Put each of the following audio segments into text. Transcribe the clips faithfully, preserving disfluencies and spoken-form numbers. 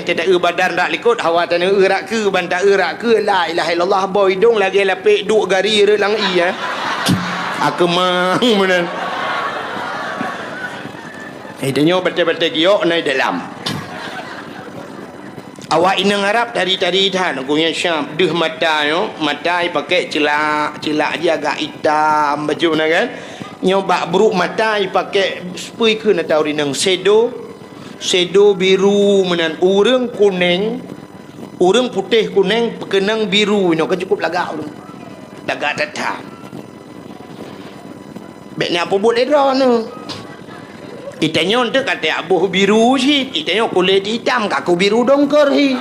Teuta-eu badan rak likot, hawa taneu-eu rak keue, ban ta-eu rak keue, la ilaha illallah, boh idong lagèe lapek duek gari rot lam ie, eh. Akeumang meunan. Eh, tanyoe batèe-batèe giok na i dalam. Awak inong Arab tari-tari that, gobnyan Syam, deuh mata nyoe, mata ipakèk ceulak, ceulak jih agak itam bacut na kan. Nyoe bak brok mata ipakèk, peue kheun ata ureueng inong, sedo, sedo biru meunan, ureueng kunèng, ureueng putéh kunèng, peukeunong biru, inoe ka cukup lagak ureueng. Lagak that-that. Bèk na peubuet lé droeneuh. Itanyoe teuk ka teuboh biru cit, itanyoe kulét itam, ka ku biru dongkor hi.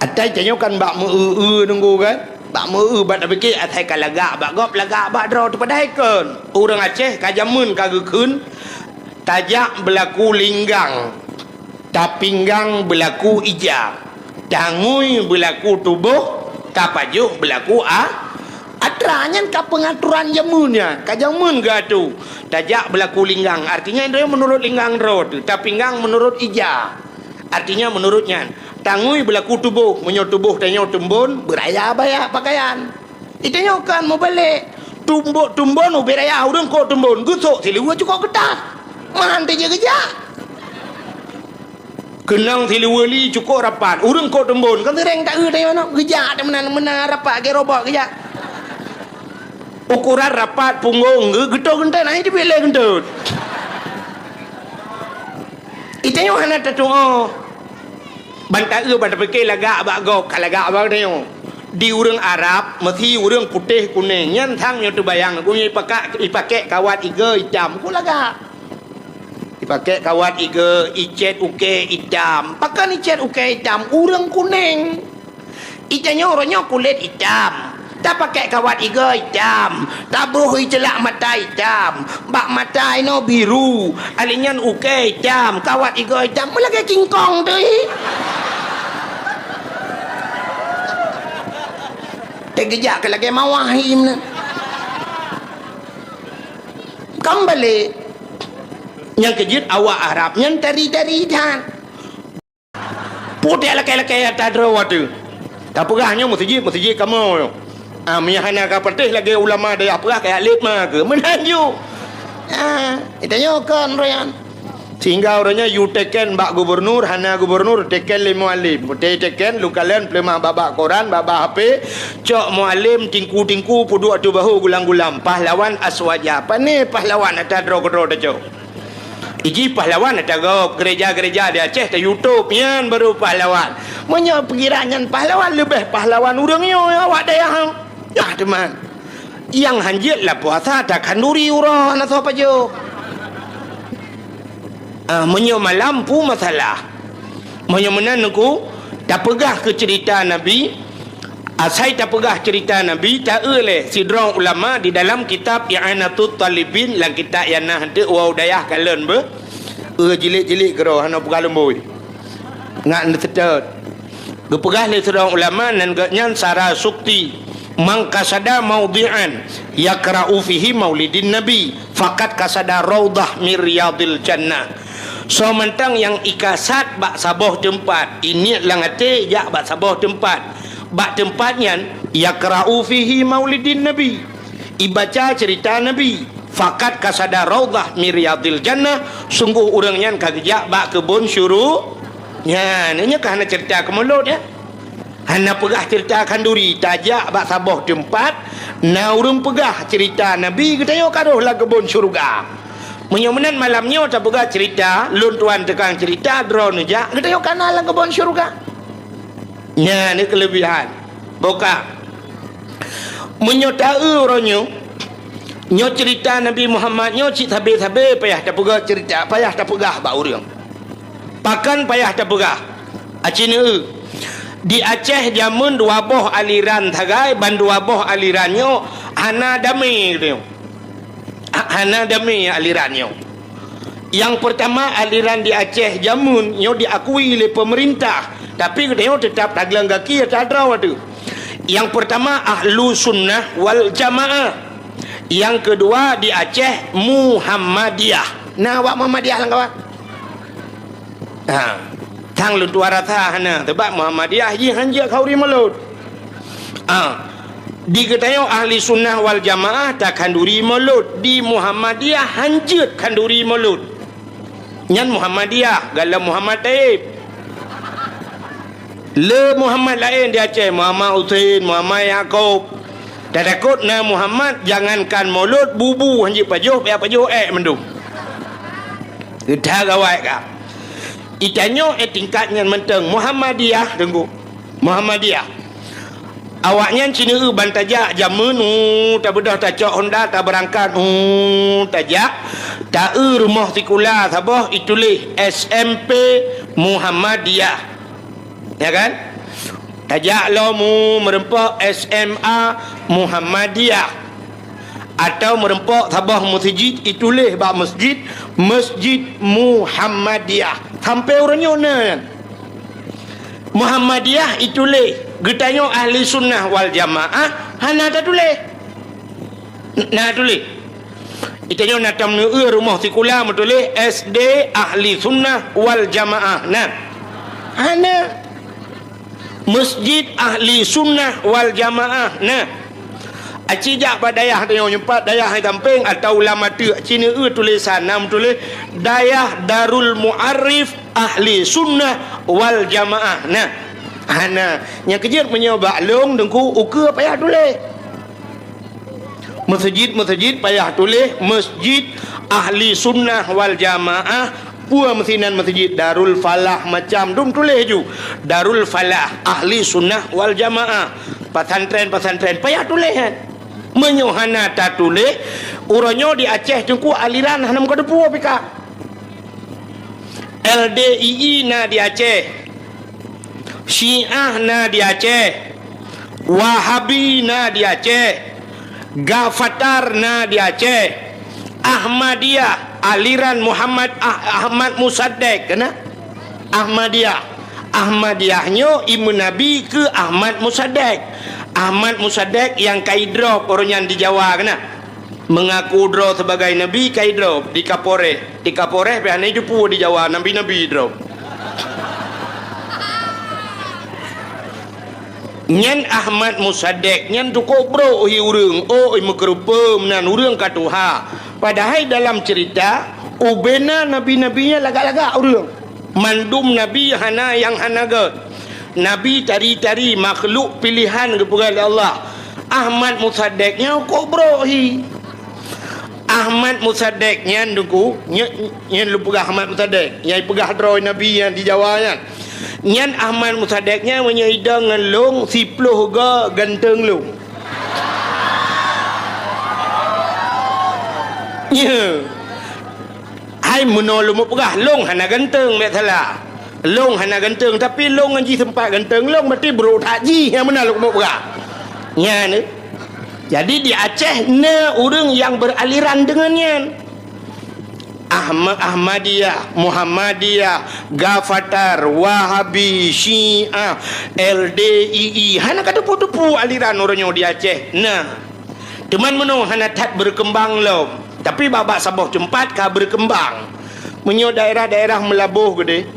Ata itanyoe kan bak meu-eu-eu nunggu kan? Bak meu-eu, bak tapike asai ka lagak bak gob, lagak bak droe, teupadahai kon. Ureueng Aceh ka jameun ka geukheun, tajak beulaku linggang, tapinggang beulaku ija, tangui beulaku tuboh, tapajoh beulaku a-, atra. Nyan ka peungaturan jameun nyan, ka jameun geuatô. Tajak beulaku linggang, artinya droe meunurot linggang droe teuh, tapinggang meunurot ija. Artinya meunurot nyan, tangui beulaku tuboh, meunyoe tuboh tanyoe teumbon, beuraya baya pakaian. Itanyoe kan mubalek, tumbok tumbon ubé raya ureueng kok teumbon, geusok siluweue cukok keutat. Meuhan teujeuet geujak. Keunong siluweue li cukok rapat, ureueng kok teumbon, kan seuréng ta-eu tanyoe nyoe, geujak teuh meunan-meunan rapat, lagèe robot geujak. Ukuran rapat punggong geu-, geutot geuntot, nah, itu bileh geuntot. Itanyoe hana tatuoh. Ban ta-eu, ban tapike lagak bak gob, ka lagak bak tanyoe. Di ureueng Arab, meusi ureueng putéh kunèng, nyan sang nyoe teubayang, gobnyan ipakak, ipakèk kawat igoe itam, ku lagak. Ipakèk kawat igoe, icèt ukèe itam. Pakon icèt ukèe itam? Ureueng kunèng. Itanyoe uroe nyoe kulét itam, tapakèk kawat igoe itam, taboh iceulak mata itam, bak mata inoe biru, alèh nyan ukèe itam, kawat igoe itam, meulagèe kingkong teuh. Teugeujak keu lagèe mawah hi meunan. Kan balek. Nyang keujeuet awak Arab nyan tari-tari that. Putéh lakèe-lakèe ata droe teuh. Tapeugah nyoe meuseujid, meuseujid kamoe nyoe. Ah, meunyo hana ka patéh lagèe ulama dayah peugah, kajak lét ma keuh. Meunan ju. Ah, itanyoe kon uroe nyan. Sehingga uroe nyan yue teken bak gubernur, hana gubernur, teken lé mualem. Putéh teken, lôn kalon peuleumah bak-bak koran, bak-bak H P, cok mualem tingku-tingku peuduek ateueh bahô gulam-gulam. Pahlawan aswaja. Pané pahlawan ata droe keudroe tacok. Iji pahlawan ata gob, gereja-gereja di Aceh ta YouTube, nyan baru pahlawan. Meunyoe pikiran nyan pahlawan, leubeh pahlawan ureueng nyoe awak dayah. Yah teuma. Nyang hanjeuet lam puasa takhanduri uroe hana soe pajoh. Ah, meunyoe malam peue masalah. Meunyoe meunan Teungku, tapeugah keu ceurita Nabi, asai tapeugah ceurita Nabi, ta-eu lé sidroe ulama di dalam kitab I'anatut Talibin, lam kitab nyang na hanteuk wau dayah kalon beuh, eu jilid-jilid keudroe hana peugah lumbôi. Ngat neuseutôt. Geupeugah lé sidroe ulama nan geuhnyan Sarasukti, "Man qasada maudhi'an yaqra'u fihi maulidin Nabi, faqad qasada raudhah min riyadil jannah." Soe mantong nyang ikasad bak saboh teumpat, iniet lam até jak bak saboh teumpat, bak teumpat nyan yaqra'u fihi maulidin Nabi, ibaca ceurita Nabi, faqad qasada raudhah min riyadil jannah, sunggoh ureueng nyan ka geujak bak keubon syuru-, nyan, nyoe ka hana ceurita keumulot, ya. Hana peugah ceurita khanduri, tajak bak saboh teumpat, na ureueng peugah ceurita Nabi, geutanyoe ka rhoh lam keubon syeuruga. Meunyoe meunan malam nyoe tapeugah ceurita, lôn tuan tukang ceurita, droeneuh jak, geutanyoe ka na lam keubon syeuruga. Nyan keulebihan. Boh ka. Meunyoe ta-eu uroe nyoe, nyoe ceurita Nabi Muhammad nyoe cit sabe-sabe payah tapeugah ceurita, payah tapeugah bak ureueng. Pakon payah tapeugah? Aci neu-eu. Di Aceh jameun dua boh aliran sagai, ban dua boh aliran nyoe hana damé geutanyoe. Ha-, hana damé aliran nyoe. Nyang peurtama, aliran di Aceh jameun nyoe diakui lé peumeurintah, tapi geutanyoe teutap tagleueng gaki ata droe teuh. Nyang peurtama, Ahlu Sunnah wal Jamaah. Nyang keudua, di Aceh, Muhammadiyah. Na awak Muhammadiyah lam kawan? Ha, sang lôn tuan rasa hana, sebab Muhammadiyah jih hanjeuet khanduri mulod. Ha, di geutanyoe ahli sunnah wal jamaah takhanduri mulod, di Muhammadiyah hanjeuet khanduri mulod. Nyan Muhammadiyah, galom Muhammad Taib. Le Muhammad laén di Aceh, Muhammad Husein, Muhammad Yakub. Tatakot na Muhammad, jangankan mulod, bubu hanjeuet pajoh, payah pajoh ék mandum. Geuda gawai ka. Itanyoe eh tingkat nyan mantong Muhammadiyah, Teungku. Muhammadiyah. Awaknyan sineue ban tajak jameun, uh, tabeudôh tacok honda, tabeurangkat, uh, tajak, taeu rumoh sikula saboh ituléh S M P Muhammadiyah. Ya kan? Tajak lom, uh, meureumpok S M A Muhammadiyah. Atau meureumpok saboh meuseujid ituléh bak meuseujid, Masjid Muhammadiyah. Sampoe uroe nyoe na nyan. Muhammadiyah ituléh, geutanyoe ahli sunnah wal jamaah hana tatuléh. Na tuléh. Itanyoe na tam neueu rumoh sikula meutuléh S D ahli sunnah wal jamaah. Na. Hana. Masjid ahli sunnah wal jamaah. Na. Aci jak bak dayah tanyoe nyoe pat dayah hai gampeng atau lam ateueh ci neueu tulésan na meutuléh dayah Darul Muarif ahli sunnah wal jamaah. Na. Hana. Nyang keujeuet meunyoe bak lôn Teungku ukeue payah tuléh. Meuseujid-meuseujid payah tuléh Masjid Ahli Sunnah wal Jamaah, peue meusinan meuseujid Darul Falah macam dum tuléh ju Darul Falah Ahli Sunnah wal Jamaah. Pesantren-pesantren payah tuléh kan. Meunyoe hana tatuléh, uroe nyoe di Aceh Teungku aliran hana meukateupue pih ka. L D I I na di Aceh. Syiah na di Aceh. Wahabi na di Aceh. Gafatar na di Aceh. Ahmadiyah, aliran Muhammad Ah-, Ahmad Musaddiq, kena? Ahmadiyah. Ahmadiyah nyoe imeunabi keu Ahmad Musaddiq. Ahmad Musaddiq nyang ka idrop uroe nyan di Jawa, kena? Mengaku droe sebagai nabi ka idrop di Kapolres. Di Kapolres pih hana jiteupeue di Jawa nabi-nabi idrop. Nyan Ahmad Musaddiq nyan tukok brok hi ureuëng, oi meukeureupeue meunan ureuëng ka tuha. Padahai dalam cerita, ubena nabi-nabi nyan lagak-lagak ureuëng. Mandum nabi hana nyang hana gét. Nabi tari-tari makhluk pilihan geupeugah lé Allah. Ahmad Musaddiq nyan kok brok hi. Ahmad Musaddiq nyan Teungku, nyan, nyan lôn peugah Ahmad Musaddiq. Nyang peugah droe nabi nyan di Jawa nyan. Nyan Ahmad Musaddiq nyan meunyoe idong ngon lôn siplôh go ganteng lôn. Nyo. Hai meunoe lôn peugah, lôn hana ganteng, bék salah. Lôn hana ganteng, tapi lôn ngon jih seumpat ganteng, lôn berarti brok that jih nyang meunan lôn peugah. Nyan. Jadi di Aceh na ureuëng nyang beraliran deungon nyan. Ahma-, Ahmadiyah, Muhammadiyah, Gafatar, Wahabi, Syiah, L D I I. Hana ka teupeue-teupeue aliran uroe nyoe di Aceh. Na. Teuma meunoe hana that beureukeubang lom, tapi bak-bak saboh teumpat ka beureukeubang. Meunyoe daerah-daerah Meulaboh keudeh,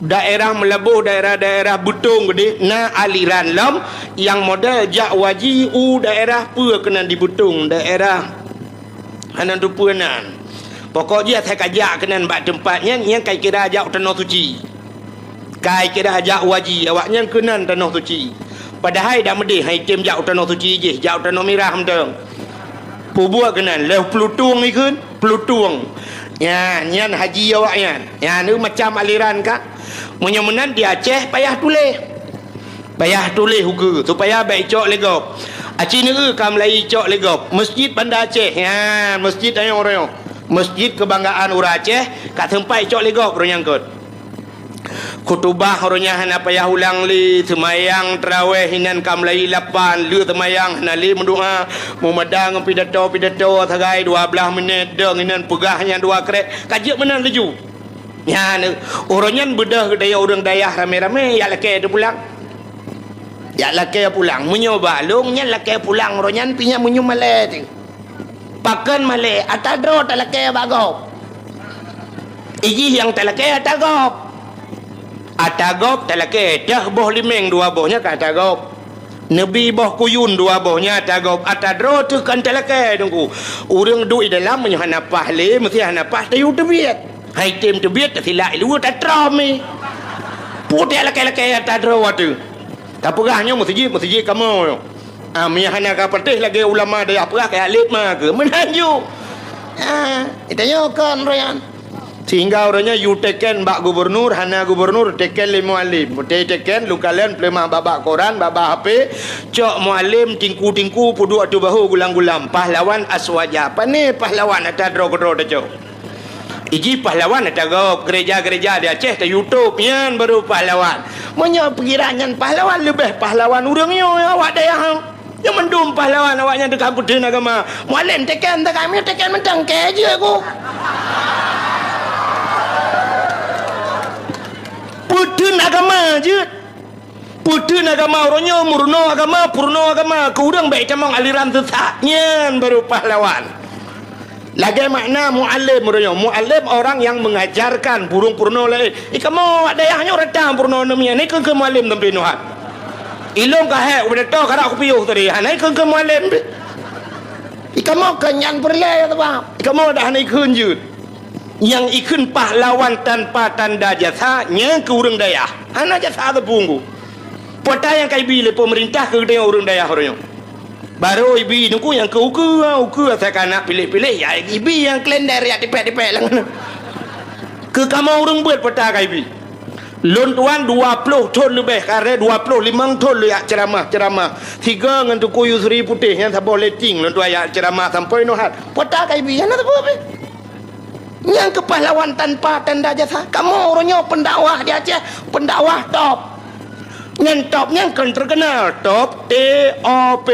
daerah Meulaboh, daerah-daerah Beutong keudeh na aliran lom nyang model jak waji u daerah peue keunan di Beutong, daerah hana teupeue nan. Pokok jih asai ka jak keunan bak teumpat nyan, nyan ka kira jak u Tanoh Suci. Kai kira jak waji awaknyan keunan Tanoh Suci. Padahai dak meudeh hai tem jak u Tanoh Suci jih, jak u Tanoh Mirah mantong. Peubuet keunan lheueh Plutung ikheun, Plutung. Nyan, nyan haji awaknyan. Nyan tu macam aliran ka. Meunyoe meunan di Aceh payah tuléh. Payah tuléh ukeue supaya bék icok lé gob. Aci neueu ka meulayi icok lé gob. Masjid Banda Aceh. Nyan, masjid ayong-ayong. Masjid keubanggaan ureuëng Aceh ka teumpat icok lé gob ureuëng nyang kot. Khutubah uroe nyan hana payah ulang lé, seumayang taraweh inan ka meulayi lapan, le seumayang hana lé meudoa, meumada ngon pidato-pidato sagai dua blaih minét dong inan peugah nyang dua krek, ka jeuet meunan laju. Nyan, uroe nyan beudôh geutanyoe ureuëng dayah ramé-ramé jak lakée teupulang. Jak lakée pulang, meunyoe bak lôn nyan lakée pulang uroe nyan pih nyan meunyoe malée teuh. Pakon malée, ata droe talakée bak gob. Ijih nyang talakée ata gob. Ata gob talakée, teuh boh limeng dua boh nyan ka ata gob. Neubi boh kuyun dua boh nyan ata gob. Ata droe teuh kan talakée, Teungku. Ureuëng duek di dalam meunyoe hana paih lé, meusti hana paih tayue teubiet. Hai tem teubiet, tasilak i luwa tatrom i. Putéh lakée-lakée ata droe teuh. Tapeugah nyoe meuseujid, meuseujid kamoe nyoe. Ah, meunyoe hana ka patéh lagée ulama dayah peugah, kaya lét ma keu. Meunan ju. Ah, tanyoe kon royan. Sehingga uroe nyoe yue teken bak gubernur, hana gubernur, teken lé mualem. Putéh teken, lukalon, peuleumah bak-bak koran, bak-bak H P, cok mualem, tingku-tingku, peuduek ateueh bahô gulam-gulam. Pahlawan aswaja. Pane pahlawan ata droe keudroe tacok? Iji pahlawan ata gob, gereja-gereja di Aceh ta YouTube, nyan baru pahlawan. Meunyoe pikiran nyan pahlawan, leubeh pahlawan ureuëng nyoe awak dayah nyoe. Nyoe mandum pahlawan awak nyan teuka peuteun agama. Mualem teken teuka, meunyoe teken mantong kée jeuet ku. Peuteun agama jeuet. Peuteun agama uroe nyoe, meurunoe agama, peurunoe agama, keu ureuëng bék itamong aliran sesat. Nyan baru pahlawan. Lagée makna mualem uroe nyoe. Mualem orang yang mengajarkan, burung peurunoe laén. I kamoe awak dayah nyoe rata peurunoe neumia. Nyoe keuh mualem sampai nyoe hat. Ilong ka hék, ubeudatoe karak kupiôh tadi. Hana ikheun keu mualem. I kamoe keu nyan peureulée ya teuma. I kamoe dah hana ikheun jeuet. Nyang ikheun pahlawan tanpa tanda jasa, nyang keu ureuëng dayah. Hana jasa teupunggu. Pota nyang ka ibi lé peumeurintah keu geutanyoe ureuëng dayah uroe nyoe. Barô ibi Teungku nyang keu ukeue, ukeue asai ka na piléh-piléh, ya ibi nyang kalender ya tipék-tipék lam. Keu kamoe ureuëng beuet pota ka ibi. Lôn tuan dua ploh thon leubeh, kareh dua ploh limong thon lôn jak ceuramah-ceuramah. Sigoe ngon Teungku Yusri Putéh nyan saboh letting lôn tuan jak ceuramah sampoe nyoe hat. Pota ka ibi, hana sapeue pih. Nyang keu pahlawan tanpa tanda jasa. Kamoe uroe nyoe pendakwah di Aceh, pendakwah top. Nyan top nyan kon terkenal, top, T O P.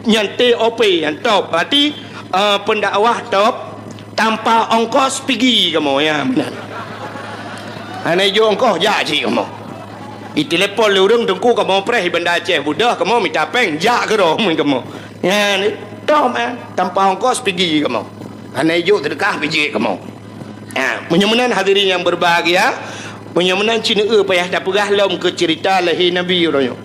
Nyan T O P, nyan top. Berarti, eh, pendakwah top tanpa ongkos pigi kamoe, ya, meunan. Hana ijok ongkos, jak cit kamoe. Itelepon lé ureuëng Teungku kamoe preh di Banda Aceh, beudôh kamoe mita péng, jak keudroe meunan kamoe. Nyan, top, eh, tanpa ongkos pigi kamoe. Hana ijok seudeukah pih jeuet kamoe. Ha, meunyoe meunan hadirin nyang berbahagia, meunyoe meunan ci neueu payah tapeugah lom keu ceurita lahé Nabi uroe nyoe.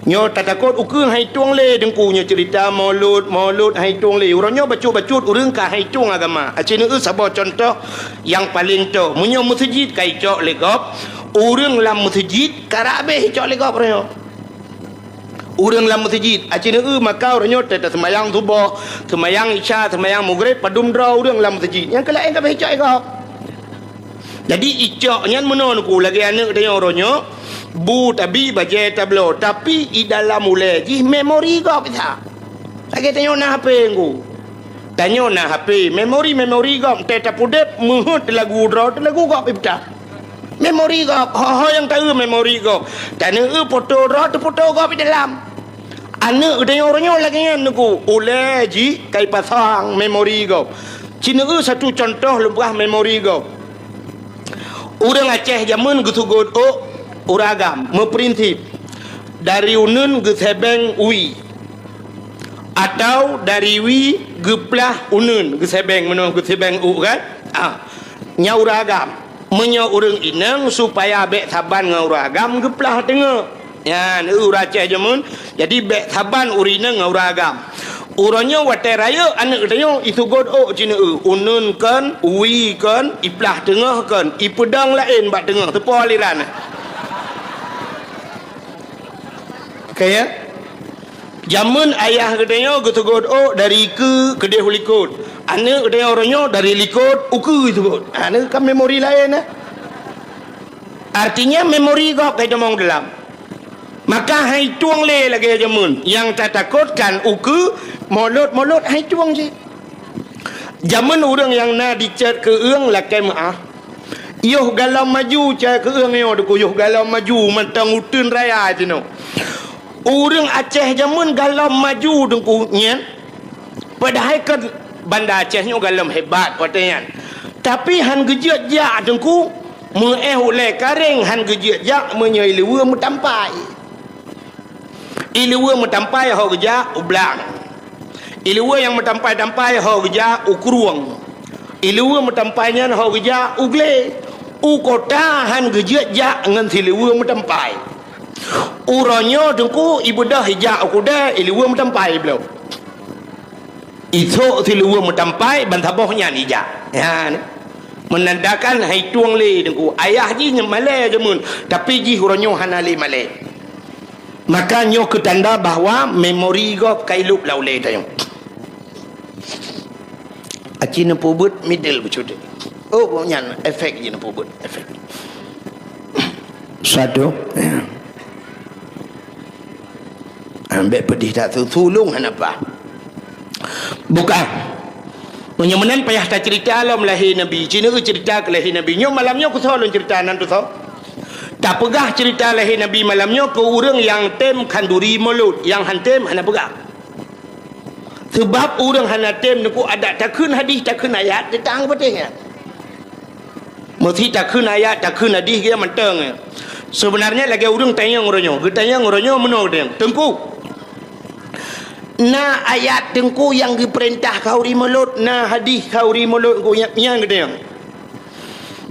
Nyoe tatakot ukeue han itueng lé Teungku nyoe ceurita Maulud, Maulud han itueng lé. Uroe nyoe bacut-bacut ureuëng ka han itueng agama. Aci neueu saboh cuntoh nyang paleng toh. Meunyoe meuseujid ka icok lé gob, ureuëng lam meuseujid karab habéh icok lé gob uroe nyoe. Ureuëng lam meuseujid, aci neueu maka uroe nyoe teuh taseumayang suboh, seumayang isya, seumayang mugreb, padum droe ureuëng lam meuseujid. Nyang keu laén ka beh icok i gob. Jadi icok nyan meunoe Teungku, lagée aneuëk tanyoe uroe nyoe, bu tabi, bajée tabloe, tapi i dalam ulée jih memori gob that. Lagée tanyoe na H P Teungku. Tanyoe na H P, memori-memori gob, teuh tapeudeb, meuheuet lagu droe, teuh lagu gob ipeuta. Memori gob, ho-ho nyang taeu memori gob. Taneueu poto droe teuh poto gob di dalam. Aneuëk geutanyoe uroe nyoe lagée nyan Teungku, ulée jih ka ipasang memori gob. Ci neueu satu cuntoh lôn peugah memori gob. Ureuëng Aceh jameun geuseugot ôk ureuëng agam, meuprinsip dari uneuen geusebeng wie, atau dari wie geuplah uneuen, geusebeng meunoe geusebeng ôk kan? Ah, nyan ureuëng agam. Meunyoe ureuëng inong supaya bék saban ngon ureuëng agam geuplah teungoh. Nyan, ureuëng Aceh jameun. Jadi bék saban ureuëng inong ngon ureuëng agam. Uroe nyoe watée rayeuk aneuëk tanyoe iseugot ôk ci neueu, uneuen kon, wie kon, iplah teungoh kon, ipeudong laén bak teungoh, teupeue aliran. Oke ya? Jameun ayah geutanyoe geuseugot ôk dari keue keudeh u likot. Aneuëk geutanyoe uroe nyoe dari likot u keue seugot. Aneuëk kan memori laén, eh? Artinya memori gob ka itamong dalam. Maka han itueng lé lagée jameun. Nyang tatakotkan ukeue, molot-molot han itueng cit. Jameun ureuëng nyang na dicet keu-eueng lakée meuáh. Yoh galom maju cai keu-eueng nyoe Teungku, yoh galom maju mantong uteuen raya jinoe. Ureuëng Aceh jameun galom maju Teungku nyan. Padahai kan Banda Aceh nyoe galom hebat watée nyan. Tapi han geujeuet jak Teungku, meuéh ulée karéng han geujeuet jak meunyoe i luwa meutampai. I luwa meutampai ho geujak u blang. I luwa nyang meutampai-tampai ho geujak u krueng. I luwa meutampai nyan ho geujak u glé. U kota han geujeuet jak ngon siluweue meutampai. Uroe nyoe Teungku ibeudôh ijak u keudè, iluweue meutampai bloe. Isok siluweue meutampai ban saboh nyan ijak. Nyan. Meunandakan hai tueng lé Teungku. Ayah jih malèe jameun, tapi jih uroe nyoe hana lé malèe. Maka nyoe keu tanda bahwa memori gob ka ilop lam ulèe tanyoe. Aci neupeubuet middle beucut. Oh, nyan efek jih neupeubuet, efek. Satu. Ah, bèk peudeh that su-, sulông hana paih. Buka. Meunyoe meunan payah taceurita lom lahé Nabi. Ci neueu ceurita keu lahé Nabi. Nyoe malam nyoe keusoe lôn ceurita nan tusoe. Tapeugah ceurita lahé Nabi malam nyoe keu ureueng nyang tem khanduri mulod, nyang han tem hana peugah. Seubab ureueng hana tem neukuk adat takheun hadih, takheun ayat, teutang patéh nyan. Meusi takheun ayat, takheun hadih geuh mantong. Seubeunarnya lagèe ureueng tanyong uroe nyoe, geutanyong uroe nyoe meunoe tanyong, "Teungku, na ayat Teungku nyang geupeurintah khanduri mulod, na hadih khanduri mulod Teungku nyan?" Nyan geutanyong.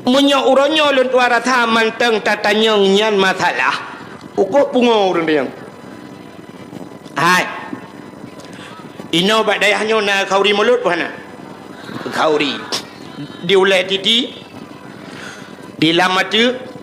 Meunyoe uroe nyoe lôn tuan rasa mantong tatanyong nyan masalah, ukoe pungo ureueng tanyong. Hai. Inoe bak dayah nyoe na khanduri mulod peu hana? Khanduri. Di ulèe titi, di lam ateuk,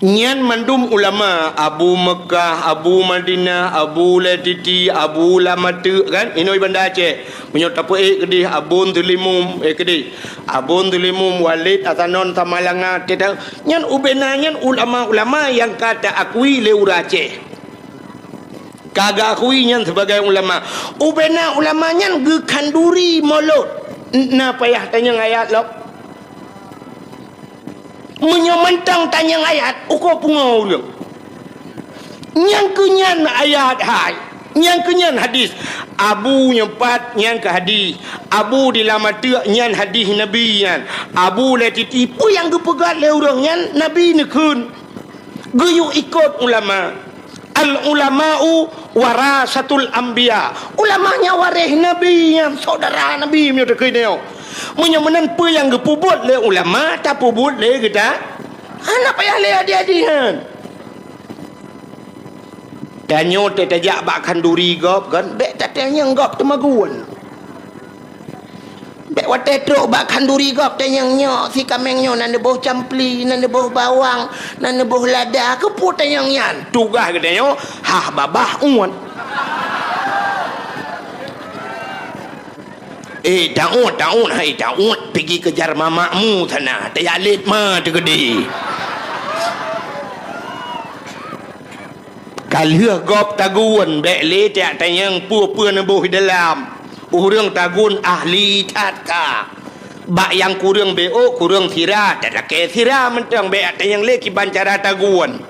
nyan mandum ulama, Abu Meukah, Abu Madinah, Abu Ulèe Titi, Abu Lam Ateuk, kan? Inoe di Banda Aceh. Meunyoe tapeuék keudeh Abon Teulimum, eh, keudeh. Abon Teulimum, Walid Hasanon Samalanga, teuta-, nyan ubena nyan ulama-ulama nyang ka taakui lé ureueng Aceh. Ka geuakui nyan sibagai ulama. Ubena ulama nyan geukhanduri mulod. Na payah tanyong ayat lom. Meunyoe mantong tanyong ayat, ukoe pungo ureueng. Nyang keu nyan ayat hai, nyang keu nyan hadis. Abu nyoe pat nyan keu hadis. Abu di Lam Ateuk nyan hadis Nabi nyan. Abu Ulèe Titi peue nyang geupeugah lé ureueng nyan Nabi neukheun. Geuyue ikot ulama. Al ulama'u warasatul anbiya. Ulama nyan waréh Nabi, nyan syedara Nabi meunyoe takheun nyoe. Meunyoe meunan peue nyang geupeubuet lé ulama, tapeubuet lé geuta. Hana payah lé hadih-hadih nyan. Tanyoe teuh tajak bak khanduri gob kan, bèk tatanyong gob teumagun. Bèk watèe trok bak khanduri gob tanyong nyoe, si kaméng nyoe na neuboh campli, na neuboh bawang, na neuboh lada, keupeue tanyong nyan? Tugaih geutanyoe, hah babah uet. Eh, taôt, taôt, hai taôt, pigi keujar mamakmu sana, tajak lét ma teukeudi. Ka lheueh gob tagun, bèk lé tajak tanyong peue-peue neuboh di dalam. Ureueng tagun ahli that ka. Bak nyang kureueng beuôt, kureueng sira, talakèe sira mantong, bèk tanyong lé kiban cara tagun.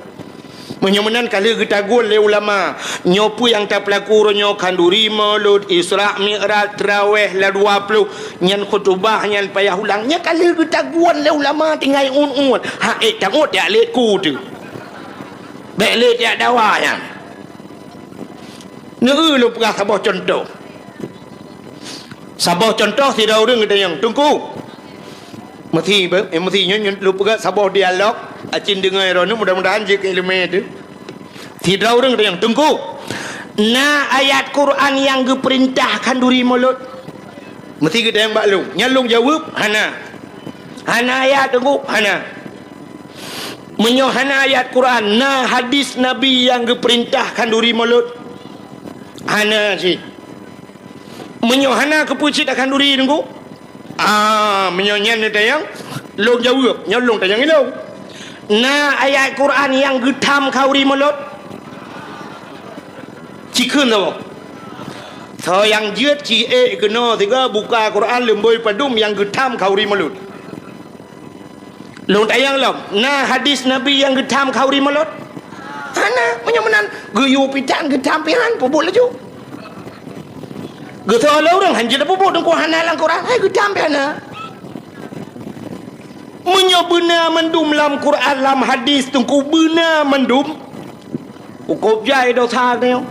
Meunyoe meunan ka lheueh geutagun lé ulama, nyoe peue nyang tapeulaku uroe nyoe, khanduri, mulod, Isra Mi'raj, traweh, la dua ploh, nyan khutubah, nyan payah ulang. Nyan ka lheueh geutagun lé ulama tinggai uet-uet. Ha, eh, taôt tajak lét ku teuh. Bèk lé tajak dawa nyan. Neueu lôn peugah saboh cuntoh. Saboh cuntoh sidroe ureueng geutanyong, "Teungku." Meusi, eh, meusi nyoe, nyoe lôn peugah saboh dialog, acin deungoe droeneuh, mudah-mudahan jeuet keu ileumèe teuh. Sidroe ureueng geutanyong, "Teungku, na ayat Quran nyang geupeurintah khanduri mulod?" Meusi geutanyong bak lôn. Nyan lôn jaweueb, "Hana." "Hana ayat, Teungku?" "Hana." "Meunyoe hana ayat Quran, na hadis Nabi nyang geupeurintah khanduri mulod?" "Hana cit." "Meunyoe hana, keupeue cit takhanduri, Teungku?" "Ah, meunyoe nyan neutanyong, lôn jaweueb, nyoe lôn tanyong ilôn. Na ayat Quran nyang geutham khanduri mulod?" Ci kheun saboh. Soe nyang jeuet ci ék keunoe sigoe buka Quran leumbôi padum nyang geutham khanduri mulod. Lôn tanyong lom, na hadis Nabi nyang geutham khanduri mulod? Hana, meunyoe meunan, geuyue pitan geutham pihan, peubuet laju. Geusoe lé ureueng hanjeuet peubuet, Teungku, hana lam Quran, hai geutham pihan na. Meunyoe beuna mandum lam Quran, lam hadis, Teungku, beuna mandum, cukôp jai desya geutanyoe.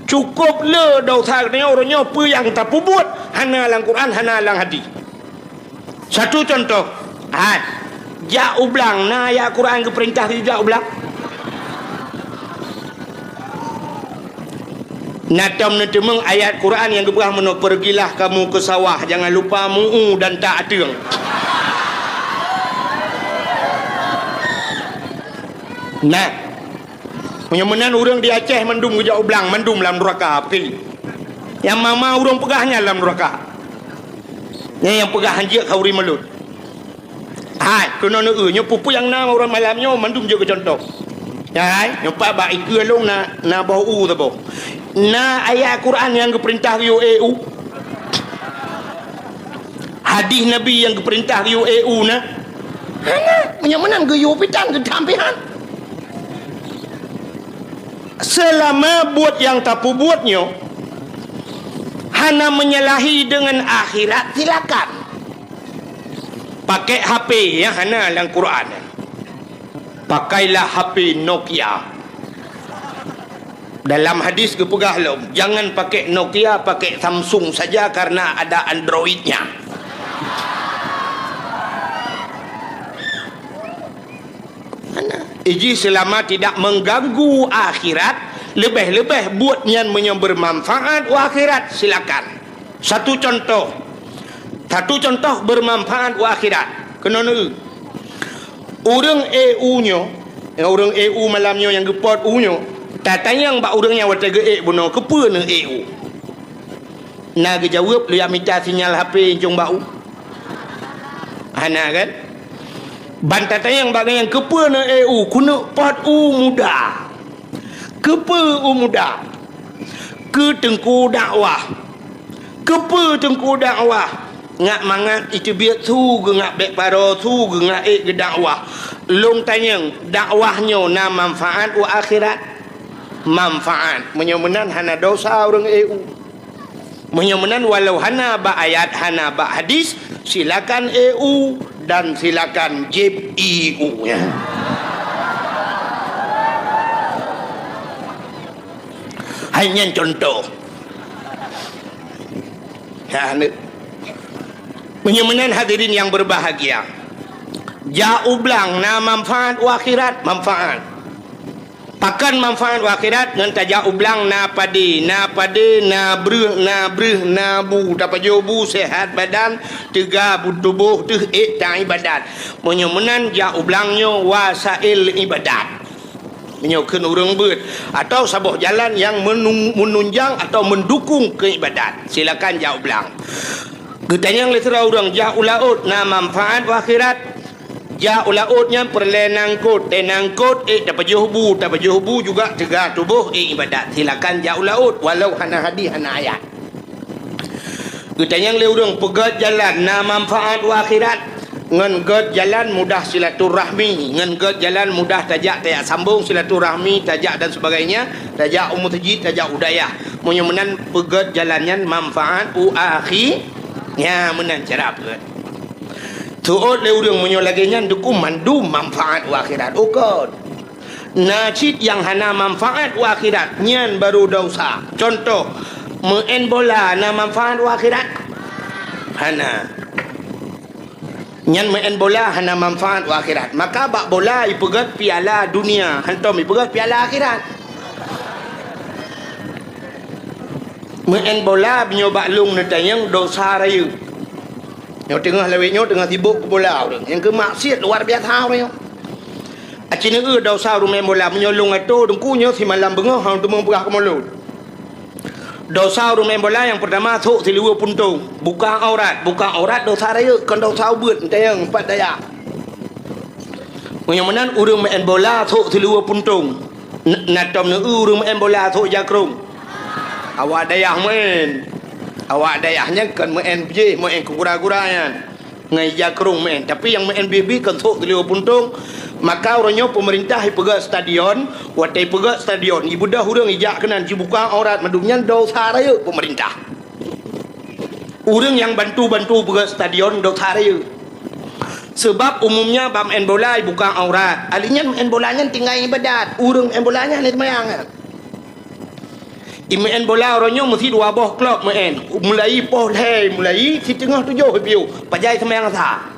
Cukôp le desya geutanyoe, uroe nyoe peue nyang tapeubuet hana lam Quran, hana lam hadis. Satu contoh, hai. Jak u blang, na ayat Quran geupeurintah geuyue jak u blang? Na tom neuteumeung ayat Quran nyang geupeugah meunoe, "Pergilah kamu ke sawah, jangan lupa mu'u dan tak ateueng." Nah, meunyoe meunan ureuëng di Aceh mandum geujak u blang, mandum lam nuraka, peuki. Nyang ma-ma ureuëng peugah nyan lam nuraka. Nyan nyang peugah hanjeuet khauri mulod. Hai, keunoe neu-eu, nyoe peue-peue nyang na uroe malam nyoe mandum jeuet keu cuntoh. Hai, nyoe pat bak ikeue lôn na, na boh u saboh. Na ayat Quran nyang geupeurintah geuyue ék u? Hadis Nabi nyang geupeurintah geuyue ék u na? Hana, meunyoe meunan geuyue pitan geutam pihan. Seulama buet nyang tapeubuet nyoe hana menyalahi deungon akhirat, silakan. Pakai H P nyang hana lam Quran. Pakailah H P Nokia. Dalam hadis geupeugah lom, "Jangan pakai Nokia, pakai Samsung saja karena ada Android-nya." Hana. Iji seulama tidak mengganggu akhirat, leubeh-leubeh buet nyan meunyoe beumanfaat u akhirat, silakan. Satu contoh. Satu contoh beumanfaat u akhirat. Keunoe neu-eu. Ureuëng ék u nyoe, nyang ureuëng ék u malam nyoe nyang geupot u nyoe, tatanyong bak ureuëng nyang watée geuék bunoe, "Keupeue neuék u?" Na geujaweueb, "Lôn jak mita sinyal H P incong bak u." Hana kan? Ban tatanyong bak gobnyan, "Keupeue neuék u?" "Keuneuk pot u muda." "Keupeue u muda?" "Keu teungku dakwah." "Keupeue teungku dakwah?" "Ngat mangat iteubiet su geungak bék paro su geungak ék geudakwah." Lôn tanyong, dakwah nyoe na manfaat u akhirat? Manfaat. Meunyoe meunan hana desya ureuëng ék u. Meunyoe meunan, walau hana bak ayat, hana bak hadis, silakan ék u dan silakan jieb ié u nyan. Hai nyan contoh. Ya, ni. Meunyoe meunan, hadirin yang berbahagia, jak u blang na manfaat u akhirat, manfaat. Pakon manfaat u akhirat? Ngon tajak u blang na padé, na padé, na breueh, na breueh, na bu, tapajoh bu, sehat badan, teuga bu tuboh, teuh ék taibadat. Meunyoe meunan, jak u blang nyoe wasail ibadat. Meunyoe kheun ureuëng beuet, atau saboh jalan nyang menung-, menunjang atau mendukung keu ibadat, silakan jak u blang. Geutanyong lé sidroe ureuëng, jak u laôt na manfaat u akhirat? Jak u laôt nyan peureulée nangkot, eh, nangkot, eh, tapajoh bu, tapajoh bu juga teuga tuboh, eh, ibadat. Silakan jak u laôt, walau hana hadis, hana ayat. Geutanyong lé ureuëng, peugét jalan na manfaat u akhirat? Ngon gét jalan mudah silaturahmi, ngon gét jalan mudah tajak, tajak sambong silaturahmi, tajak dan sebagainya, tajak u meuseujid, tajak u dayah. Meunyoe meunan peugét jalan nyan manfaat u akhi-, nya meunan cara peugét. Teuôt lé ureuëng meunyoe lagée nyan dukung mandum manfaat u akhirat. Ukon. Na cit nyang hana manfaat u akhirat, nyan baru desya. Contoh, meu'en bola na manfaat u akhirat? Hana. Nyan meu'en bola hana manfaat u akhirat. Maka bak bola ipeugét piala dunia, hantom ipeugét piala akhirat. Meu'en bola meunyoe bak lông neutanyong desya rayeuk. Nyoe teungoh lawét nyoe teungoh sibok keu bola ureuëng. Nyang keu maksiat luar biasa ureuëng nyoe. Aci neu-eu desya ureuëng meu'en bola meunyoe lông atô teungku nyoe simalam beungoh hana teumé peugah keu mulod. Desya ureuëng meu'en bola nyang peurtama sôk siluweue puntông. Buka aurat, buka aurat desya rayeuk kon desya ubeuet, neutanyong pat dayah. Meunyoe meunan ureuëng meu'en bola sôk siluweue puntông. N-, na tom neu-eu ureuëng meu'en bola sôk jakrong. Awak dayah meu'en. Awak dayah nyan kon meu'en jih, meu'en keu gura-gura nyan. Ngon jakrong meu'en. Tapi nyang meu'en bie-bie kon sôk siluweue puntông. Maka uroe nyoe peumeurintah ipeugét stadion, watée ipeugét stadion, ibeudôh ureuëng ijak keunan jibuka aurat mandum nyan desya rayeuk peumeurintah. Ureuëng nyang bantu-bantu peugét stadion desya rayeuk. Sabab umumnya bak meu'en bola ibuka aurat. Ahli nyan meu'en bola nyan tinggai ibadat. Ureuëng meu'en bola nyan hana seumayang nyan. Imeu'en bola uroe nyoe meusi dua boh klub meu'en. Mulai poh lhée, mulai siteungoh tujoh piôh, pajan seumayang sa.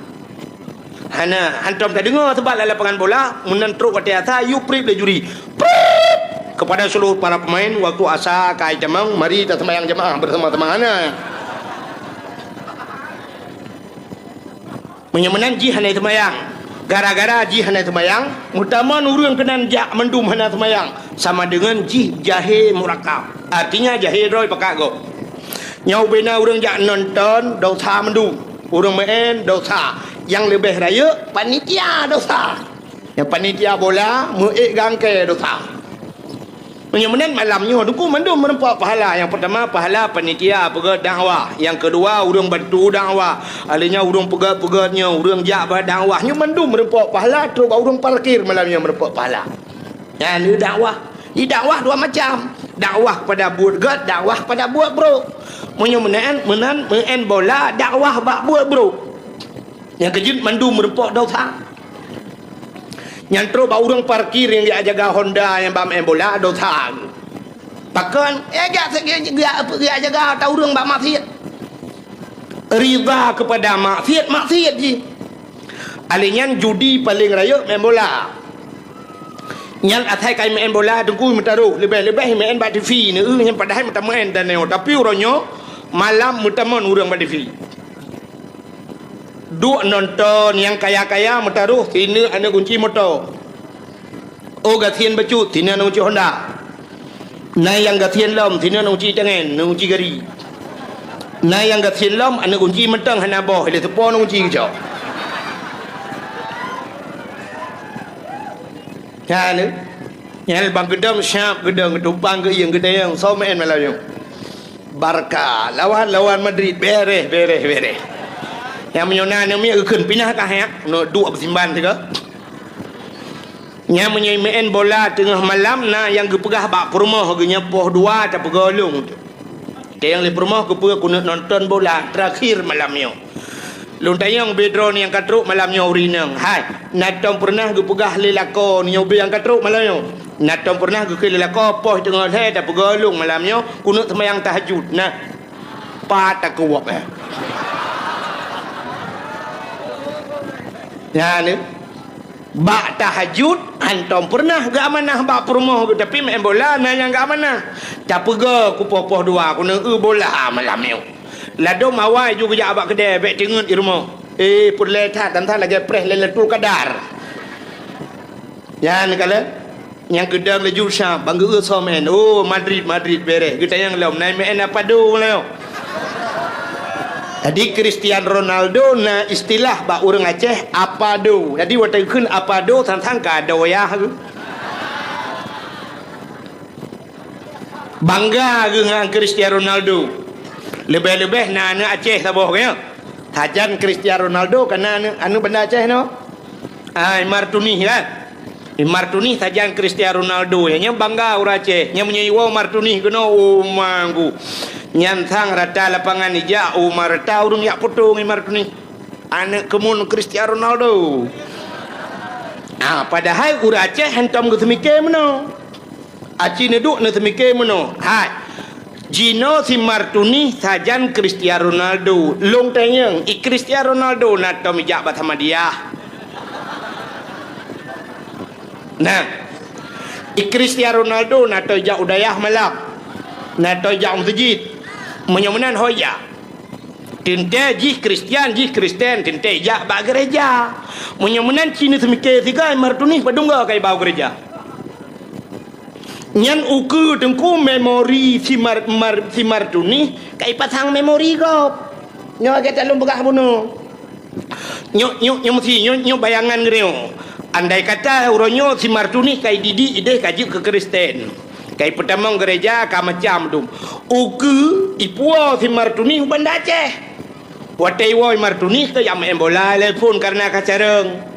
Hana, hantom tadeungoe seubab lam lapangan bola, meunan trok watée asa, yue prip lé juri. Prip! Kepada seluruh para pemain, waktu asa ka jitamong, mari taseumbahyang jamaah bersama-sama. Hana. Meunyoe meunan jih hana seumbahyang. Gara-gara jih hana seumbahyang, meutamong ureuëng keunan jak mandum hana seumbahyang, sama deungon jih jahé murakab. Artinya jahé droe pakat gob. Nyoe ubena ureuëng jak nonton, dosa mandum. Ureuëng meu'en, dosa. Nyang leubeh rayeuk, panitia, dosa. Nyang panitia bola, meu'ék gangkée, dosa. Meunyoe meunan malam nyoe, Teungku, mandum meurumpok pahala. Nyang peurtama, pahala panitia peugét dakwah. Nyang keudua, ureuëng bantu dakwah. Alheuh nyan ureuëng peugét-peugét nyoe, ureuëng jak bak dakwah. Nyoe mandum meurumpok pahala, trok bak ureuëng parkir malam nyoe meurumpok pahala. Nyan dakwah. Di dakwah dua macam. Dakwah kepada buet gét, dakwah kepada buet brok. Meunyoe meunan, meunan meu'en bola, dakwah bak buet brok. Nyang keujeuet mandum meurumpok dosa. Nyang trok bak ureuëng parkir nyang jak jaga Honda nyang bak meu'en bola, dosa. Pakon? Eh, jak, jak, jak jaga ata ureuëng bak maksiat. Ridha kepada maksiat, maksiat jih. Alheuh nyan judi paleng rayeuk meu'en bola. Nyan asai ka meu'en bola Teungku meutaroh, leubeh-leubeh meu'en bak T V neu, nyan padahai meutameu'en dan nyoe. Tapi uroe nyoe malam meutamong ureuëng bak T V. Duek nonton nyang kaya-kaya meutaroh sineuk aneuëk gunci moto. Oh gasien bacut, sineuk aneuëk gunci Honda. Na nyang gasien lom, sineuk aneuëk gunci tangen, aneuëk gunci gari. Na nyang gasien lom, aneuëk gunci mantong hana boh, ilée teupo aneuëk gunci geucok. Nyan, nyan ban geudong siab, geudong geutumpang geuieng geudayang, soe meu'en malam nyoe. Barca lawan, lawan Madrid, bereh, bereh, bereh. Nyang meunyoe na aneuëk miet geukheun pinah ka hek, nyoe duek beusimban sigoe. Nyang meunyoe meu'en bola teungoh malam na nyang geupeugah bak peurumoh geuh nyoe poh dua tapeugolong. Teueng lé peurumoh geupeue keuneuk nonton bola terakhir malam nyoe. Lôn tanyong bak droeneuh nyang ka trok malam nyoe ureuëng inong, hai, na tom peureunah geupeugah lé lakoe nyoe bak nyang ka trok malam nyoe? Na tom peureunah geukheun lé lakoe poh teungoh lhée tapeugolong malam nyoe keuneuk seumayang tahajud? Nah, pat takeuwok, eh. Nyan, eh. Bak tahajud, hantom peureunah geuamanah bak peurumoh geuh, tapi meu'en bola na nyang geuamanah. Tapeugah kupoh-poh dua, keuneuk eu bola malam nyoe. Ladôm awai ju geujak bak keudè, bék teungeut di rumoh. Eh, peureulée that, dan that lagée preh Lailatul Qadar. Nyan kalon, nyang keudong laju sa, ban geu-eu soe meu'en. Oh, Madrid, Madrid bereh. Geutanyong lom, na meu'en apa do lom? Jadi, Cristiano Ronaldo na istilah bak ureuëng Aceh, apa do. Jadi, watée geukheun apa do, sang-sang ka do yah. Bangga geuh ngon Cristiano Ronaldo. Leubeh-leubeh na aneuëk Aceh saboh, kan? Sajan Cristiano Ronaldo ka na aneuëk, aneuëk Banda Aceh nyoe. Ah, Imar Tunih, kan? Imar Tunih sajan Cristiano Ronaldo. Nyan bangga ureuëng Aceh. Nyan meunyoe iwoe Imar Tunih keunoe, oh, manggu. Nyan sang rata lapangan ijak, oh, ma rata ureuëng jak poto ngon Imar Tunih. Aneuëk keumun Cristiano Ronaldo. Ah, padahai ureuëng Aceh hantom geuseumiké meunoe. Aci neuduek neuseumiké meunoe, hai, jinoe si Imar Tunih sajan Cristiano Ronaldo. Lôn tanyong, i Cristiano Ronaldo na tom ijak bak Samadiyah? Nah, i Cristiano Ronaldo na tom ijak u dayah malam? Na tom ijak u meuseujid? Meunyoe meunan ho ijak. Teuntée jih Kristian, jih Kristen, teuntée ijak bak gereja. Meunyoe meunan ci neuseumiké sigoe Imar Tunih padum goe ka iba u gereja. Nyan ukeue Teungku memori si Mar-, Mar-, si Imar Tunih ka ipasang memori gob. Nyoe lagée that lôn peugah bunoe. Nyoe, nyoe, nyoe meusi, nyoe, nyoe bayangan geutanyoe. Andai kata uroe nyoe si Imar Tunih ka ididik ideh ka jeuet keu Kristen. Ka ipeutamong gereja ka macam dum. Ukeue ipuwoe si Imar Tunih u Banda Aceh. Watée iwoe Imar Tunih ka jak meu'en bola lé phon kareuna ka carông.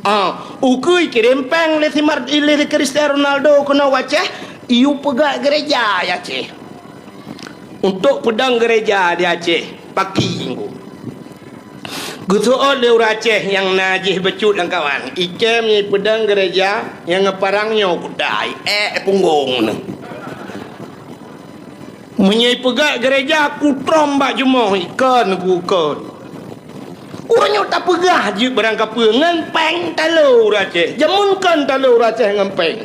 Ah, ukeue ikirém péng lé si Mar-, lé Cristiano Ronaldo keunoe u Aceh, iyue peugah gereja di Aceh. Untuk peudong gereja di Aceh, paki inggu. Geuseuôt lé ureuëng Aceh nyang na jih bacut lam kawan, ikém nyoe peudong gereja nyang ngon parang nyoe kuda, ék punggong nyoe. Meunyoe ipeugét gereja, kutrom bak jumoh, ikon ku kon. Uroe nyoe tapeugah jeuet barangkapeue ngon péng talo ureueng Aceh. Jameun kon talo ureueng Aceh ngon péng.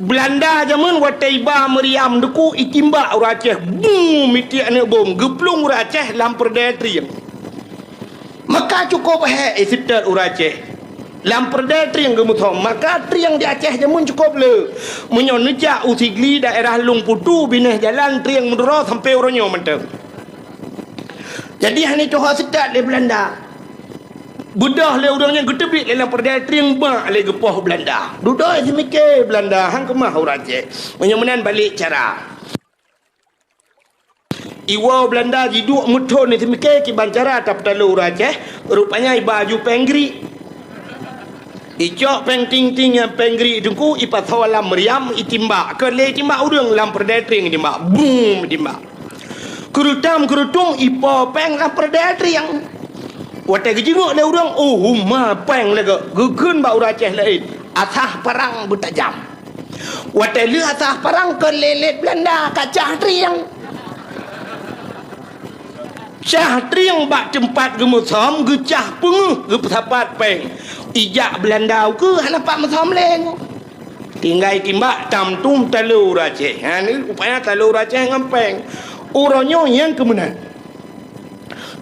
Beulanda jameun watée iba meriam deuku itimbak ureueng Aceh, bum, mitiek aneuk bom, geuplueng ureueng Aceh lam peureudée trieng. Maka cukôp hék iseutôt ureueng Aceh. Lam peureudée trieng geumeusom, maka trieng di Aceh jameun cukôp le. Meunyoe neujak u Sigli daerah Lueng Putu binéh jalan trieng meuduro sampoe uroe nyoe mantong. Jadi hana tuha seutôt lé Beulanda. Beudôh lé ureueng nyan geuteubiet lé lam peureudée trieng bak lé geupoh Beulanda. Dudoe seumiké Beulanda han keumah ureueng Aceh. Meunyoe meunan balek cara. Iwoe Beulanda jiduek meuthon seumiké kiban cara tapeutalo ureueng Aceh, rupanya iba aju péng grik. Icok péng ting-ting nyang péng grik teungku ipasoe lam meriam itimbak. Keu lé itimbak ureueng lam peureudée trieng itimbak. Bum itimbak. Keurutam-keurutum ipo péng lam peureudée trieng. Watée geujingok lé ureueng, oh, huma péng lagée geukheun bak ureueng Aceh laén. Asah parang beutajam. Watée lheueh asah parang keu lé-lét Beulanda ka cah trieng. Cah trieng bak teumpat geumeusom geucah peungeuh geupeusapat péng. Ijak Beulanda ukeue hana pat meusom lé nyoe. Tinggai timbak tamtum talo ureueng Aceh. Ha ni rupanya talo ureueng Aceh ngon péng. Uroe nyoe nyang keumeunan.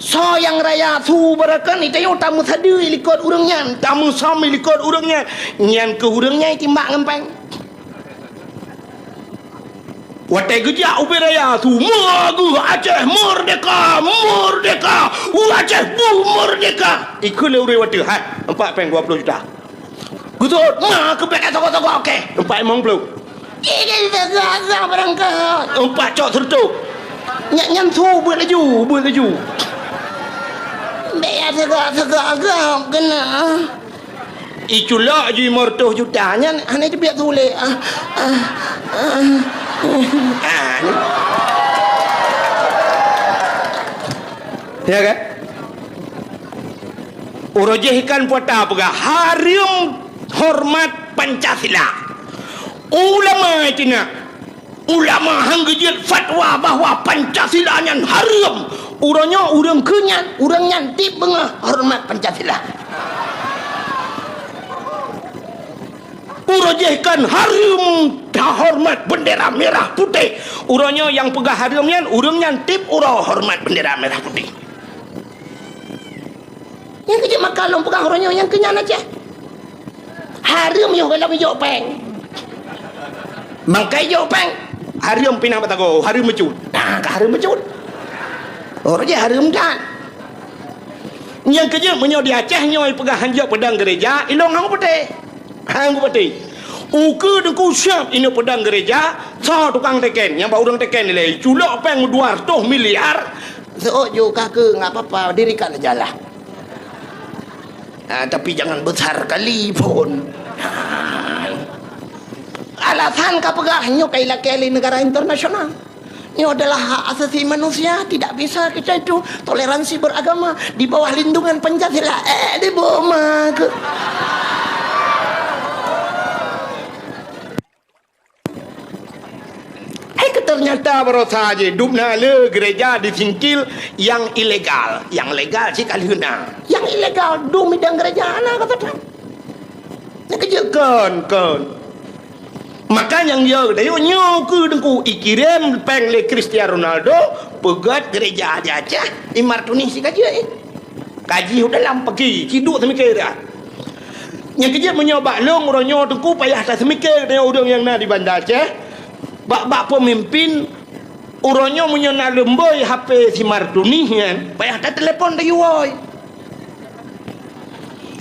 Soe nyang raya su beureukan, ita nyoe tameusadeue likot ureueng nyan, tameusom likot ureueng nyan, nyan keuh ureueng nyan itimbak ngon péng. Watée geujak ubé raya su, "Meuageuh Aceh merdeka, merdeka, Aceh bu merdeka!" Ikheun lé ureueng watée, "Hai, empat péng dua puluh juta." Geutot, ma keubek toko-toko, oke. Empat limong puluh. Ih, ih, ih, ih, ih, barangkapeue. Empat cok seureutôh. Nyan, nyan su beuet laju, beuet laju. Bèk ya tegak-tegak agam keunan. Iculok ju lima ratus juta nyan hana teubiet su lé. Ah, ah, ah. Ah, ni. Ya kan? Uroe jih kan puata peugah hareuem hormat Pancasila. Ulama tina, ulama han geujeuet fatwa bahwa Pancasila nyan hareuem. Uroe nyoe ureueng keu nyan, ureueng nyan tieb beungoh hormat Pancasila. Uroe jih kan hareuem tahormat bendera merah putih. Uroe nyoe nyang peugah hareuem nyan, ureueng nyan tieb uroe hormat bendera merah putih. Nyang keuh jeuet maka lôn peugah uroe nyoe nyang keu nyan Aceh. Hareuem yoh gohlom ijok péng. Mangkai ijok péng, hareuem pinah batago, hareuem meucut. Nah, ka hareuem meucut. Uroe jih hareuem that. Nyang keuh jeuet meunyoe di Aceh nyoe peugah hanjeuet peudong gereja, ilong han kupatéh. Han kupatéh. Ukeue teungku siab ineuk peudong gereja, soe tukang teken, nyang bak ureueng teken ilée, culok péng dua ratus miliar. Seuôt ju ka keu, nggak apa-apa, dirikan aja lah. Ha, tapi jangan besar kali pun. Ha. Alasan ka peugah nyoe ka ilakée lé negara internasional. Nyoe adalah hak asasi manusia, tidak bisa kita itu toleransi beragama di bawah lindungan Pancasila. Eh, di bawah maka. Eh, ternyata barosa je dum na le gereja di Singkil yang ilegal. Yang legal cit ka lheueh na. Yang ilegal dum idang gereja na kata. Nyang keuh jeuet kon, kon. Maka nyang yo dayok nyoe keuh teungku ikirém péng lé Cristiano Ronaldo peugét gereja di Aceh, i Martunih si ka jeuet. Kaji u dalam pagi, ciduk seumiké dah. Nyang keuh jeuet meunyoe bak lôn uroe nyoe teungku payah taseumiké dayok ureueng nyang na di Banda Aceh. Bak, bak peumimpin uroe nyoe meunyoe na leumboi H P si Martunih nyan, payah tatelepon dayok woe.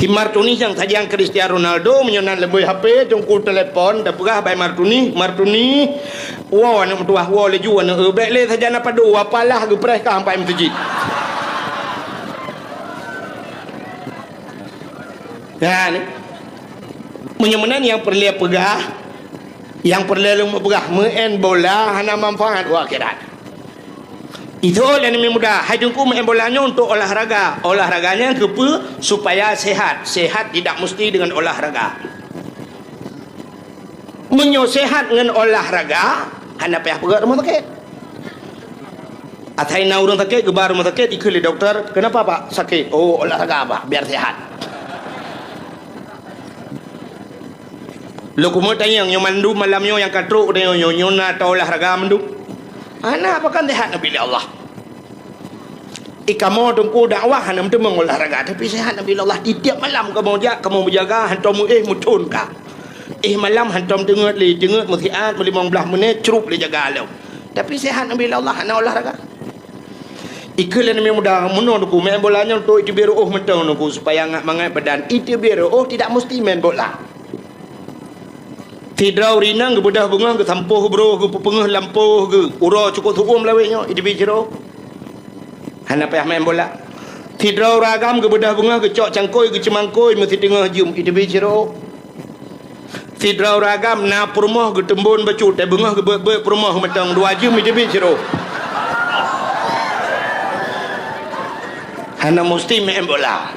Si Martunih nyang sajan Cristiano Ronaldo, meunyoe na leumboi H P, teungku telepon, tapeugah bak Martunih, "Martunih, woe aneuk meutuwah, woe laju aneuk eu, bék lé sajan na padum, apalah geupreh ka sampai meuseujid." Nah, ni. Meunyoe meunan nyang peureulée peugah, nyang peureulée lôn peugah, meu'en bola hana manfaat u akhirat. Itu lé aneuk muda, hai teungku meu'en bola nyoe untuk olahraga. Olahraga nyan keupeue? Supaya sehat. Sehat tidak mesti dengan olahraga. Meunyoe sehat ngon olahraga, hana payah peugét rumoh sakét. Asai na ureuëng sakét, geuba rumoh sakét, ikheun lé dokto, "Kenapa, Pak, sakit?" "Oh, olahraga, Pak, biar sehat." Lôn keumeung tanyong, nyoe mandum malam nyoe nyang ka trok tanyong nyoe, nyoe na ta olahraga mandum? Hana, pakon sehat neubi lé Allah. I kamoe teungku dakwah hana meuteumé olahraga, tapi sehat neubi lé Allah. Tiep-tiep malam kamoe jak, kamoe meujaga, hantom meuéh meuthon ka. Éh malam hantom teungeut lé, teungeut meusiat, meulimong blaih menit, crup lé jaga lom. Tapi sehat neubi lé Allah, hana olahraga. Ikheun lé aneuk muda, meunoe teungku, main bola nyoe untuk iteubiet reuôh mantong teungku, supaya ngat mangat badan. Iteubiet reuôh tidak mesti main bola. Sidroe ureuëng inong geubeudôh beungoh, geusampôh broh, geupeupeungeuh lampôh geuh, uroe cukôp su'uem lawét nyoe, iteubiet sidroe. Hana payah main bola. Sidroe ureuëng agam geubeudôh beungoh, geucok cangkôi, geuceumangkôi, meusiteungoh jeuem, iteubiet sidroe. Sidroe ureuëng agam na peurumoh geuteumbon bacut, teubeungoh geubeuet-beuet peurumoh mantong dua jeuem, iteubiet sidroe. Hana musti main bola.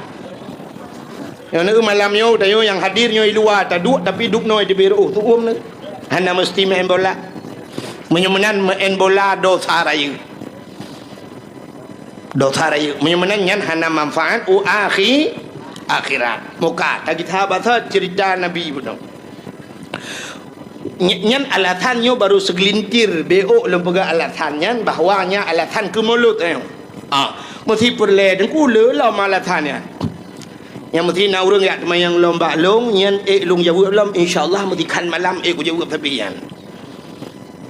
Nyoe neueu malam nyoe, tanyoe nyang hadir nyoe i luwa taduek, tapi dubnoe iteubiet reuôh, su'uem neueu. Hana musti main bola. Meunyoe meunan main bola dosa rayeuk. Dosa rayeuk. Meunyoe meunan nyan hana manfaat u akhi-, akhirat. Muka, tagita basa cerita Nabi bunoe. Ny-, nyan alasan nyoe baru segelintir, bék lôn peugah alasan nyan bahwa nyan alasan keu mulod nyoe. Ah, meusti peureulée teungku le lom alasan nyan. Nyang meusti na ureuëng jak teumayang lom bak lôn, nyan ék lôn jaweueb lom, insya Allah meusti khan malam ék kujaweueb sabe nyan.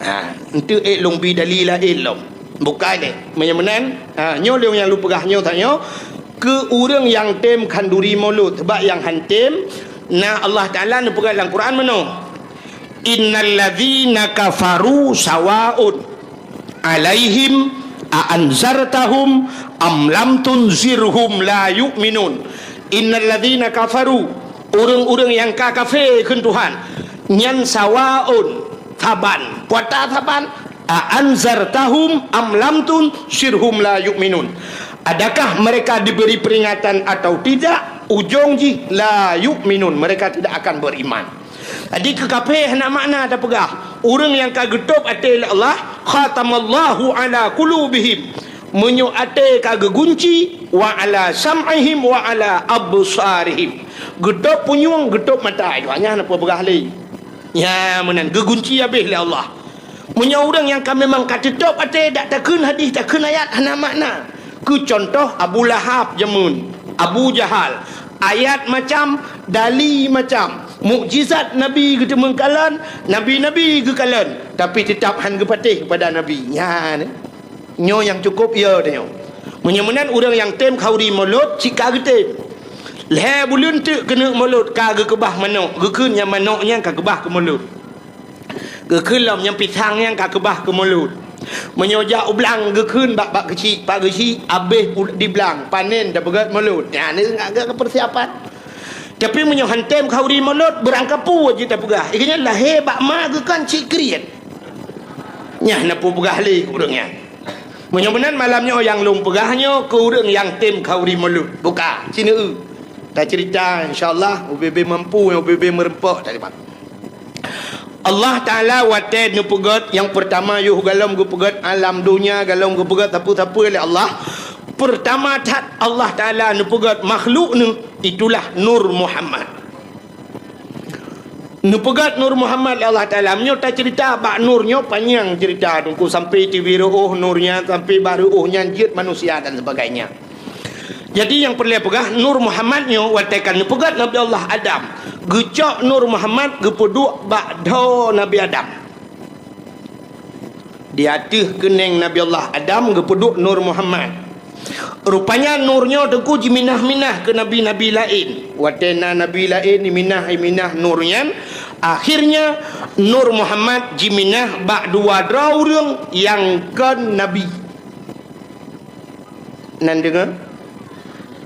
Ha, enteuk ék lôn bi dalil laén lom. Bukai lé. Meunyoe meunan, ha, nyoe lôn nyang lôn peugah nyoe tanyoe, keu ureuëng nyang tem khanduri mulod, sabab nyang han tem, na Allah Taala neupeugah lam Quran meunoe, "Innal ladzina kafaru sawaun alaihim a anzartahum am lam tunzirhum la yu'minun." Innal ladzina kafaru, ureuëng-ureuëng nyang ka kafé kheun Tuhan, nyan sawaun, saban, kuata saban, a anzartahum am lam tunzirhum la yu'minun. Adakah mereka diberi peringatan atau tidak, ujong jih la yu'minun, mereka tidak akan beriman. Jadi keu kafé hana makna tapeugah. Ureuëng nyang ka geutôb até lé Allah, khatamallahu ala qulubihim. Meunyoe até ka geugunci, wa ala sam'ihim wa ala absarihim. Geutôb punyueng, geutôb mata. Nyan hana peue peugah lé. Nyan meunan geugunci habéh lé Allah. Meunyoe ureuëng nyang ka memang ka teutôb até, dak takheun hadis, takheun ayat, hana makna. Keu cuntoh Abu Lahab jameun, Abu Jahal, ayat macam, dali macam, mukjizat Nabi geuteumeung kalon, nabi-nabi geukalon, tapi teutap han geupatéh keupada Nabi. Nyan, nyoe nyang cukôp yo tanyoe. Meunyoe meunan ureuëng nyang tem khanduri mulod cit ka geutem. Lhée buleuen teuk keuneuk mulod ka geukeubah manok, geukheun nyang manok nyan ka keubah keu mulod. Geukheun lom nyang pisang nyan ka keubah keu mulod. Meunyoe jak u blang geukheun bak, bak geuchik, bak geuchik, abéh u-, di blang, panen tapeugét mulod. Nyan ngat geuh peusiapan. Tapi meunyoe han tem khanduri mulod, beurangkapeue jih tapeugah. Ikeu nyan lahé bak ma geuh kan cit kriet. Nyan hana peue peugah lé keu ureuëng nyan. Meunyoe meunan malam nyoe nyang lôn peugah nyoe keu ureuëng nyang tem khanduri mulod. Buka, sineuk. Tacerita insya Allah, ubé-bé mampu, ubé-bé meureumpok tadi. Allah Taala watée neupeugét nyang peurtama yoh galom geupeugét alam donya, galom geupeugét sapeue-sapeue lé Allah. Peurtama that Allah Taala neupeugét makhluk neuh, itulah Nur Muhammad. Neupeugét Nur Muhammad lé Allah Taala. Meunyoe tacerita bak Nur nyoe panyang cerita teungku, sampai teubiet reuôh Nur nyan, sampai bak reuôh nyan jeuet manusia dan sebagainya. Jadi nyang peureulée peugah Nur Muhammad nyoe watée ka neupeugét Nabi Allah Adam, geucok Nur Muhammad geupeuduek bak dhoe Nabi Adam. Di ateueh keuneng Nabi Allah Adam geupeuduek Nur Muhammad. Rupanya Nur nyoe teungku jiminah-minah keu nabi-nabi laén. Watée na nabi laén iminah-iminah Nur nyan, akhirnya Nur Muhammad jiminah bak dua droe ureuëng nyang kon nabi. Nan deungoe,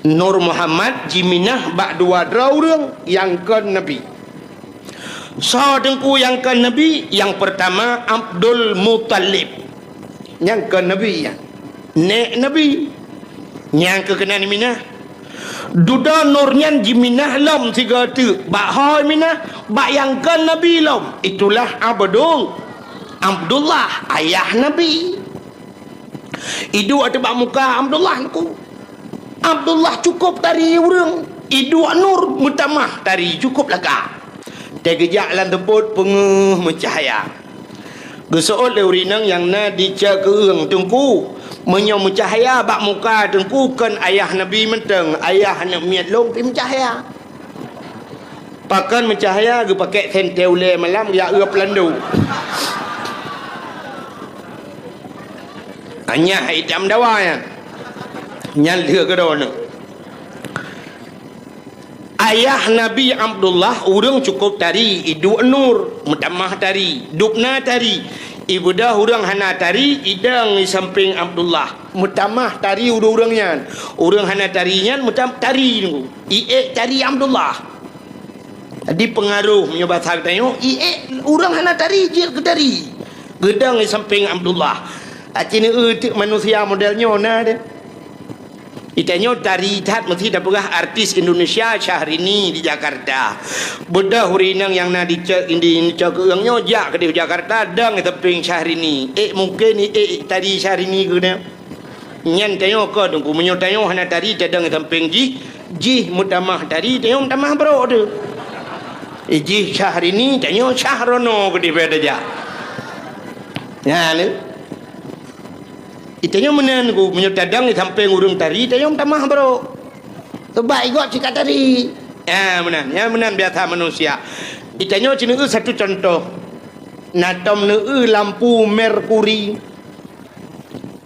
Nur Muhammad jiminah bak dua droe ureuëng nyang kon nabi. Soe teungku nyang kon nabi? Nyang peurtama Abdul Muthalib. Nyang kon nabi nyan. Nék nabi. Nyang keu keunan iminah. Dudoe Nur nyan jiminah lom sigoe teuk. Bak ho iminah, bak nyang kon nabi lom. Itulah Abdul, Abdullah, ayah nabi. Iduek ateueh bak muka Abdullah Teungku. Abdullah cukôp tari ureuëng. Iduek nur meutamah tari cukôp lagak. Teugeujak lam seupôt peungeuh meucahya. Geuseuôt lé ureuëng inong nyang na di cot keueung Teungku. Meunyoe meucahya bak muka Teungku kon ayah Nabi mantong, ayah aneuëk miet lôn pih meucahya. Pakon meucahya geupakèk sentée ulée malam geujak eu peulandu. Anyah itam dawa nyan. Nyan lheueh keudroe nyoe. Ayah Nabi Abdullah ureuëng cukôp tari, iduek nur, meutamah tari, dubna tari. Ibeudôh ureuëng hana tari, idong di sampéng Abdullah. Meutamah tari ureuëng-ureuëng nyan. Ureuëng hana tari nyan meutam-, tari Teungku. Iék tari Abdullah. Jadi peungaroh meunyoe basa geutanyoe, iék ureuëng hana tari jeuet keu tari. Geudong di sampéng Abdullah. Aci neueu teuk manusia model nyoe na deh. Itanyoe tari that meusti tapeugah artis Indonesia Syahrini di Jakarta. Beudôh ureuëng inong nyang na di cot, di, di cot keueung nyoe jak keudeh Jakarta dong di sampéng Syahrini. Ék mungken iék tari Syahrini keunoe. Nyan tanyoe kon Teungku, meunyoe tanyoe hana tari tadong di sampéng jih, jih meutamah tari, tanyoe meutamah brok teuh. Eh, jih Syahrini, tanyoe Syahrono keudeh bak tajak. Nyan lé. Itanyoe meunan Teungku, meunyoe tadong di sampéng ureuëng tari, tanyoe meutamah brok. Sabab igob cit ka tari. Ya, meunan. Ya, meunan biasa manusia. Itanyoe ci neueu satu contoh. Na tom neueu lampu merkuri.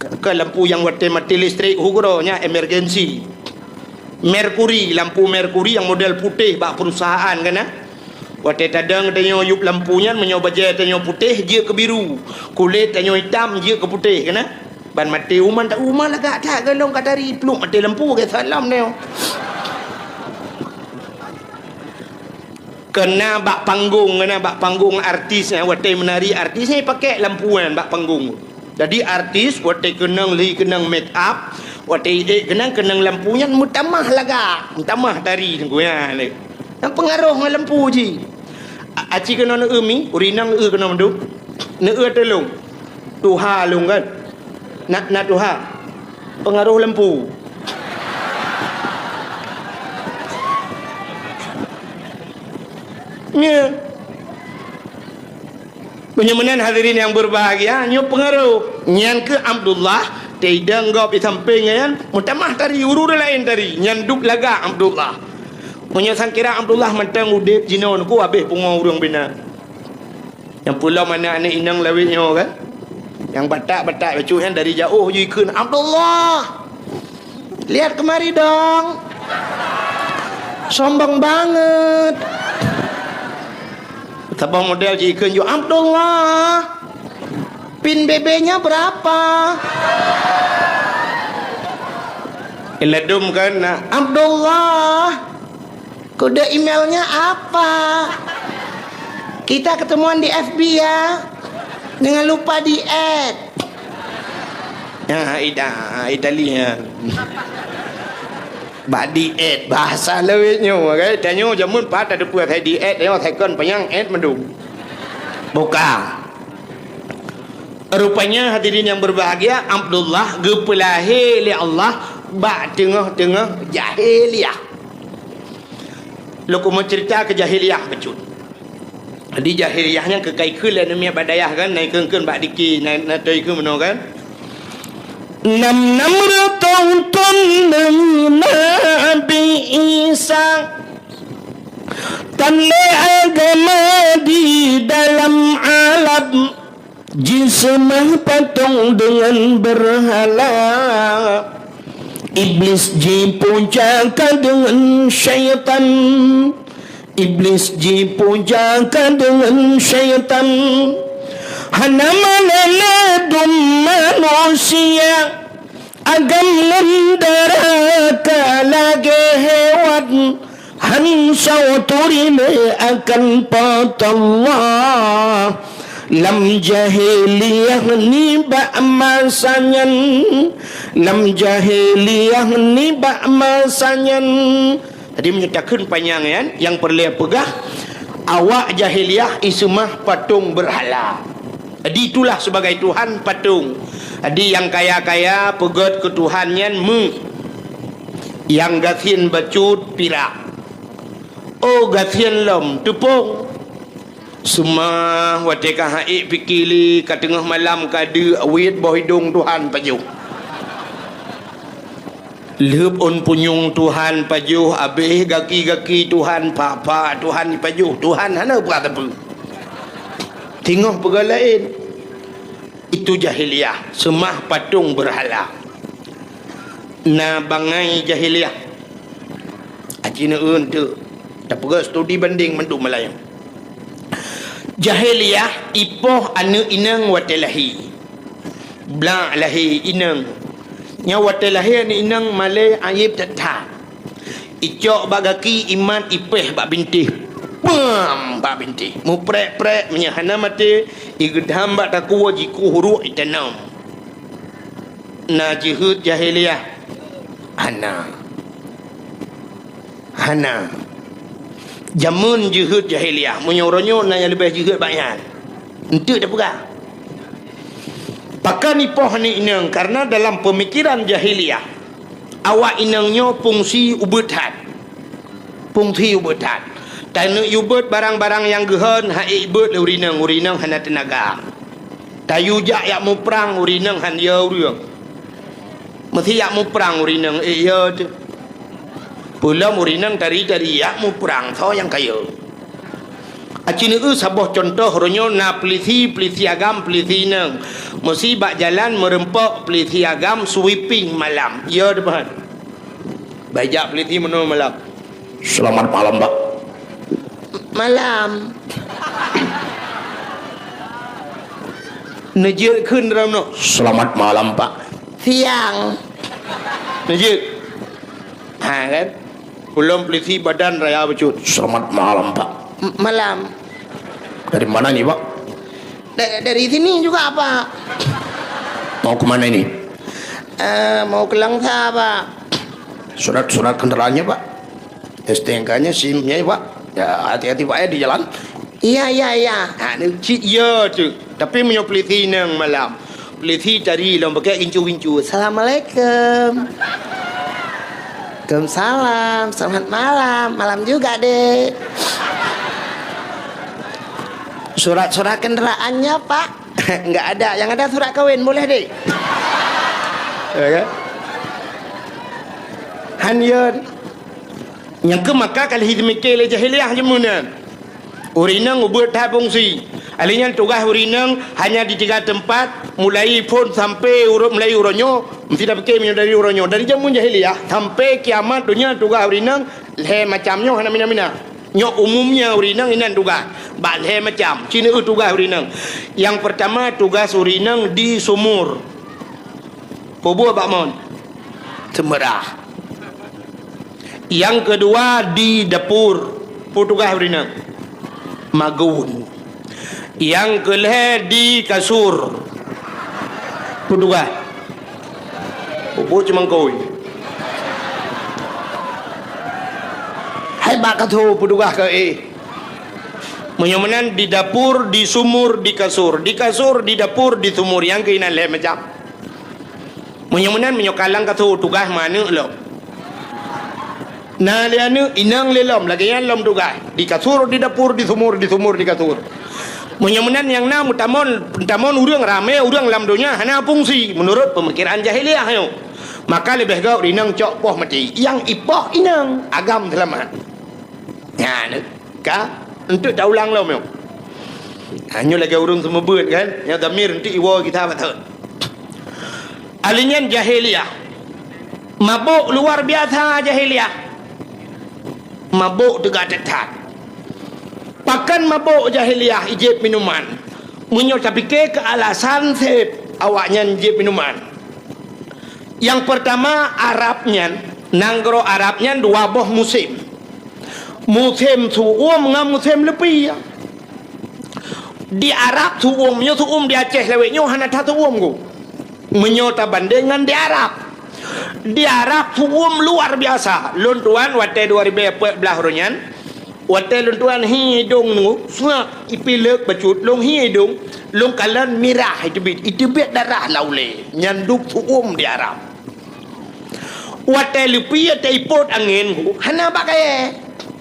Ke, ke lampu nyang watée maté listrik, ukeue droe nyan emergensi. Merkuri, lampu merkuri nyang model putéh bak perusahaan kan, ah? Watée tadong tanyoe yup lampu nyan, meunyoe bajée tanyoe putéh, jeuet keu biru. Kulét tanyoe itam, jeuet keu putéh kan, ah? Ban maté uma, tak uma lagak that golom ka tari, pluek maté lampu, geuseulam nyoe. Keunan bak panggong, keunan bak panggong artis nyan, watée meunari artis nyan ipakék lampu nyan bak panggong. Jadi artis watée keunong lhi keunong make up, watée iék keunan keunong lampu nyan meutamah lagak, meutamah tari Teungku nyan lé. Nyang peungaroh ngon lampu jih. A-, aci keunoe neueu mi, ureuëng inong neueu keunoe mandum. Neueu tulông. Tuha lôn kan. Na, na tuha. Peungaroh lampu. Nyoe. Meunyoe meunan hadirin nyang beubahgia, nyoe peungaroh. Nyan keuh Abdullah, teudong gob di sampéng nyan, meutamah tari, ureuëng laén tari, nyan duek lagak Abdullah. Meunyoe sangkira Abdullah mantong udeb jinoe Teungku, habéh pungo ureuëng binan. Nyang peulom aneuëk-aneuëk inong lawét nyoe kan? Nyang batak-batak bacut nyan dari jaoh jikheun, "Abdullah! Lihat kemari dong! Sombong banget!" Saboh model jikheun ju, "Abdullah! Pin B B-nya berapa?" Iladum kan, nah, "Abdullah!" Kode emailnya apa? Kita ketemuan di F B ya. Jangan lupa di-add. Ya, ida, Itali ya. Bak di-add, bahasa lawét nyoe, kan? Tanyoe jameun pat ada peue saya di-add, nyoe saya kon panyang add mandum. Buka. Rupanya hadirin yang berbahagia, Abdullah geupeulahé lé Allah bak teungoh-teungoh jahiliyah. Lôn keumeung ceurita keu jahiliyah bacut. Di jahiliyah nyan keu ka ikheun lé aneuk miet bak dayah kan, na ikheun-kheun bak diki, na, na toe ikheun meunoe kan. Nam-nam reutôh thôn deungon Nabi Isa, tan lé agama di dalam alam. Jiseumah patong deungon beurhala, Iblis jipuja ka deungon syaitan, Iblis jipuja ka deungon syaitan. Hana meunan ladum manusia, agam ngon dara ka lagée hewan. Han soe turi lé akan Po teu Allah. Lam jahiliyah nibak masa nyan, lam jahiliyah nibak masa nyan. Jadi meunyoe takheun panyang nyan, nyang peureulée peugah, awak jahiliyah iseumah patong beurhala. Jadi itulah sebagai Tuhan patong. Jadi nyang kaya-kaya peugét keu Tuhan nyan méuh, nyang gasien bacut pirak. Oh gasien lom teupông. Seumah watée ka ha'ék pike lé ka teungoh malam ka deuk wét boh idong Tuhan pajoh. Lheueb ôn punyueng Tuhan pajoh, abéh gaki-gaki Tuhan, pha-pha Tuhan pajoh, Tuhan hana peugah sapeue. Teungoh peugah laén. Itu jahiliyah, seumah patong beurhala. Na bangai jahiliyah. Aci neueu teuk. Tapeugah studi bandeng mandum malayeue. Jahiliyah ipoh aneuëk inong watée lahé. Blak lahé inong. Nyan watée lahé aneuëk inong malée ayeb that-that. Icok bak gaki, imat, ipéh bak bintéh. Pam! Bak bintéh. Muprek-prek, meunyoe hana maté, igeudam bak takue, jikueh uruek, itanom. Na jeuheut jahiliyah? Hana. Hana. Jameun jeuheut jahiliyah. Meunyoe uroe nyoe na nyang leubeh jeuheut bak nyan. Enteuk tapeugah. Pakon ipoh aneuëk inong, karena dalam pemikiran jahiliyah, awak inong nyoe fungsi ubeut that. Fungsi ubeut that. Taneuk yue beuet barang-barang nyang geuhon, ha'ék beuet lé ureuëng inong, ureuëng inong hana teunaga. Tayue jak yak muprang, ureuëng inong han yo ureuëng. Meusé yak muprang ureuëng inong, ék yo teuh. Peulom ureuëng inong tari-tari yak muprang, soe nyang ka yo. Aci neueu saboh cuntoh, uroe nyoe na peulisi, peulisi agam, peulisi inong. Meusé bak jalan meureumpok peulisi agam sweeping malam. Yo teuh, Pak. Bak jak peulisi meunoe malam. Selamat malam, Pak. Malam. Neujeuet kheun dalam nyoe. Selamat malam, Pak. Siang. Neujeuet. Ha, kan? Ulôn peulisi badan raya bacut. Selamat malam, Pak. M-, malam. Dari mana ni, Pak? Da-, dari sini juga, Pak. Mau ke mana ini? Eh, mau ke Langsa, Pak. Surat-surat kendaraannya, Pak? S T N K-nya, SIM-nya, Pak. Ya, hati-hati, Pak, ya, di jalan. Iya, iya, iya. Ha, ni cit ya tu. Tapi meunyoe peulisi inong malam, peulisi tari lom pakai gincu-gincu. Assalamualaikum. Waalaikumsalam. Selamat malam. Malam juga, Dek. Surat-surat kendaraannya, Pak? Enggak ada. Yang ada surat kawin. Boleh, Dek? Ya, kan? Han yön. Nyang keu maka ka lheueh teumike lé jahiliyah jameun nyan. Ureueng inong ubeuet that fungsi. Ahli nyan tugaih ureueng inong hanya di tiga teumpat, mulai phon sampai ureueng, mulai uroe nyoe, meusti tapike meunyoe dari uroe nyoe. Dari jameun jahiliyah sampai kiamat donya tugaih ureueng inong lhée macam nyoe hana mina-mina. Nyoe umumnya ureueng inong inan tugaih. Bak lhée macam. Ci neueu tugaih ureueng inong. Nyang peurtama tugaih ureueng inong di sumur. Peue buet bak mon? Seumeurah. Nyang keudua di dapur, peue tugaih ureueng inong? Magun. Nyang keulhée di kasur, peue tugaih? Peue cumangkôi. Hai bak kasur peue tugaih keu éh? Meunyoe meunan di dapur, di sumur, di kasur. Di kasur, di dapur, di sumur. Nyang keuh inan lhée macam. Meunyoe meunan, meunyoe ka lam kasur tugaih meuaneuk lom. Na lé aneuk, inong lé lom, lagée nyan lom tugaih. Di kasur, di dapur, di sumur, di sumur, di kasur. Meunyoe meunan nyang na meutamon, meutamon ureueng ramé, ureueng lam donya hana fungsi meunurot peumikeran jahiliyah nyoe. Maka leubeh gét inong cok poh maté. Nyang ipoh inong, agam seulamat. Nyan ka, enteuk taulang lom nyoe. Ha, nyoe lagée ureueng seumeubeuet kan, nyang damir enteuk iwoe gita batot. Ahli nyan jahiliyah. Mabök luar biasa jahiliyah. Mabök teuga that-that. Pakon mabök jahiliyah ijép minuman? Meunyoe tapike keu alasan seb awaknyan jép minuman. Nyang peurtama, Arab nyan, nanggroe Arab nyan dua boh musém. Musém su'uem ngon musém leupie. Di Arab su'uem, nyoe su'uem di Aceh lawét nyoe hana that su'uem ku. Meunyoe tabandeng ngon di Arab. Di Arab su'uem luar biasa. Lôn tuan watée dua ribée peuet blaih uroe nyan, watée lôn tuan hi idong nyoe, seungab ipilek bacut lôn hi idong, Lôn kalon mirah iteubiet, iteubiet darah lam ulèe, nyan dub su'uem di Arab. Watèe leupie teupôt angén, hana bak kayèe.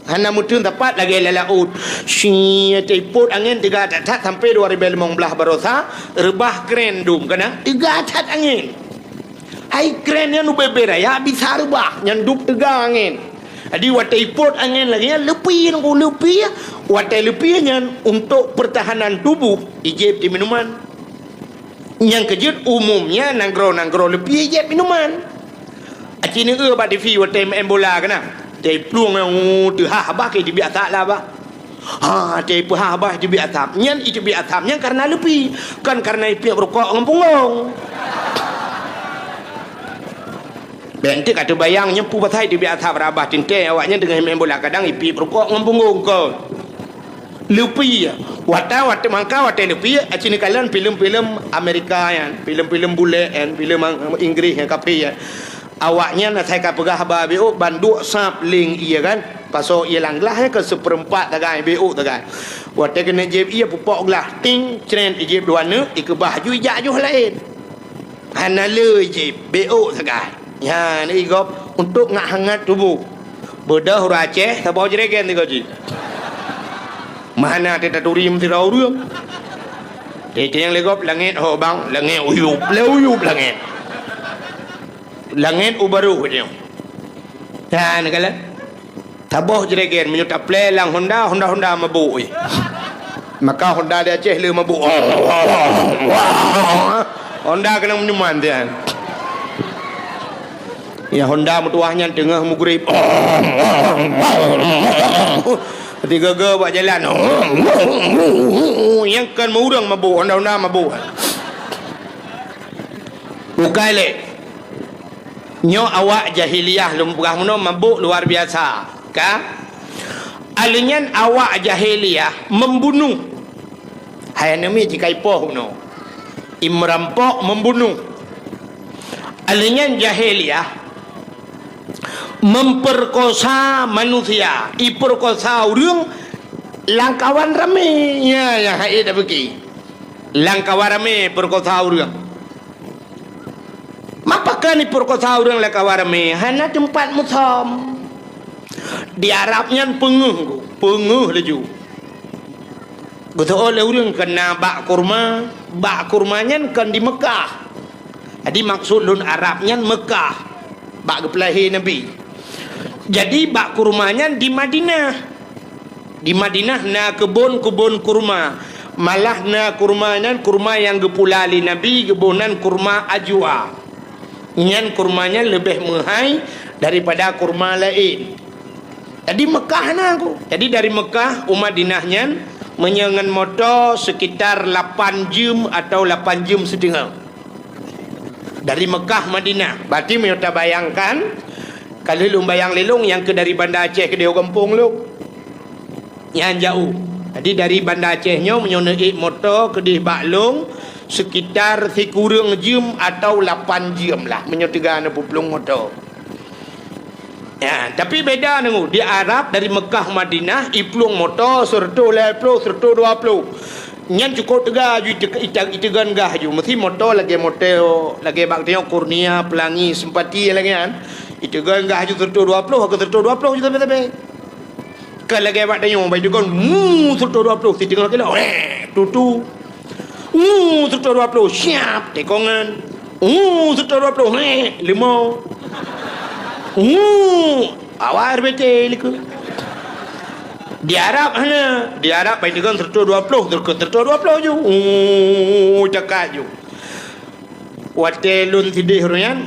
Hana meuteun sapat lagèe lam laôt. Syiek teupôt angén teuga that-that sampoe dua ribèe limong blah barosa, reubah kren dum kana, teuga that angén. Hai kren nyan ubé-bé raya bisa reubah, nyan dub teuga angén. Jadi watèe ipôt angén lagèe nyan, leupie nyan, leupie. Watèe leupie nyan untuk pertahanan tubuh, ijép di minuman. Nyang keujeuet umumnya nanggroe-nanggroe leupie ijép minuman. Aci neueu bak T V watèe meu'en bola keunan. Watèe plueng nyan, oh, teuhah bah keu teubiet asap lah bah. Ha, watèe peuhah bah teubiet asap. Nyan teubiet asap nyan karena leupie, kon karena ipiep rukok ngon punggong. Bèk enteuk ka teubayang nyoe peue pasai teubiet asap rabah teuntèe awaknyan teungoh meu'en bola kadang ipiep rukok ngon punggong kon. Leupie. Watèe, watèe mangka, watèe leupie, aci neukalon filem-filem Amerika nyan, filem-filem bulèe nyan, filem Ang-, Inggris nyan, kafé nyan. Awaknyan asai ka peugah haba beuôk, ban duek sab leng ie kan. Pasoe ie lam glah nyan keu seupeurempat sagai, beuôk sagai. Watèe keuneuk jieb ie, pupok glah, ting, cret, ijép dua neuk, ikeubah ju ijak joh laén. Hana le ijép, beuôk sagai. Nyan igop untuk ngat hangat tuboh. Beudôh ureueng Aceh, saboh jregen sigoe jih. Meuhana teutaturi meusidroe ureueng. Teuntèe nyang lé gob langèt ho bang, langèt uyup, lé uyup langèt. Langèt u barôh nyoe. Nyan kalon. Saboh jregen meunyoe taplè lam Honda, Honda-Honda mabôk, eh. Maka Honda di Aceh le mabôk. Honda keunong minuman tian. Ya Honda meutuwah nyan teungoh meugrib. Tiga-ga bak jalan. Nyang kon meureueng mabôk, Honda-Honda mabôk. Bukai lé. Nyoe awak jahiliyah lôn peugah meunoe mabôk luar biasa, ka? Alèh nyan awak jahiliyah membunuh. Hai aneuk miet jikaipoh bunoe. Imerampok membunuh. Alèh nyan jahiliyah memperkosa manusia, iperkosa ureueng lam kawan ramé. Nya nyang hai tabeuki. Lam kawan ramé perkosa ureueng. Mapakon iperkosa ureueng lam kawan ramé, hana teumpat musöm. Di Arab nyan peungeuh, peungeuh laju. Geuseuôt lé ureueng keu na bak kurma, bak kurma nyan kon di Meukah. Jadi maksud lôn Arab nyan Meukah, bak geupeulahé Nabi. Jadi bak kurma nyan di Madinah. Di Madinah na keubon-keubon kurma. Malah na kurma nyan kurma nyang geupula lé Nabi, geuboh nan kurma ajwa. Nyan kurma nyan leubeh meuhai daripada kurma laén. Jadi Meukah na ku. Jadi dari Meukah u Madinah nyan meunyoe ngon moto sekitar lapan jeuem atau lapan jeuem siteungoh. Dari Meukah Madinah. Berarti meunyoe tabayangkan, ka lheueh lôn bayang lé lôn nyang keu dari Banda Aceh keudéh u gampông lôn. Nyan jaôh. Jadi dari Banda Aceh nyoe meunyoe neuék moto keudéh bak lôn sekitar sikureueng jeuem atau lapan jeuem lah meunyoe teuga neupeuplong moto. Ya, tapi beda nunggu. Di Arab dari Meukah Madinah, iplueng moto seureutôh lhèe ploh, seureutôh dua ploh. Nyan cukôp teuga ju ite-, ite-, iteugon gah ju. Meusti moto lagèe moto, lagèe bak tanyoe Kurnia, Pelangi, Sempati lagèe nyan. Iteugon gah ju seureutôh dua ploh, ke seureutôh dua ploh ju sabe-sabe. Ka lagèe bak tanyoe, bak iteugon, mu, seureutôh dua ploh, siteungoh kilo, eh, tutu. Uh, seureutôh dua ploh, siap, tekongan. Uh, seureutôh dua ploh, heh, leumo. Uh, awai R B T likot. Di Arab hana, di Arab bai deungon seureutôh dua ploh, seureutôh dua ploh ju. Uh, cakak ju. Watèe lôn sideh ureueng nyan,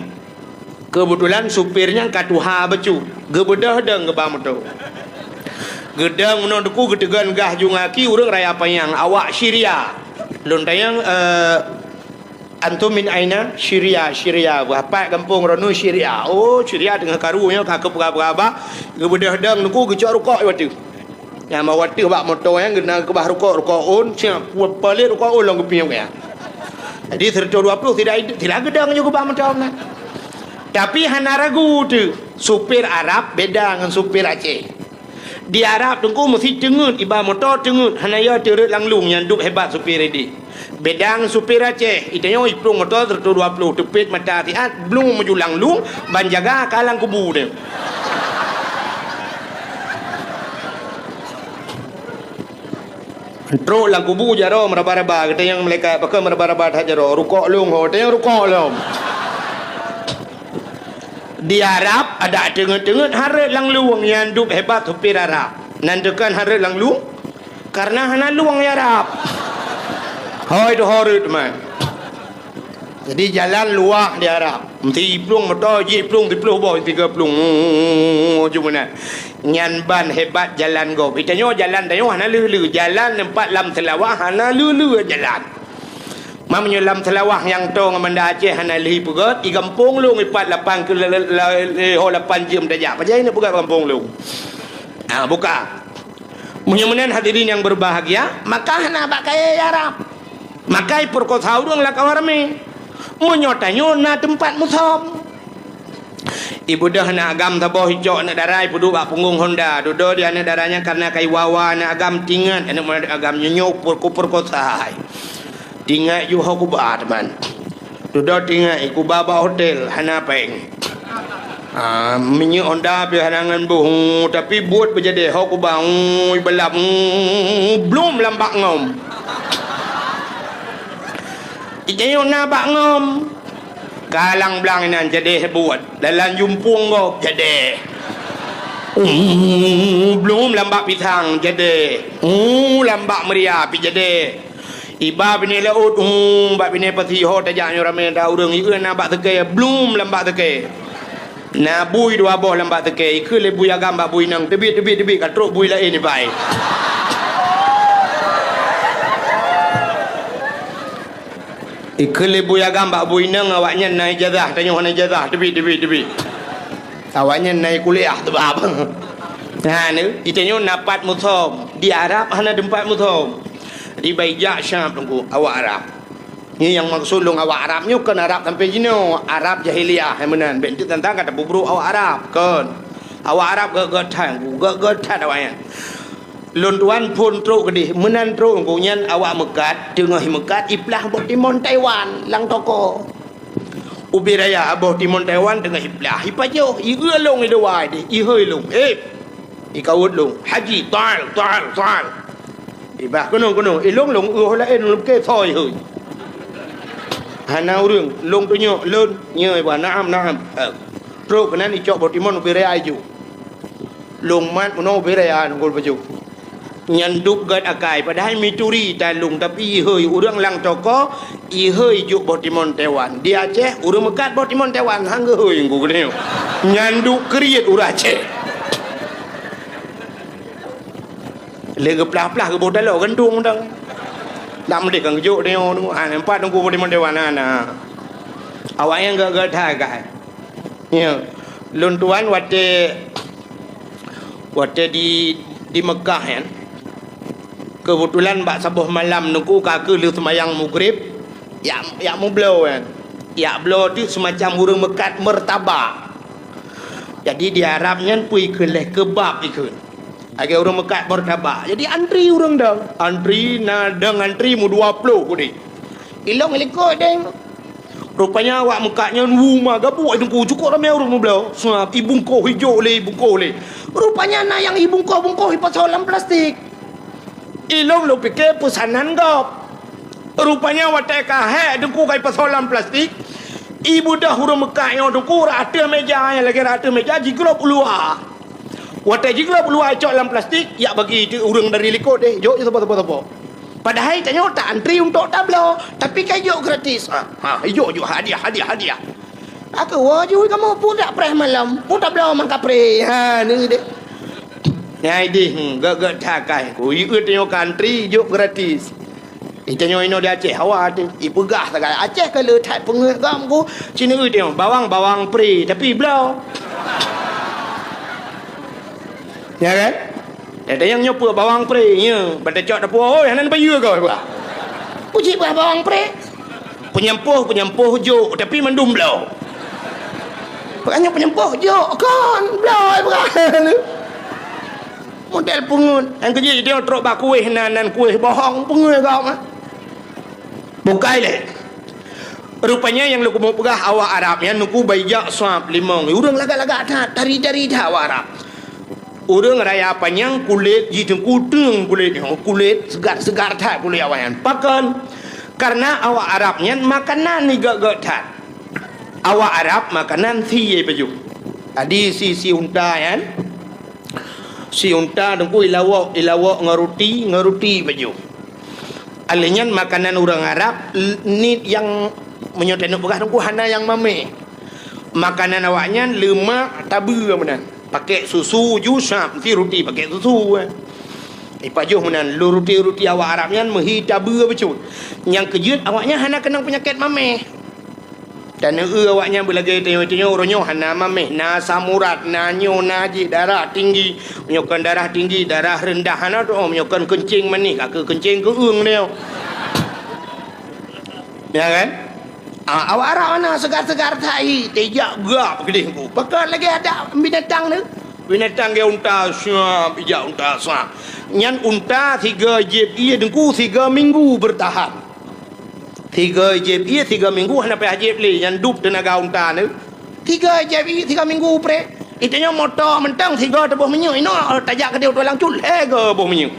keubeutulan supir nyan ka tuha bacut, geubeudôh dong geuba moto. Geudong meunoe teungku geuteugon gah ju ngon aki ureueng raya panyang, awak Syria. Lôn tanyong, eh, "Antum min aina?" "Syria, Syria." "Beuhapat gampông droeneuh Syria." "Oh, Syria teungoh karu nyoe ka keupeugah-peugah bah." Geubeudôh dong teungku geucok rukok watèe. Nyang bak watèe bak moto nyan geukeubah rukok, rukok ôn, siap, palet rukok ôn lom geupiôh nyan. Jadi seureutôh dua ploh tidak, tidak geudong ju geuba moto nyan. Tapi hana ragu teuh, supir Arab beda ngon supir Aceh. Di Arab teungku meusti teungeut, iba moto teungeut, hana yo teureuet lam lueng nyan dub hebat supir ideh. Beda ngon supir Aceh, itanyoe iplueng moto seratus dua puluh, teupet mata siat, blung meujulang lung, ban jaga ka lam kubu teuh. Trok lam kubu jaroe meuraba-raba, geutanyoe malaikat, pakon meuraba-raba that jaroe, rukok lom ho, geutanyoe rukok lom. Di Arab, adak teungeut-teungeut hareuet lam lueng, nyang dub hebat supir Arab. Nan teukan hareuet lam lueng, karena hana lueng di Arab. Hôi tu hareuet man. Jadi jalan luwah di Arab. Meusti iplueng moto, jiplueng siploh boh, tiga plueng. Ju meunan. Nyan ban hebat jalan gob. Itanyoe jalan tanyoe hana lheueh-lheueh. Jalan teumpat lam Seulawah hana lheueh-lheueh jalan. Ma meunyoe lam Seulawah nyang toe ngon Banda Aceh hana lheueh peugöt, i gampông lôn ipat lapan keu la-, la-, la-, ho lapan jeuem tajak. Pajan neuk peugöt gampông lôn? Ah, buka. Meunyoe meunan hadirin nyang berbahagia, maka hana bak kayèe Arab. Maka ipeurkosa ureueng lam kawan ramé. Meunyoe tanyoe na teumpat musöm. Ibeudôh aneuk agam saboh, icok aneuk dara, ipeuduek bak punggong honda. Dudoe di aneuk dara nyan kareuna ka iwa-wa aneuk agam, tingat aneuk agam nyoe nyoe kupeukosa. Tingat ju ho kuba teuma. Dudoe tingat, ikuba bak hotel, hana péng. Ah, minyeuk honda pih hana ngon boh, tapi buet beujadèe ho kuba, ui, balap, blom lam bak ngom. Itanyoe na bak ngom. Kalang blang inan jadèh buet, dalam jumpung gob jadèh. Uh, blom lam bak pisang jadèh. Uh, lam bak meuria pih jadèh. Iba binéh laôt, uh, bak binéh pasi ho tajak nyoe ramé ata ureueng, ieu na bak seukée, blom lam bak seukée. Na bui dua boh lam bak seukée, ikheun lé bui agam bak bui inong, teubiet, teubiet, teubiet, ka trok bui laén iba. Ikheun lé bui agam bak bui inong, awaknyan na ijazah, tanyoe hana ijazah, teubiet, teubiet, teubiet. Awaknyan na kuliah teubab. Nah, ni, itanyoe na pat musöm, di Arab hana teumpat musöm. Di baijak syab teungku, awak Arab. Nyoe nyang maksud lôn awak Arab nyoe kon Arab sampoe jinoe, Arab jahiliyah nyang meunan. Bèk teuntang ka tapeubrôk awak Arab, kon. Awak Arab gét-gét that, gét-gét that awaknyan. Lôn tuan phôn trok keudeh, meunan trok gobnyan awak meukat, teungoh meukat iplah boh timon Taiwan lam toko. Ubé raya boh timon Taiwan teungoh iplah, ipajoh, ieu lôn idua deh, ihôi lôn. Eh, ikawot lôn, "Haji, tal, tal, tal." Ibah, "Keunoe, keunoe." Ilong lôn, "Ueh laén lôn ke soi hôi." Hana ureueng, lôn tunyok, "Lôn." "Nyoe, Bah." "Naam, naam." Eh, trok keunan icok boh timon ubé raya iju. Lôn mat meunoe ubé raya nunggul baju. Nyan dub gét akai, padahai mituri tan lôn, tapi ihôi ureueng lam toko, ihôi jok boh timon Taiwan. Di Aceh, ureueng meukat boh timon Taiwan, han geuhôi ngon geuneuk. Nyan dub kriet ureueng Aceh. Lé geuplah-plah geuboh taloe gantung dang. Nak meudeh kan geujok deungoe tu. Ha, nampak teungku boh timon Taiwan, na, na. Awaknyan gét-gét that akai. Ya, lôn tuan watèe, watèe di, di Mekah nyan, keubeutulan bak saboh malam teungku ka keuh lheueh seumayang Maghrib, jak, jak meubloe nyan. Jak bloe teuk seumacam ureueng meukat meurtaba. Jadi di Arab nyan peue ikheun lé, keubab ikheun. Lagèe ureueng meukat meurtaba. Jadi antri ureueng dong. Antri na dong antri meudua ploh keudeh. Ilong likot deh. Rupanya awak meukat nyan wu ma gabuk teungku, cukôp ramé ureueng meubloe. Seuab ibungkoh ijok lé, ibungkoh lé. Rupanya na nyang ibungkoh-bungkoh ipasoe lam plastik. Ilong lôn pike peusanan gob. Rupanya watèe ka hék teungku ka ipasoe lam plastik, ibeudôh ureueng meukat nyoe teungku rot ateueh meja, nyang lagèe rot ateueh meja jiglôb u luwa. Watèe jiglôb u luwa icok lam plastik, jak bagi teuk ureueng dari likot deh, jok ju saboh-saboh. Padahai tanyoe ta antri untuk tabloe, tapi ka ijok gratis. Ha, ha, ijok ju hadiah, hadiah, hadiah. Aku woe ju kamoe peue dak preh malam, peue tabloe mangkapreh. Ha, ni deh. Nyan ideh, hmm, gét-gét that akai. Ku ieuet tanyoe ka antri, ijok gratis. Itanyoe inoe di Aceh, hawa teuh. Ipeugah sagai Aceh ka le that peungeuet gam ku. Cina ieuet tanyoe, bawang, bawang pre, tapi bloe. Ya kan? Dah tanyong nyoe peue bawang pre, nya. Ban tacok dapur, oi, hana neubayeue kah, bah. Puji bah bawang pre. Peunyampôh, peunyampôh jok, tapi mandum bloe. Bukannya peunyampôh jok, kon bloe bukan. Model peungeuet. Nyang keujih dia trok bak kueh nan, nan kueh bohong, peungeuet kau mah. Bukai lé. Rupanya nyang lôn keumeung peugah awak Arab nyan nungku baijak sab limong. Ureuëng lagak-lagak that, tari-tari that awak Arab. Ureuëng raya panyang kulét jih teungku teueng kulét nyoe, kulét seugar-seugar that kulét awak nyan. Pakon? Karena awak Arab nyan makanan igak-gak that. Awak Arab makanan sie pajoh. Tadi sie, sie unta nyan. Sie unta teungku ilawok, ilawok ngon ruti, ngon ruti pajoh. Alèh nyan makanan ureuëng Arab l-, niet nyang meunyoe taneuk peugah teungku hana nyang mamèh. Makanan awaknyan leumak tabeue meunan. Pakèk susu ju sab, meusti ruti pakèk susu, eh. Ipajoh meunan, lôn ruti-ruti awak Arab nyan meuhi tabeue bacut. Nyang keujeuet awaknyan hana keunong peunyakét mamèh. Taneuk eu awaknyan beulagèe tanyoe-tanyoe, uroe nyoe hana mamèh, na asam urat, na nyoe, na jih, darah tinggi. Meunyoe kon darah tinggi, darah reundah hana teu'oh, meunyoe kon keuncing manih, ka keuh keuncing keueung nyoe. Ya kan? Ah, awak Arab hana seugar-seugar that hi, tijak gak keudeh ku. Pakon lagèe adak binatang tu. Binatang gaya unta, siap, ijak unta, siap. Nyan unta siga jieb ie teungku siga minggu bertahan. Siga jieb ie siga minggu hana payah jieb lé, nyan dub teunaga unta nyoe. Siga jieb ie siga minggu pré. Itanyoe moto mantong siga teuboh minyeuk inoe tajak keudeh u tulang cut lhèe go boh minyeuk.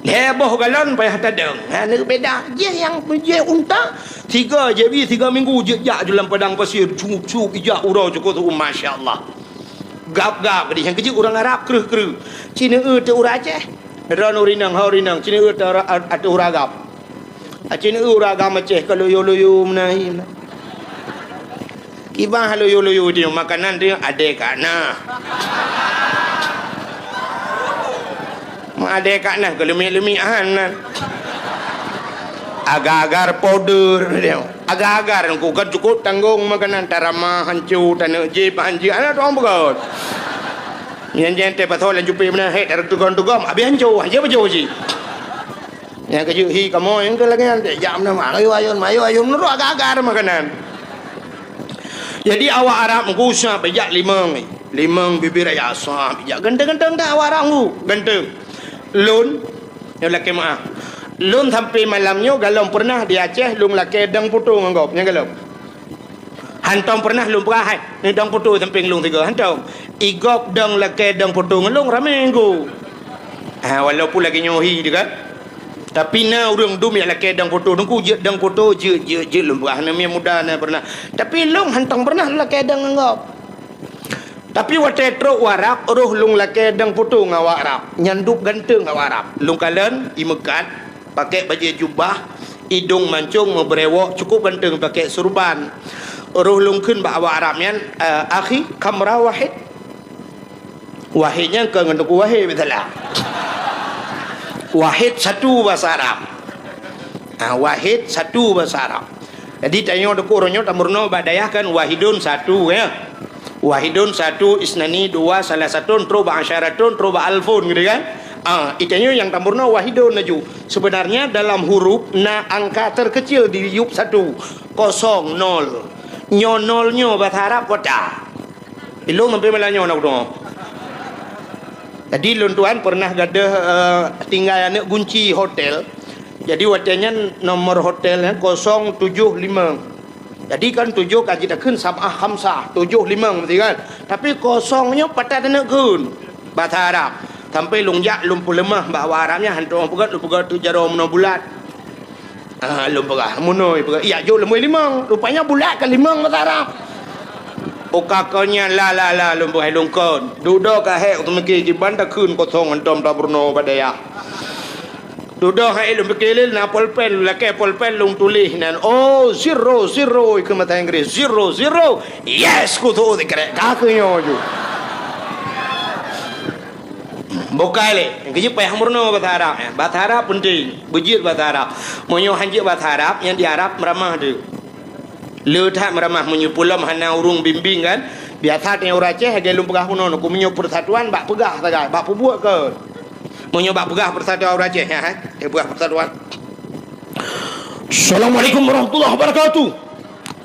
Lhèe boh galon payah tadong. Ha, nyoe beda. Jih nyang jih unta siga jieb ie siga minggu jeuet jak ju lam padang pasir, cup-cup ijak uroe cukôp tu, masya Allah. Gab-gab keudeh nyang keujeuet ureuëng Arab kreueh-kreueh. Ci neueu teuh ureuëng Aceh. Droeneuh ureuëng inong, ho ureuëng inong, ci neueu teuh ateueh ureuëng agam. Aci neueu ureuëng agam Aceh ka loyo-loyo meunan hi meunan. Kiban loyo-loyo teuh makanan teuh adèe ka na. Meuadèe ka na keuleumik-leumik han nan. Agar-agar powder teuh. Agar-agar ku kan cukôp tanggong makanan tarama hanco taneuk jieb hanco hana tuang peugah. Nyan jih teuh pasoe lam cupé meunan hék tareuteugom-teugom habéh hanco, hanco pajoh cit. Nyang keujeuet hi kamoe nyang keu lagèe nyan, jak meunan, ayo ayun, ayo ayun, meunurot agak-agak makanan. Jadi awak Arab meugusa bijak limong, limong bibir raya sah bijak ganteng-ganteng dah awak Arab meugu, ganteng. Lôn, nyoe lakèe meu'ah. Lôn sampai malam nyoe galom pernah di Aceh lôn lakèe dong foto ngon gob, nyang galom. Hantong pernah lôn peugah hai, ni dong foto sampéng lôn sigoe, hantong. Igob dong lakèe dong foto ngon lôn ramé go. Ha, walaupun lagèe nyoe hi teuh kan. Tapi na ureuëng dum nyang lakèe dong foto, teungku jeuet dong foto, jeuet, jeuet, jeuet lôn peugah, na miet muda na pernah. Tapi lôn hantong pernah lakèe dong ngon gob. Tapi watèe trok u Arab, roh lôn lakèe dong foto ngon awak Arab. Nyan dub ganteng awak Arab. Lôn kalon, imeukat, Pakèk bajèe jubah, idong mancong meubrewok, cukôp ganteng pakèk surban. Roh lôn kheun bak awak Arab nyan, eh, "Akhi, kam ra wahid?" Wahid nyan kon ngon Teungku Wahid, biasalah. Wahid satu bahasa Arab. Ah, wahid satu bahasa Arab. Jadi, tanyoe Teungku uroe nyoe tameurunoe bak dayah kan wahidun satu, ya. Wahidun satu, isnani dua, salasatun, trok bak asyaratun, trok bak alfun, gitu kan? Ah, itanyoe nyang tameurunoe wahidun laju. Sebenarnya dalam huruf na angka terkecil di yup satu, kosong, nol. Nyoe nol nyoe bahasa Arab kota. Ilong sampai malam nyoe nak kudoe. Jadi lôn tuan pernah gadoh, eh, tinggai aneuk gunci hotel. Jadi watèe nyan nomor hotel nyan kosong tujoh lima. Jadi kan tujoh ka jitakheun sab'ah khamsah, tujoh limong meusti kan. Tapi kosong nyoe pat taneuk kheun bahasa Arab. Sampai lôn jak lôn peuleumah bak awak Arab nyan hantom peugah lôn peugah tu jaroe meunoe bulat. Ah, lôn peugah meunoe peugah, "Iya jok lôn limong." Rupanya bulat ka limong bahasa Arab. Oka kon nyan la la la lôn peugah lôn kon. Dudoe ka hék teumiki kiban takheun kosong hantom tabeurunoe bak dayah. Dudoe hai lôn pike lé na polpen, lakèe polpen lôn tuléh nan, "Oh, zero, zero," ikeu mata Inggris, "Zero, zero, yes," kutu sikrek. Ka keu nyoe ju. Bukai lé, keujeuet payah meurunoe bahasa Arab, ya. Bahasa Arab penting, beujeuet bahasa Arab. Meunyoe hanjeuet bahasa Arab, nyang di Arab meuramah tu. Le that meuramah meunyoe peulom hana ureuëng bimbing kan. Biasa teuh ureuëng Aceh lagèe lôn peugah bunoe, ku meunyoe persatuan bak peugah sagai, bak peubuet kon. Meunyoe bak peugah persatuan ureuëng Aceh, ya, eh? Eh, peugah persatuan. Assalamualaikum warahmatullahi wabarakatuh.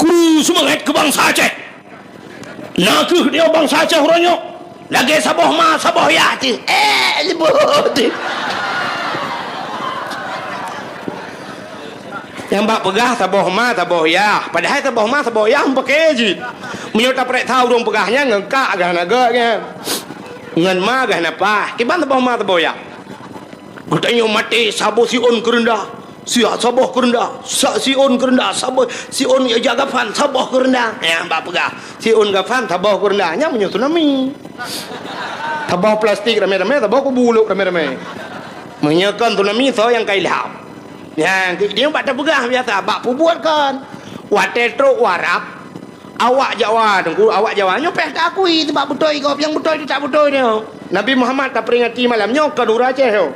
Kru seumangat keu bansa Aceh. Na kheueh dia bansa Aceh uroe nyoe. Lagèe saboh ma, saboh yah teuh. Eh, leuboh teuh. Nyang bak peugah saboh ma, saboh yah. Padahai saboh ma, saboh yah meupakè jih. Meunyoe tapareksa ureuëng peugah nyan ngon kak gah na gèt nyan. Ngon ma gah na paih. Kiban saboh ma, saboh yah. Geutanyoe maté saboh siôn keureundah. Siat saboh keureundah. Sa siôn keureundah. Saboh siôn ija gafan saboh keureundah. Nyang bak peugah. Siôn gafan saboh keureundah. Nyan meunyoe tsunami. Saboh plastik ramé-ramé, saboh kubu lôk ramé-ramé. Meunyoe kon tsunami, soe nyang ka ilham? Nyan, keu-, nyan bak tapeugah biasa, bak peubuet kon. Watèe trok u Arab, awak Jawa, Teungku, awak Jawa nyoe payah taakui, sabab beutôi gob, nyang beutôi teutab beutôi nyoe. Nabi Muhammad taperingati malam nyoe kon ureuëng Aceh nyoe.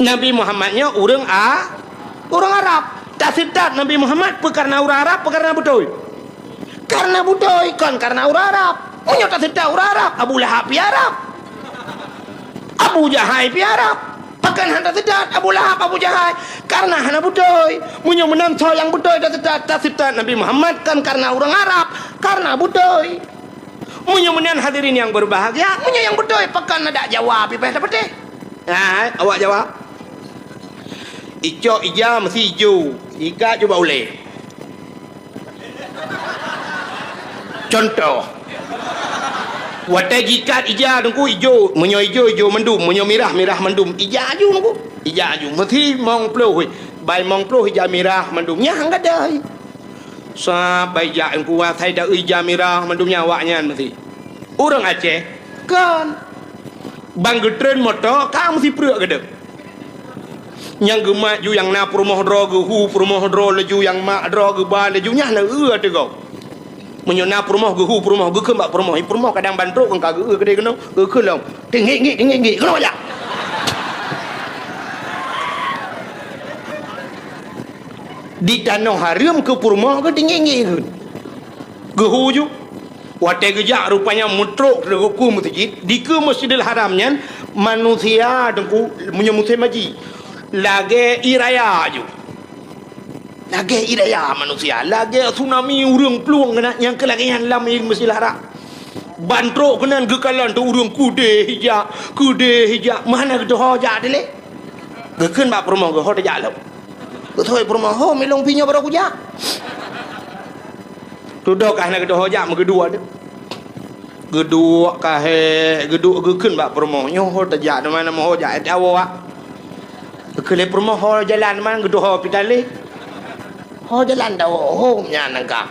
Nabi Muhammad nyoe ureuëng A-, ureuëng Arab. Taseutôt Nabi Muhammad peu kareuna ureuëng Arab, peu kareuna beutôi? Kareuna beutôi, kon kareuna ureuëng Arab. Meunyoe taseutôt ureuëng Arab, Abu Lahab pih Arab. Abu Jahai pih Arab. Pakon hana taseutôt Abu Lahab, Abu Jahai? Kareuna hana beutôi. Meunyoe meunan soe nyang beutôi taseutôt, taseutôt Nabi Muhammad kon kareuna ureuëng Arab, kareuna beutôi. Meunyoe meunan hadirin nyang berbahagia, meunyoe nyang beutôi, pakon adak Jawa pih payah tapatéh? Hai, awak Jawa. Icok ija meusi ijo, ikat ju bak ulèe. Cuntoh, watèe jikat ija Teungku ijo, meunyoe ijo, ijo mandum, meunyoe mirah, mirah mandum, ija aju Teungku, ija aju. Meusi mong ploh, bai mong ploh ija mirah mandum, nyan gadôh. Sabai jak Teungku asai da ija mirah mandum nyan awaknyan meusi. Ureuëng Aceh, kon. Ban geutreun moto, ka meusi preuek gadôh. Nyang geumat ju nyang na peurumoh droe geuhu peurumoh droe laju nyang mak droe geuba laju nyan na eu ateueh gob. Meunyoe na peurumoh geuhu peurumoh geukheun bak peurumoh, i peurumoh kadang ban trok kon ka geu-eu keudeh keunoe, geukheun lom. Tinggi-ngi, tinggi-ngi, keunoe jak. Di tanoh hareuem keu peurumoh geutinggi-tinggi kheun. Geuhu ju. Watèe geujak rupanya meutrok teugeuku meuseujid, dikeue Masjidil Haram nyan manusia Teungku meunyoe musém haji. Lagèe ié raya ju. Lagèe ié raya manusia, lagèe tsunami ureuëng plueng keunan nyang keu lagèe nyan lam Masjidil Haram. Ban trok keunan geukalon teuh ureuëng keudeh ija, keudeh ija, meuhana geuteuho jak dilèe. Geukheun bak peurumoh geuh ho tajak lom. Geuteuho peurumoh ho milong pih nyoe barô kujak. Tudoh ka hana geuteuho jak meugeuduek teuh. Geuduek kahé, geuduek geukheun bak peurumoh nyoe ho tajak teuma na meuho jak ék tawoe. Geukheun lé peurumoh ho jalan teuma geuteuho pih talé. Ho jalan tawoe ho nyan nangka.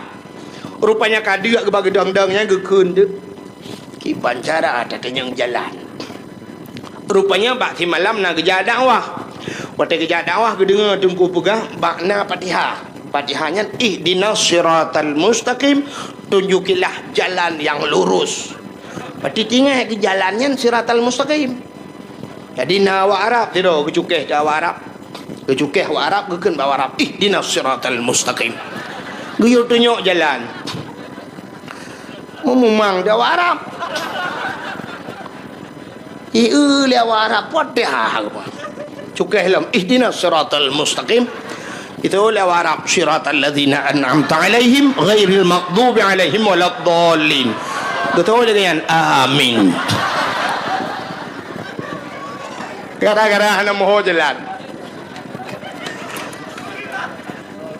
Rupanya ka deuk bak geudong-dong nyan geukheun teuh. Kiban cara tatanyong jalan. Rupanya bak simalam na geujak dakwah. Watèe geujak dakwah geudeungoe Teungku peugah makna Fatihah. Fatihah nyan ihdinas siratal mustaqim, tunjukilah jalan yang lurus. Berarti tinggai keu jalan nyan siratal mustaqim. Jadi na awak Arab sidroe geucukéh keu awak Arab. Geucukéh awak Arab geukheun bak awak Arab, ihdinas siratal mustaqim. Geuyue tunyok jalan. Meumumang di awak Arab. Ieu lé awak Arab, Fatihah. Cukéh lom, ihdinas siratal mustaqim. Itu lé awak Arab, siratal ladzina an'amta 'alaihim ghairil maghdubi 'alaihim waladdallin. Beutôi lagèe nyan. Amin. Gara-gara hana meuho jalan.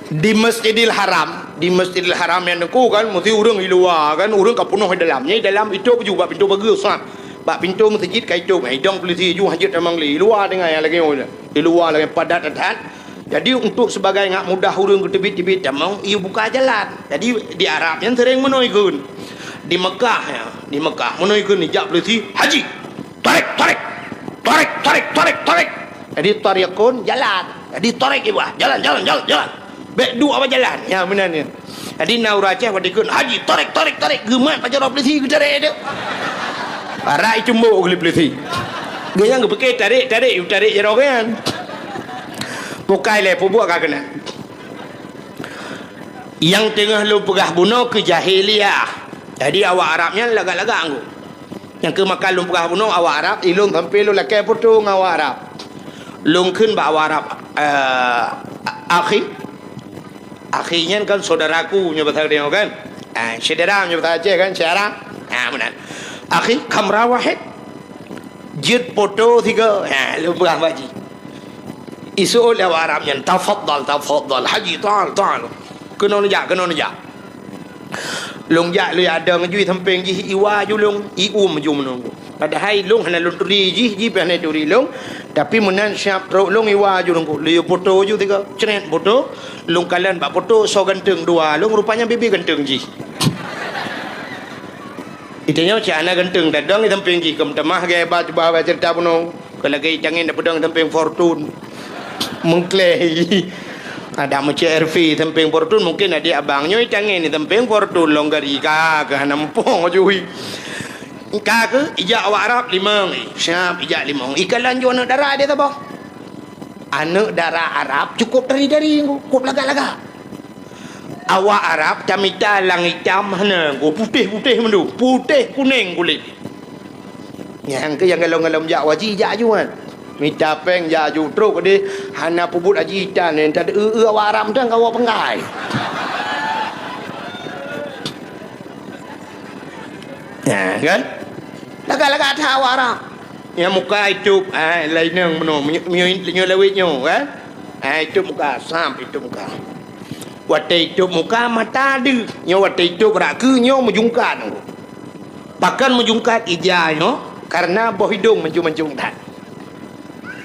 Di Masjidil Haram, di Masjidil Haram nyan Teungku kan, meusti ureuëng i luwa kan, ureuëng ka peunoh i dalam. Nyan i dalam itôp ju bak pintoe pageue sat. Bak pintoe meuseujid ka itôp, idong peulisi ju hanjeuet tamong lé. I luwa tinggai nyang lagèe nyoe. I luwa lagèe padat that. Jadi, untuk sebagai ngat mudah ureuëng geuteubiet-teubiet tamong, ibuka jalan. Jadi, di Arab nyan sering meunoe ikheun. Di Mekah, ya, di Mekah meunoe ikheun ijak peulisi, "Haji, tarek, tarek. Tarek, tarek, tarek, tarek." Jadi, tarikun jalan. Jadi, tarek iba, jalan, jalan, jalan, jalan. Bèk duek bak jalan. Ya, meunan nyan. Jadi, na ureuëng Aceh watèe ikheun, "Haji, tarek, tarek, tarek." Geumat pajoh droe peulisi geutarek teuh. Parak icumbok lé peulisi. Geuhnyan geupike tarek, tarek, tarek jaroe geuhnyan. Bukai lé peubuet ka keunan. Nyang teungoh lôn peugah bunoe keu jahiliyah. Jadi awak Arab nyan lagak-lagak anggô. Nyang keu maka lôn peugah bunoe awak Arab, ilôn sampoe lôn lakèe photo ngon awak Arab. Lôn kheun bak awak Arab, eh, akhi. Akhi nyan kan saudaraku nyoe basa geutanyoe kan? Ah, syedara nyoe basa Aceh kan, syedara. Ah, meunan. Akhi, kamera wahid. Jeuet photo sigoe. Ha, lôn peugah bak jih. Iseuôt lé awak Arab nyan, "Tafadhal, tafadhal, Haji, ta'al, ta'al." Keunoe neujak, keunoe neujak. Lôn jak lé adong ju, i sampéng jih, i wa ju lôn, i um ju meunoe. Padahai lôn hana lôn turi jih, jih pih hana turi lôn. Tapi meunan siap trok lôn, i wa ju lôn. Lôn foto ju tiga, cret foto. Lôn kalon bak foto, soe ganteng dua lôn, rupanya bibi ganteng jih. Itanyoe cit hana ganteng, tadong i sampéng jih, keu meutamah gaya ba, cuba ba ceurita bunoe. Keu lagèe itangen tapeudong i sampéng Fortune. Meukleh. Ada meucék R V i sampéng Fortune, mungkin adik abang nyoe itangen i sampéng Fortune, lôn gari ka, keu hana muphom ju. Ka keuh, ijak awak Arab limong, eh. Siap, ijak limong. Ikalon ju aneuk dara di saboh. Aneuk dara Arab cukôp dari-dari, cukôp lagak-lagak. Awak Arab tamita lam itam hana, putéh-putéh mandum, putéh kunéng kulét. Nyang keu nyang galom-galom jak haji jak aju kan. Mita péng jak aju trok deh, hana peubuet haji tan, nyan tadeu-eu awak Arab tan ka awak peunggai. Ya kan? Lagak-lagak that awak Arab. Nyang muka itôb, ah, laineng meunoe, meunyoe, meunyoe, meunyoe lawét nyoe kan. Ah, itôb muka, sam itôb muka. Watèe itôb muka mata deuh, nyoe watèe itôb rak keue nyoe meujungkat. Pakon meujungkat ija nyoe, karena boh idông mancung-mancung that.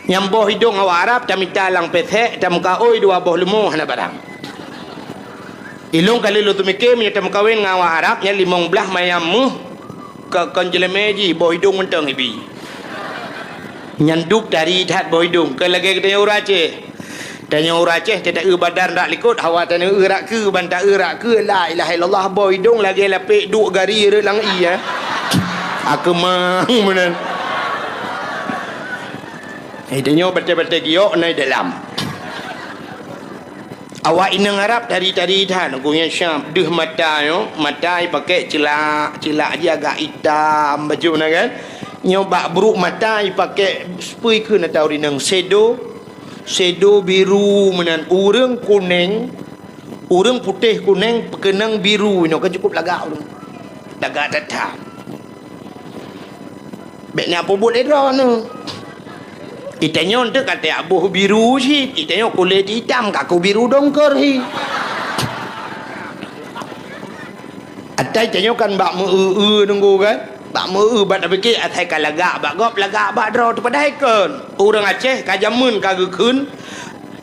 Nyang boh idông awak Arab tamita lam pesek, tameukaôi dua boh leumo hana barang. Ilông ka lheueh lôn teumike meunyoe tameukawen ngon awak Arab nyan limong blaih mayam méuh, ka kon jeulemé jih boh idông mantong ibi. Nyan dub tari that boh idông, kon lagèe geutanyoe ureueng Aceh. Tanyoe ureueng Aceh, ta-eu badan rak likôt, hawa tanyoe eu rak keue, ban ta-eu rak keue, la ilaha illallah, boh idông lagèe lapék duek gari rhot lam ie, eh. Akeumang meunan. Eh, tanyoe batèe-batèe giok na i dalam. Awak inong Arab tari-tari that, gobnyan siap deuh mata nyoe, mata ipakék cilak, cilak jih agak itam, bacut na kan. Nyoe bak brôk mata ipakék, peue kheun ata ureueng inong, sedo, Sedo biru meunan, ureueng kunéng, ureueng putéh kunéng peukeunong biru inoe ka cukôp lagak ureueng. Lagak that-that. Bèk na peubuet lé droeneuh. Itanyoe teuk ka teuboh biru cit, itanyoe kulét itam ka ku biru dongkor hi. Atai tanyoe kan bak meu-eu-eu nunggu kan? Bak meu-eu, bak tapike asai ka lagak bak gob, lagak bak droe teuh, padahai kon. Ureueng Aceh ka jameun ka geukheun,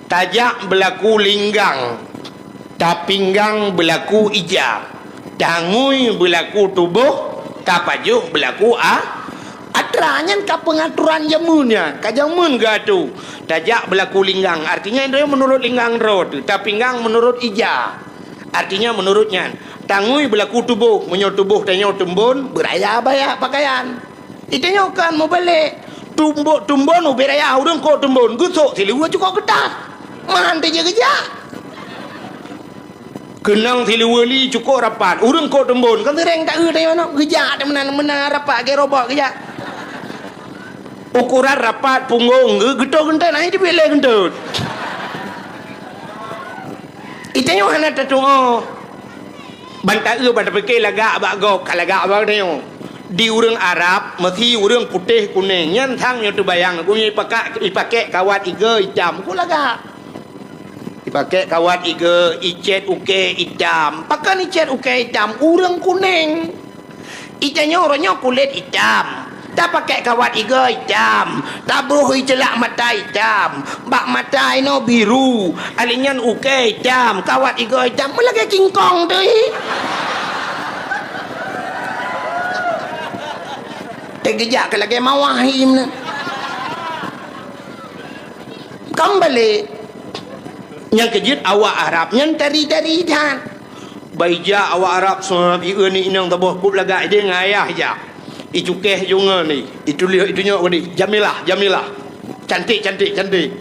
tajak beulaku linggang, tapinggang beulaku ija, tangui beulaku tuboh, tapajoh beulaku a-, atra. Nyan ka peungaturan jameun nyan, ka jameun geuatô. Tajak beulaku linggang, artinya droe meunurot linggang droe teuh, tapinggang meunurot ija. Artinya, meunurot nyan, tangui beulaku tuboh, meunyoe tuboh tanyoe teumbon, beuraya baya pakaian. Itanyoe kan meubalek, tumbok teumbon ubé raya ureueng kok teumbon, geusok siluweue cukôp keutat. Meuhan teujeuet geujak. Keunong siluweue li cukôp rapat, ureueng kok teumbon, kan seuréng ta-eu tanyoe nyoe, geujak meunan-meunan rapat, lagèe robot geujak. Ukuran rapat punggong geu-, geutot geuntot, hana jiteubiet lé geuntot. Itanyoe hana tatu'oh. Ban ta-eu, ban tapike lagak bak gob, ka lagak bak tanyoe. Di ureueng Arab, meusi ureueng putéh kunéng, nyan sang nyoe teubayang, gobnyan ipaka-, ipakék kawat igoe itam, ku lagak. Ipakék kawat igoe, icét ukée itam. Pakon icét ukée itam? Ureueng kunéng. Itanyoe uroe nyoe kulét itam, tapakék kawat igoe itam, tabroh iceulak mata itam, bak mata inoe biru, alèh nyan ukée itam, kawat igoe itam, meulagèe kingkong teuh. Teugeujak keu lagèe mawah hi meunan. Kan balek. Nyang keujeuet awak Arab nyan tari-tari that. Ban ijak awak Arab seuhat, ieu ni inong taboh kup lagak idéh ngon ayah ijak. Icukéh ju ngon ni, ituléh itunyok keudéh, "Jamilah, Jamilah. Cantik, cantik, cantik."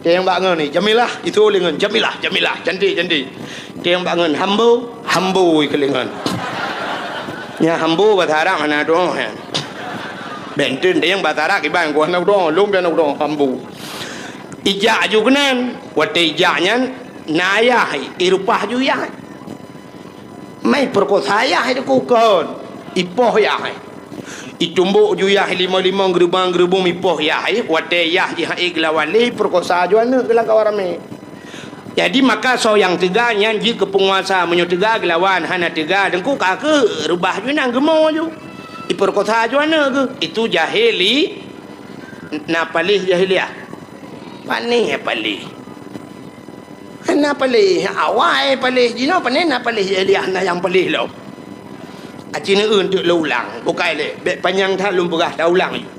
Teuh nyang bak ngon ni, "Jamilah," itu lé ngon, "Jamilah, Jamilah, cantik, cantik." Teuh nyang bak ngon, "Hambo, Hambo," ikeu lé ngon. Nya Hambo bahasa Arab hana doh nyan. Benten teuh nyang bahasa Arab kiban ku hana doh, lom pian doh Hambo. Ijak ju keunan, watèe ijak nyan na ayah, irupah ju yah. Mai peurekosa yah itu ku kon, ipoh yah. Itumbok ju yah limong-limong, geurubong-geurubong, ipoh yah, eh, watée yah jih han ék geulawan lé, ipeurkosa ju aneuëk geuh lam kawan ramé. Jadi maka soe nyang teuga nyan jeuet keu peunguasa, meunyoe teuga geulawan, hana teuga, teungku ka keuh reubah ju inan geumo ju. Ipeurkosa ju aneuëk geuh. Itu jahili, na paléh jahiliah. Pané paléh. Hana paléh, awai paléh jinoe, pané na paléh jahiliah, na nyang paléh lom. Aci neueu teuk lôn ulang, bukai lé, bék panyang that lôn peugah, ta ulang ju.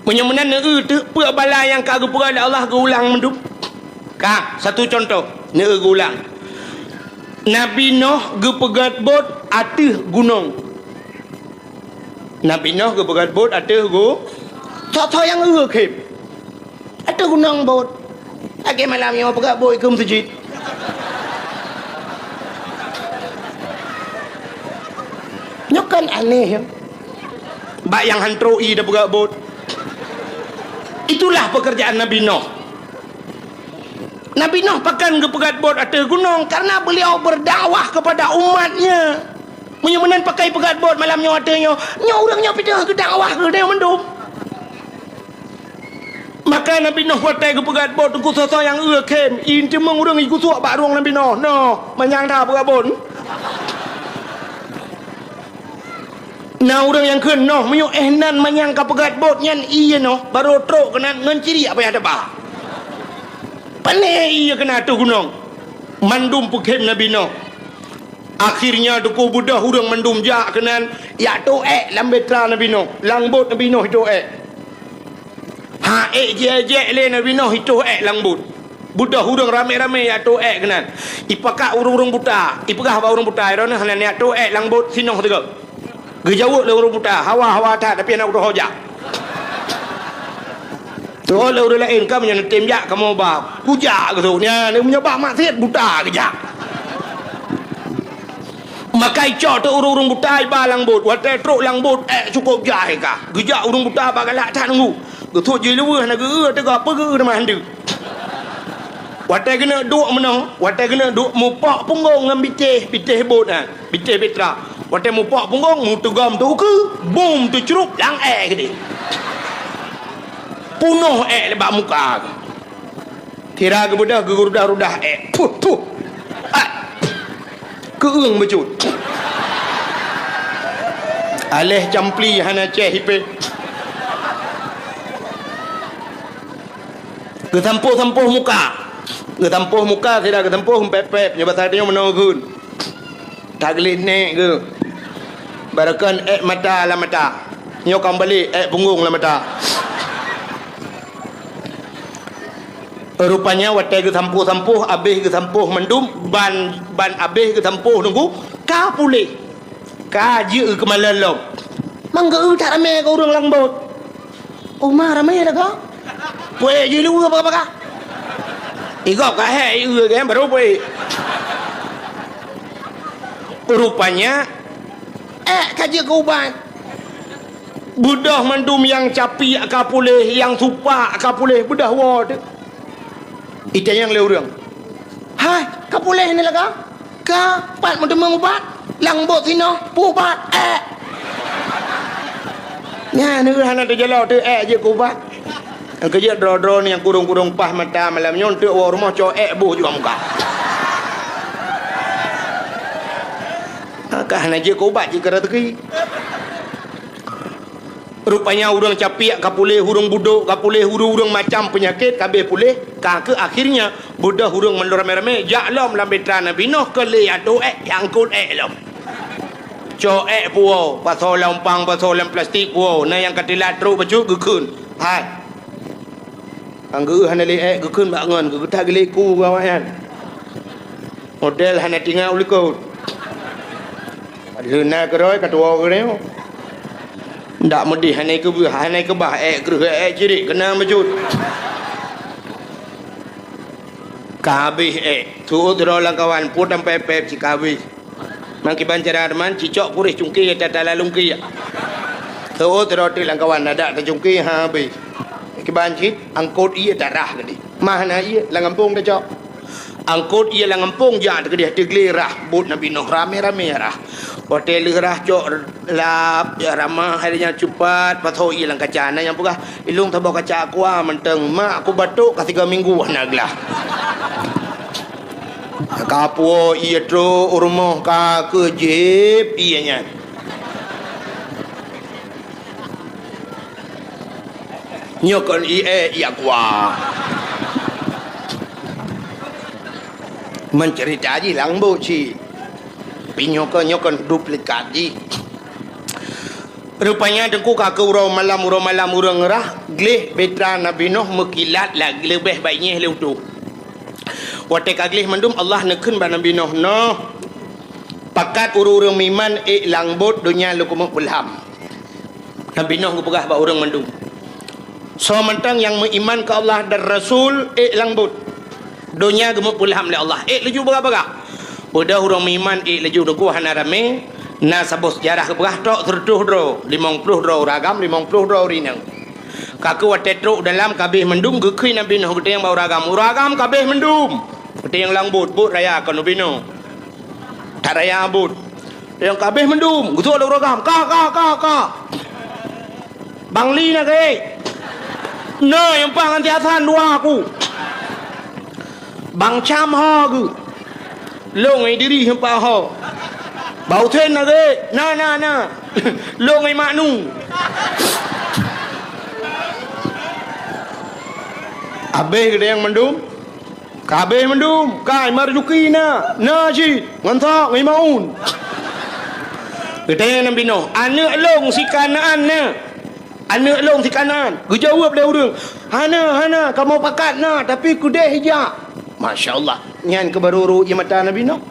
Meunyoe meunan neueu teuk peue bala nyang ka geupeugah lé Allah geuulang mandum. Ka, satu contoh, neueu geuulang. Nabi Noh geupeugét bot ateueh gunong. Nabi Noh geupeugét bot ateueh gu-, soe-soe nyang eu khém. Ateueh gunong bot. Lagée malam nyoe peugét bot keu meuseujid. Nyoe kan aneh, ya. Bak nyang han trok ié tapeugét bot. Itulah pekerjaan Nabi Noh. Nabi Noh pakon geupeugét bot ateueh gunong, karena beliau berdakwah kepada umatnya. Meunyoe meunan pakai peugét bot malam nyoe ateueh nyoe, nyoe ureuëng nyoe pih teungoh geudakwah keu geutanyoe mandum. Maka Nabi Noh watée geupeugét bot, teungku, soe-soe nyang eu khém, ié teumeung ureuëng igusuek bak rueng Nabi Noh. Noh, manyang that peugét bot. Na ureuëng nyang kheun, noh, meunyoe éh nan manyang ka peugét bot nyan ié noh, barô trok keunan ngon ciriek payah teuba. Pané ié keunan ateueh gunong. Mandum peukhém Nabi Noh. Akhirnya teungku beudôh ureuëng mandum jak keunan, jak tôk ék lam bahtera Nabi Noh, lam bot Nabi Noh itôk ék. Ha ék jiék-jiék lé Nabi Noh itôh ék lam bot. Beudôh ureuëng ramé-ramé jak tôk ék keunan. Ipakat ureuëng-ureuëng buta, ipeugah bak ureuëng buta, "Droeneuh hana neujak tôk ék lam bot sinoh sigoe." Geujaweueb lé ureuëng buta, "Hawa, hawa that, tapi hana kutuho jak." Teuho lé ureuëng laén, "Ka meunyoe neutem jak kamoe ba, kujak keuh." Nyan meunyoe bak maksiet buta geujak. Maka icok teuk ureuëng-ureuëng buta iba lam bot. Watée trok lam bot, ék cukôp jai ka. Geujak ureuëng buta ba galak that teungku. Geusut jih luweuh na geu-eu teuga peugeu teuma handeuk. Watée geuneuk duek meunoe, watée geuneuk duek mupok punggong ngon bitéh, bitéh bot nyan, bitéh bahtera. Watée mupok punggong, meuteugom teuh ukeue, bum teucrup lam ék keudeh. Punoh ék bak muka geuh. Sira geubeudôh geurudah-rudah ék. Puh, puh. Ah. Keueung beujeuet. Aléh campli hana céh ipéh. Geusampôh-sampôh muka. Geusampôh muka sira geusampôh pép-pép nyoe basa tanyoe meunoe geun. Tagleh nék geuh. Barokon ék mata lam mata. Nyoe ka meubalek ék punggong lam mata. Rupanya watée geusampôh-sampôh, abéh geusampôh mandum, ban, ban abéh geusampôh teungku, ka puléh. Ka jeuet keumalon lom. Mang geu-eu that ramé keu ureuëng lam bot. Uma ramé lagoe. Puék jih luweue baka-baka. Igob ka hék ié geuh barô puék. Rupanya, ék ka jeuet keu ubat. Beudôh mandum nyang capiek ka puléh, nyang supak ka puléh, beudôh woe teuk. Itanyong lé ureuëng, "Hai, ka puléh ni lagoe?" "Ka, pat meuteumeung ubat, lam bot sinoe, peuubat ék." Nyan hana teujalok teuk ék jeuet keu ubat. Nyang keujeuet droe-droe nyang kurong-kurong paih mata malam nyoe teuk woe rumoh cok ék boh juga muka. Ka hana jeuet keu ubat jeuet keu raseuki. Rupanya ureuëng capiek ka puléh, ureuëng budok ka puléh, ureuëng-ureuëng macam peunyakét ka abéh puléh, ka keuh akhirnya beudôh ureuëng mandum ramé-ramé jak lom lam bahtera Nabi Noh keu lé atô ék, angkot ék lom. Cok ék puwoe, pasoe lam umpang, pasoe lam plastik puwoe, na nyang ka teulat trok bacut geukheun. Hai. Nyang geu hana lé ék geukheun bak ngon, geugeutak geuléku gawai nyan. Model hana tinggai u likot. Leuna keurôi ka tuwoe keudeh. Ndak meudeh hana keubah, hana keubah ék kreueh ék cirik keunan bacut. Ka habéh ék, tuôt droe lam kawan pue tampé pép cit ka habéh. Mang kiban cara teuma cicok puréh cungké tata lalungké. Tuôt droe teuk lam kawan adak tacungké ha habéh. Kiban cit angkot ié tarah keudeh. Mah na ié lam gampông tacok. Angkot ié lam gampông jak teukeudeh teuglé rah bot Nabi Noh ramé-ramé rah. Watèe lheueh rhah cok lap, ya ramah, hai nyan cupat, pasoe ie lam kaca. Na nyang peugah, "Ilôn saboh kaca aqua mantong, mak, ku batuk ka sigoe minggu hana glah." Ka puwoe ie trok u rumoh ka keuh jieb ie nyan. Nyoe kon ie, ie aqua. Meuceurita jih lambôt cit. Pi nyoe kon, nyoe kon duplikat jih. Rupanya Teungku ka keu uroe malam, uroe malam ureueng rhah, gleh bahtera Nabi Nuh meukilat lagèe leubeh baik nyeh lé utoe. Watèe ka gleh mandum, Allah neukheun bak Nabi Nuh, "Noh, pakat ureueng-ureueng meuiman ék lam bot, donya lôn keumeung peulham." Nabi Nuh geupeugah bak ureueng mandum, "Soe mantong nyang meuiman keu Allah dan Rasul, ék lam bot. Donya geumeupeulham lé Allah, ék laju bagah-bagah." Beudôh ureueng meuiman ék laju, Teungku, hana ramé, na saboh seujarah geupeugah trok seureutôh droe, limong ploh droe ureueng agam, limong ploh droe ureueng inong. Ka keuh watèe trok dalam ka abéh mandum, geukheun Nabi Nuh geutanyong bak ureueng agam, "Ureueng agam, ka abéh mandum?" Geutanyong lam bot, "Bot raya kon ubé nyoe." That raya bot. Nyang ka abéh mandum, geusuet lé ureueng agam, "Ka, ka, ka, ka." "Bang Li na geuh?" "Na, nyang paih ngon si Hasan dua ku." "Bang Cam ho geuh?" "Lôn ngon Idris nyang paih ho." "Bang Husen na geuh?" "Na, na, na." "Lôn ngon Mak Nu." Abéh geutanyong mandum. Ka abéh mandum, ka Marzuki na, na cit, ngon Ishak, ngon Maun. Geutanyong Nabi Nuh, "Aneuk lôn si Kanaan na? Aneuk lôn si Kanaan?" Geujaweueb lé ureueng, "Hana, hana, kamoe pakat na, tapi keudeh jak." Masya Allah, nyan keuh barô rhot ie mata Nabi Nuh.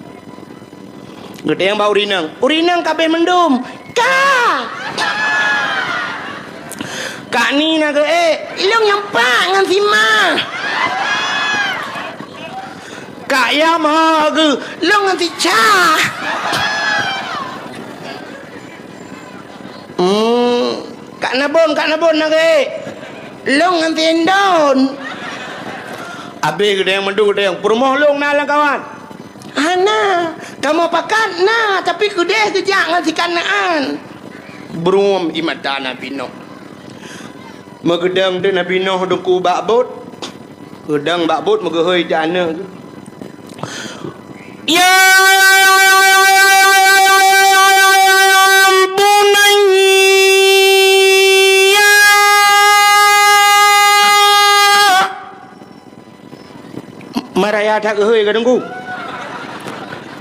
Geutanyong bak ureueng inong, "Ureueng inong, ka abéh mandum?" "Ka." "Kak Ni na geuh?" "Eh, lôn nyang pat ngon si Ma." "Kak Yam ho geuh?" "Lôn ngon si Cha." "Hmm, Kak Nabon, Kak Nabon na geuh?" "Lôn ngon si Indon." Abéh geutanyong mandum, geutanyong, "Peurumoh lôn na lamkawan?" "Hana, kamoe pakat na, tapi keudeh geujak ngon si Kanaan." Brum ie mata Nabi Nuh. Meugeudong teuk Nabi Nuh Teungku bak bot. Geudong bak bot, meugeuhôi teuk aneuk. "Ya bunayya." Ma raya that geuhôi ka Teungku.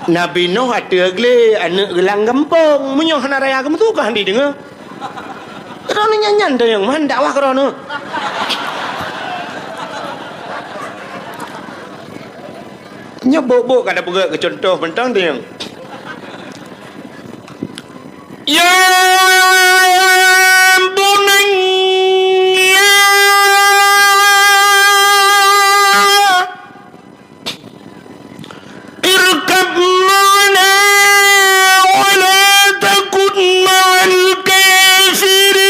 Nabi Nuh ateueh glé, aneuk geuh lam gampông. Meunyoe hana raya, geumeusu kah han jideungoe? Droeneuh nyan-nyan teuh nyang man dakwah keu droeneuh. Nyoe bok-bok ka tapeugah keu cuntoh mantong teuh nyang. Ya bunayya irkab ma'ana wa la takun ma'al kafirin.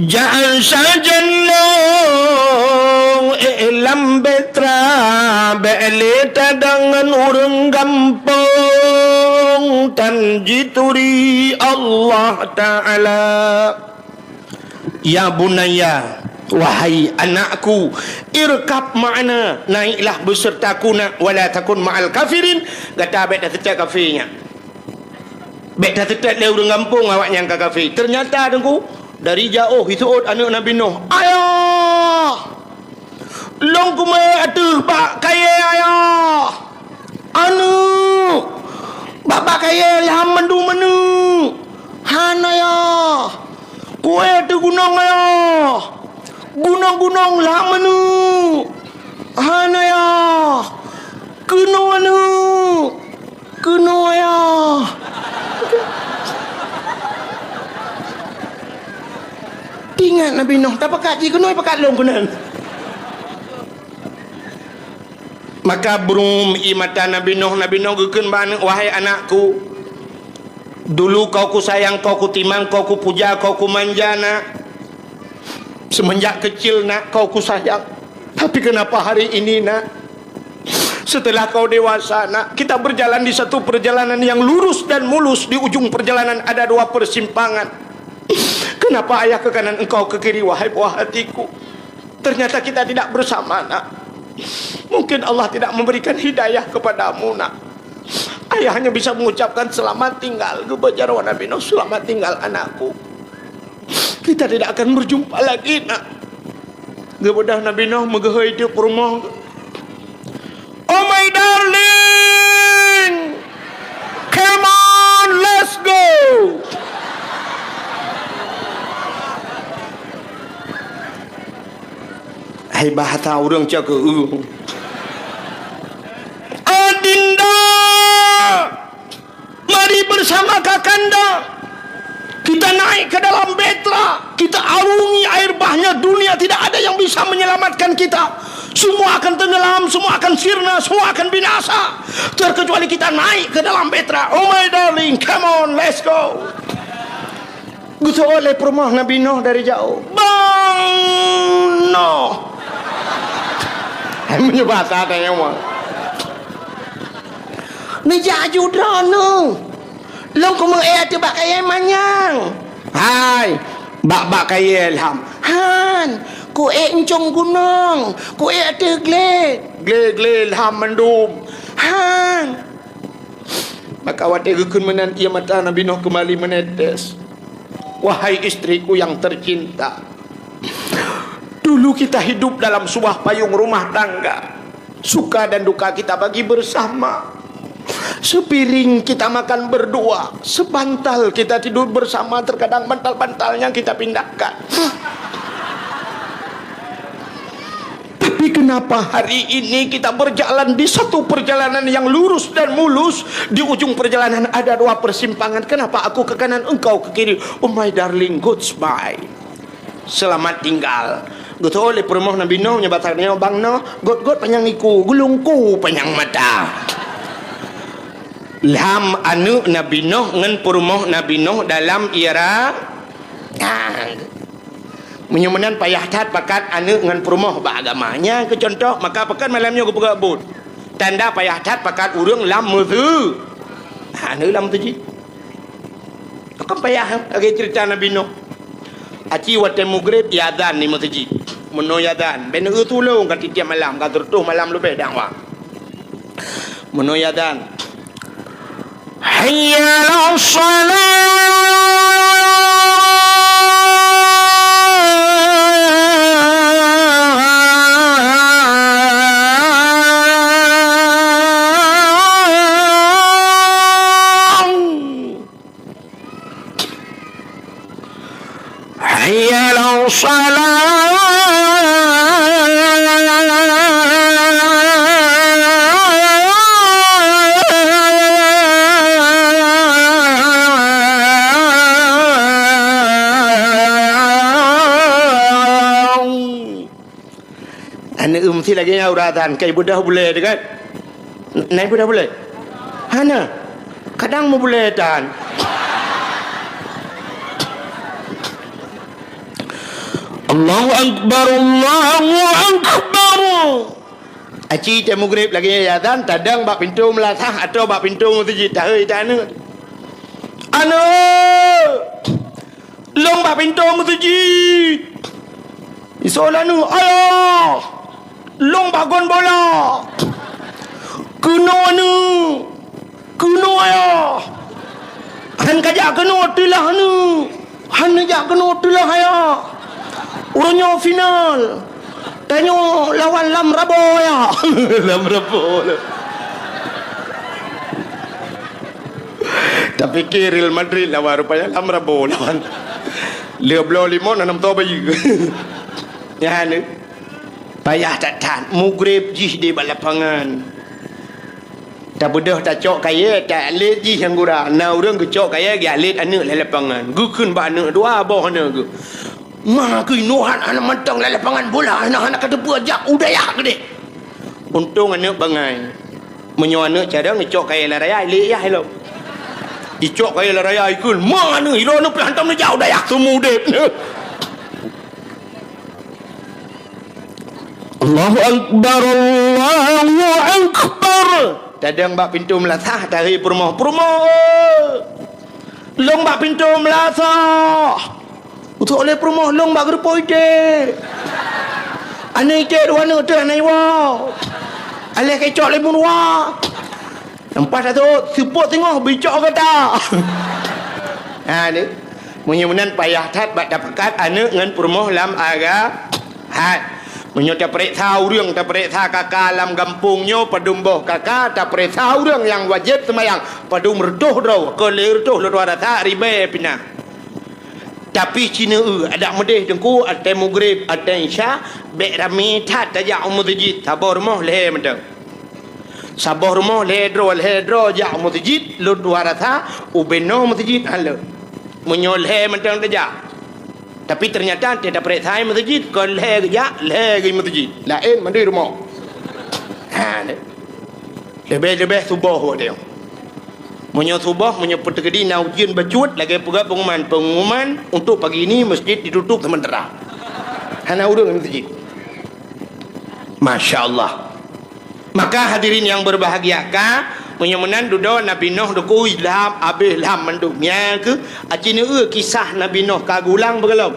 Jak sajan lôn, eh, lam bahtera, bék lé tadong ngon ureuëng gampông, tan jituri Allah Ta'ala. Ya bunayya, wahai anakku, irkab ma'ana, naiklah besertaku nak, wala takun ma'al kafirin, gata bék taseutôt kafé nyan. Bék taseutôt lé ureuëng gampông awaknyan ka kafé. Teunyata Teungku, dari jiôh jiseuôt aneuëk Nabi Nuh, "Ayah! Lôn kumé ateueh bak kayée, Ayah! Aneuëk! Bak, bak kayée lham mandum aneuëk! Han, Ayah! Kuée ateueh gunong, Ayah! Gunong-gunong lham aneuëk! Han, Ayah! Keunoe aneuëk!" Keunoe, Ayah. Ingat Nabi Nuh, tapakat jih keunoe, pakat lôn keunan. Maka brum ie mata Nabi Nuh, Nabi Nuh geukheun bak aneuk, "Wahai anakku, dulu kau kusayang, kau kutimang, kau kupuja, kau kumanja, nak. Semenjak kecil, nak, kau kusayang. Tapi kenapa hari ini, nak, setelah kau dewasa, nak, kita berjalan di satu perjalanan yang lurus dan mulus, di ujung perjalanan ada dua persimpangan. Kenapa ayah ke kanan, engkau ke kiri, wahai buah hatiku? Ternyata kita tidak bersama, nak. Mungkin Allah tidak memberikan hidayah kepadamu, nak. Ayah hanya bisa mengucapkan selamat tinggal." Geubeuet jaroe Nabi Nuh, "Selamat tinggal, anakku. Kita tidak akan berjumpa lagi, nak." Geubeudôh Nabi Nuh meugeuhôi teuk peurumoh. "Oh my darling, come on, let's go." Hai bahasa ureuëng cakeueng. "Adinda, mari bersama kakanda. Kita naik ke dalam bahtera, kita arungi air bahnya, dunia tidak ada yang bisa menyelamatkan kita. Semua akan tenggelam, semua akan sirna, semua akan binasa. Terkecuali kita naik ke dalam bahtera. Oh my darling, come on, let's go." Geuseuôt lé peurumoh Nabi Nuh dari jauh. "Bang Nuh!" Hai, meunyoe bahasa tanyoe mah. "Neujak aju droeneuh. Lôn kumeuék ateueh bak kayée manyang." "Hai, bak-bak kayée lham." "Han, kuék ncong gunong, kuék ateueh glé." "Glé-glé lham mandum." "Han." Maka watée geukheun meunan, ie mata Nabi Nuh keumbali meunetes. Wahai istriku yang tercinta, dulu kita hidup dalam sebuah payung rumah tangga. Suka dan duka kita bagi bersama. Sepiring kita makan berdua, sebantal kita tidur bersama, terkadang bantal-bantalnya kita pindahkan. Tapi kenapa hari ini kita berjalan di satu perjalanan yang lurus dan mulus, di ujung perjalanan ada dua persimpangan? Kenapa aku ke kanan, engkau ke kiri? Oh my darling, goodbye. Selamat tinggal. Geutôh lé peurumoh Nabi Nuh, nyoe basa nyoe bang Nuh, got-got panyang iku, gulungku panyang mata. Lham aneuk Nabi Nuh ngon peurumoh Nabi Nuh dalam ira. Nah, meunyoe meunan payah that pakat aneuk ngon peurumoh bak agama. Nyan keu contoh, maka pakon malam nyoe geupeugah buet. Tanda payah that pakat ureuëng lam meuseu-, aneuk lam meuseujid. Kan payah, lagée cerita Nabi Nuh. Aci watée mugreb, iazan di meuseujid. Meunoe iazan, bèk neueu tulông ka tiep-tiep malam, ka sireutoh malam leubeh dakwah. Meunoe iazan, "Hayya 'alas shalah!" Hayya 'alas shalah. Aneuk meusti lagée nyan uroe azan, ka ibeudoh bulée teuh kan? Na ibeudoh bulée? Hana. Kadang meubulée tan. Allahu Akbar, Allahu Akbar. Aci teuh mugreb lagée nyan azan, tadong bak pintoe meulasah atau bak pintoe meuseujid, tahôi tan aneuk. Aneuk! Lôn bak pintoe meuseujid. Isoe lanu, "Ayah, lôn bak gon bola." "Keunoe, aneuk, keunoe, ayah." "Han kajak keunoe, teulah, aneuk." "Han neujak keunoe, teulah, ayah. Uroe nyoe final. Tanyoe lawan Lam Rabo, ayah." Lam Rabo. Tapike Real Madrid lawan, rupanya Lam Rabo lawan. Lheuh bloe limong, na nam toe bayeue. Nyan, payah that-that. Mugreb jih di bak lapangan. Tabeudoh tacok kayée, talet jih nyang gura. Na ureuëng geucok kayée, geulet aneuk lam lapangan. Geukheun bak aneuk dua boh aneuk geuh. Ma keunoe hana mantong lam lapangan bola, hana, hana ka teupeue jak u dayah keudeh. Untông aneuk bangai. Meunyoe aneuk cadang, icok kayèe lam raya, ilèe yah ilông. Icok kayèe lam raya ikheun, ma aneuk, ilông aneuk pih hantom neujak u dayah, seumu udép. Allahu Akbar, Allahu Akbar. Tadong bak pintoe meulasah, tari peurumoh, "Peurumoh, oi! Lông bak pintoe meulasah!" Utok lé peurumoh, "Lông bak geureupoh iték." Aneuk iték dua aneuk teuh hana iwoe. Aléh keucok lé meuruwa. Nampak tak tu? Seupôt singoh bicok gata. Ha, ni. Meunyoe meunan payah that bak tapeugah aneuk ngon peurumoh lam aga-, hai. Meunyoe tapareksa ureueng, tapareksa kaka lam gampông nyoe padum boh kaka, tapareksa ureueng nyang wajéb seumayang padum reutôh droe, kon lhèe reutôh lôn tuan rasa ribèe pih na. Tapi cineue adak meudeh teungku, watèe mugreb, watèe isya, bèk ramé that tajak u meuseujid, saboh rumoh lhèe mantong. Saboh rumoh lhèe droe, lhèe droe jak u meuseujid, lôn tuan rasa ubé noe meuseujid hana lé. Meunyoe lhèe mantong tajak. Tapi teunyata watèe tapareksa meuseujid, kon lhèe geujak, lhèe geuh meuseujid. Laén mandum rumoh. Ha, ni. Leubeh-leubeh suboh watèe nyoe. Meunyoe suboh, meunyoe peuteukedi na ujeuen bacut, lagèe peugah pengumuman, pengumuman untuk pagi ini masjid ditutup sementara. Hana ureueng lam masjid. Masya Allah. Maka hadirin yang berbahagia, ka, meunyoe meunan dudoe Nabi Nuh dukui lham, abéh lham mandum. Nyan keuh, aci neueu kisah Nabi Nuh ka geulang beugalom.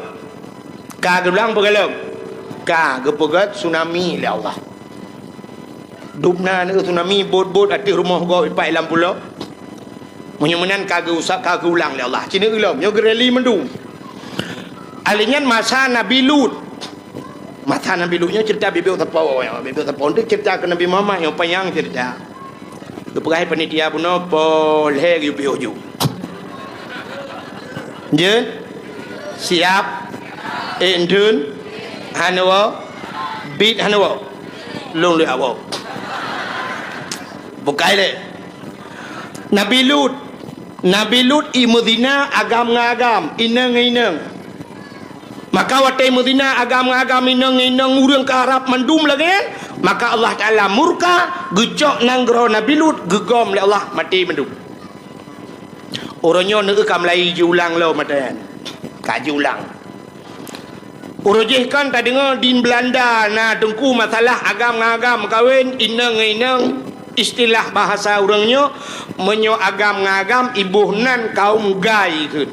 Ka geulang beugalom. Ka geupeugèt tsunami lé Allah. Dum na neueu tsunami, bot-bot ateueh rumoh gob ipat lam pulo. Meunyoe meunan ka geuusap, ka geulang lé Allah. Cit neueu lom, nyoe geureli mandum. Alèh nyan masa Nabi Lut. Masa Nabi Lut nyoe cerita bibit sapo, ya, bibit sapo tu cerita keu Nabi Muhammad nyoe panyang cerita. Geupeugah panitia bunoe poh lhèe geuyue piôh ju. Jeuet? Siap? Ék enteun? Hana woe? Bit hana woe? Lôn lé awak. Bukai lé. Nabi Lut. Nabi Lut i meuzina agam ngon agam, inong ngon inong. Maka watèe meuzina agam ngon agam, inong ngon inong, ureueng ka rab mandum lagèe nyan, maka Allah Taala murka, geucok nanggroe Nabi Lut, geugom lé Allah, maté mandum. Uroe nyoe neueu ka mulai jiulang lom mata nyan. Ka jiulang. Uroe jih kan tadeungoe di Belanda na teungku masalah agam ngon agam meukawen, inong ngon inong, istilah bahasa ureueng nyoe, meunyoe agam ngon agam iboh nan kaum gay kheun.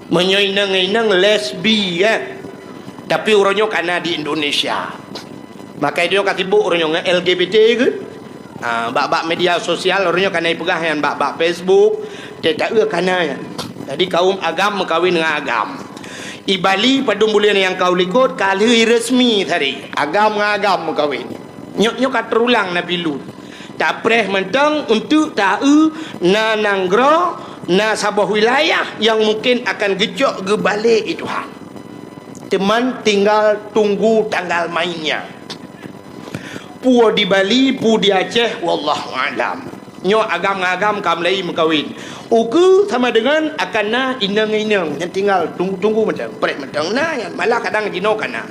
Meunyoe inong ngon inong lesbi, eh. Tapi uroe nyoe ka na di Indonesia. Maka nyoe ka sibuk uroe nyoe ngon L G B T kheun. Ah, bak-bak media sosial uroe nyoe ka na ipeugah nyan bak-bak Facebook, teuh taeu ka na nyan. Jadi kaum agam meukawen ngon agam. I Bali padum buleuen nyang ka u likot ka lheueh resmi tadi. Agam ngon agam meukawen. Nyoe, nyoe ka teurulang Nabi Lut. Tapreh mantong untuk taeu na nanggroe, na saboh wilayah nyang mungken akan geucok geubalek lé Tuhan. Teuma tinggal tunggu tanggal mainnya. Peue di Bali, peue di Aceh, wallahu a'lam. Nyoe agam ngon agam ka mulai meukawen. Ukeue sama deungon akan na inong-inong nyang tinggal tunggu-tunggu mantong, preh mantong na nyan, malah kadang jinoe ka na.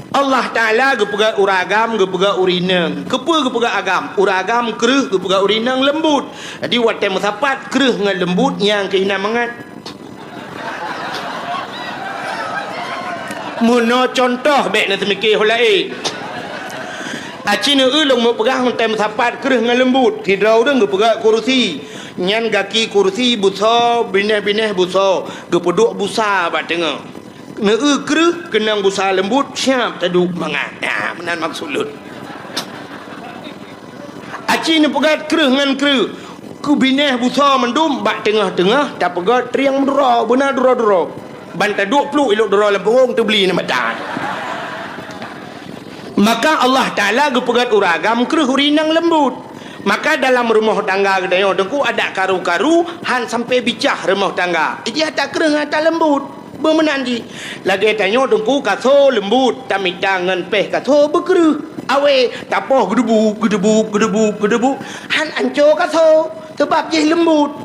Allah Taala geupeugah ureueng agam, geupeugah ureueng inong. Keupeue geupeugah agam? Ureueng agam kreueh, geupeugah ureueng inong leumbut. Jadi watèe meusapat kreueh ngon leumbut nyang keuh hina mangat. Meunoe cuntoh, bèk na teumike ho laén. Aci neueu lôn meupeugah meuntang meusapat kreueh ngon leumbut. Sidroe ureueng geupeugah kursi. Nyan gaki kursi busoe, binéh-binéh busoe, geupeuduek busa bak teungoh. Neueu kreueh keunong busa leumbut, siap taduek mangat. Nah, meunan maksud lôn. Aci neupeugah kreueh ngon kreueh. Keu binéh busoe mandum bak teungoh-teungoh tapeugah trieng meuduro, beuna duro-duro. Ban taduek pluek ilok duro lam pungong teubli na mata. Maka Allah Taala geupeugah ureueng agam kreueh ureueng inong leumbut. Maka dalam rumoh tangga geutanyoe teungku adak karu-karu han sampai bicah rumoh tangga. Iji ata kreueh ngon ata leumbut. Beumeunan jih. Lagèe tanyoe teungku kaso leumbut, tamita ngon péh kaso beukreueh. Awé, tapoh geudeubuk, geudeubuk, geudeubuk, geudeubuk. Han anco kaso, seubab jih leumbut.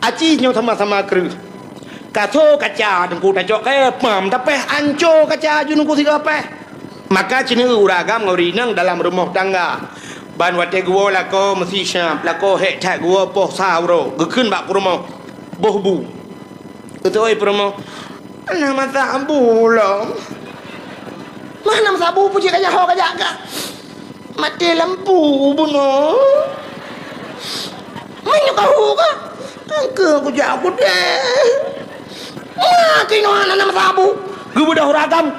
Aci nyoe sama-sama kreueh. Ka tho kaca teungku tacok kayèe, pam tapéh anco kaca ju teungku sigoe péh. Maka ci neueu ureueng agam ngon ureueng inong dalam rumoh tangga. Ban watèe geuwoe lakoe meusi siap, lakoe hék that geuwoe poh sa uroe, geukheun bak peurumoh, boh bu. Geuteu'oh peurumoh, "Hana masa bu lom." "Mah hana masa bu, peue jih kajak ho kajak ka?" "Maté lampu bunoe." "Meunyoe ka hu ka?" "Engkeu kujak kudeh." "Mah keunoe hana masa bu." Geubeudôh ureueng agam,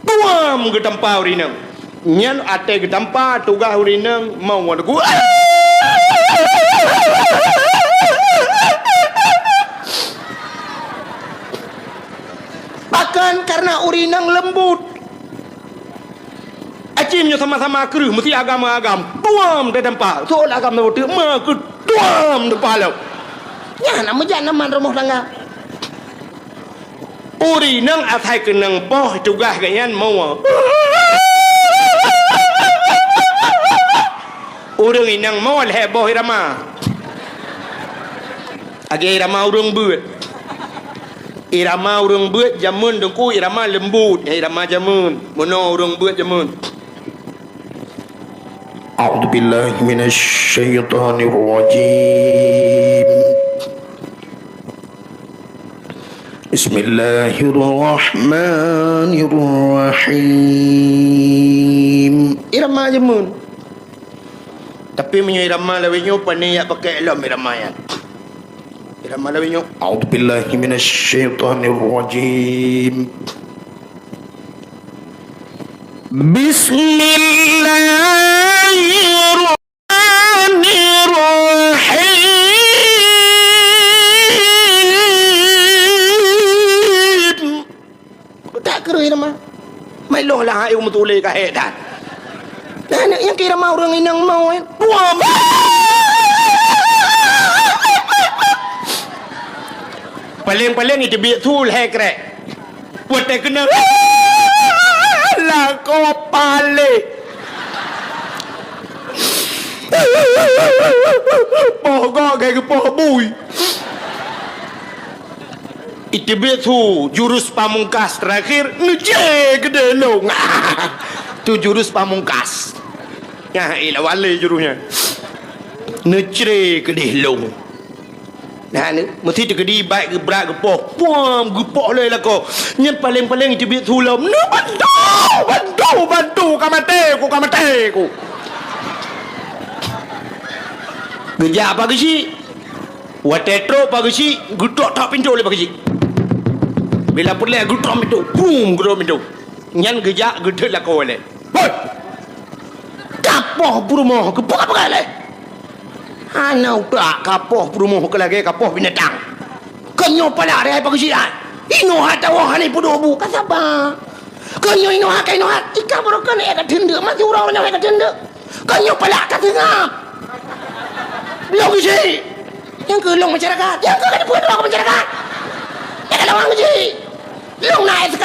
tuam geutampa ureueng inong. Nyan watèe geutampa tugaih ureueng inong mau wan ku. Pakon? Kareuna ureueng inong leumbut. Aci meunyoe sama-sama kreueh, meusi agam-agam, tuam teutampa. Soe agam na beutôi, ma keu tuam tampa lom. Nyan na meujan aman rumoh tangga. Ureueng inong asai keunong poh tugaih geuh nyan moe. Ureueng inong moe lhèe boh irama. Lagèe irama ureueng beuet. Irama ureueng beuet jameun teungku irama leumbut, nyan irama jameun. Meunoe ureueng beuet jameun. A'udzubillahi minasyaitonirrajim. Bismillahirrahmanirrahim. Irama jameun. Tapi meunyoe irama lawét nyoe, pane jak pakèk lom irama nyan. Irama lawét nyoe, a'udzubillahi minasyaitonirrajim. Bismillahirrahmanirrahim. Tak kreueh nama. Mai loh lah, hai, meutulé ka hék that. Nah, nyan kira mah ureueng inong mau, eh. Dua ba-, paléng-paléng iteubiet su lhèe krek. Watèe keunong, lakoe palé. Poh gok geupoh bui. Iteubiet su jurus pamungkas terakhir, neucre keudéh lông. Tu jurus pamungkas. Nyan, eh, lawan lé jurus nyan. Neucre keudéh lông. Nah, ni, meusti teukeudi bak geubrat geupoh. Puam, geupoh lé lakoe. Nyan paléng-paléng iteubiet su lom. Neubantu, bantu, bantu, ka maté ku, ka maté ku. Geujak Pak Geuchik. Watèe trok Pak Geuchik, geutok-tok pintoe lé Pak Geuchik. Bila peureulèe geutok pintoe, brum, geutok pintoe. Nyan geujak geutot lakoe lé. Hoi! Kapoh peurumoh, keupeue ka peugah lé? Hana utak kapoh peurumoh keu lagèe kapoh binatang. Keu nyoe palak deh Pak Geuchik ai. Inoe hana tawoe hana peuduek bu, ka saba. Keu nyoe inoe hana, ka inoe hana, tika baroe keuneuk ka teundeuk, masih uroe nyoe ka teundeuk. Ka nyoe palak ka seungab. Lôn isi. Nyang keu lôn masyarakat. Nyang keu ka dipeue droe keu masyarakat. Nyang ka lawang isi. Lôn na S K.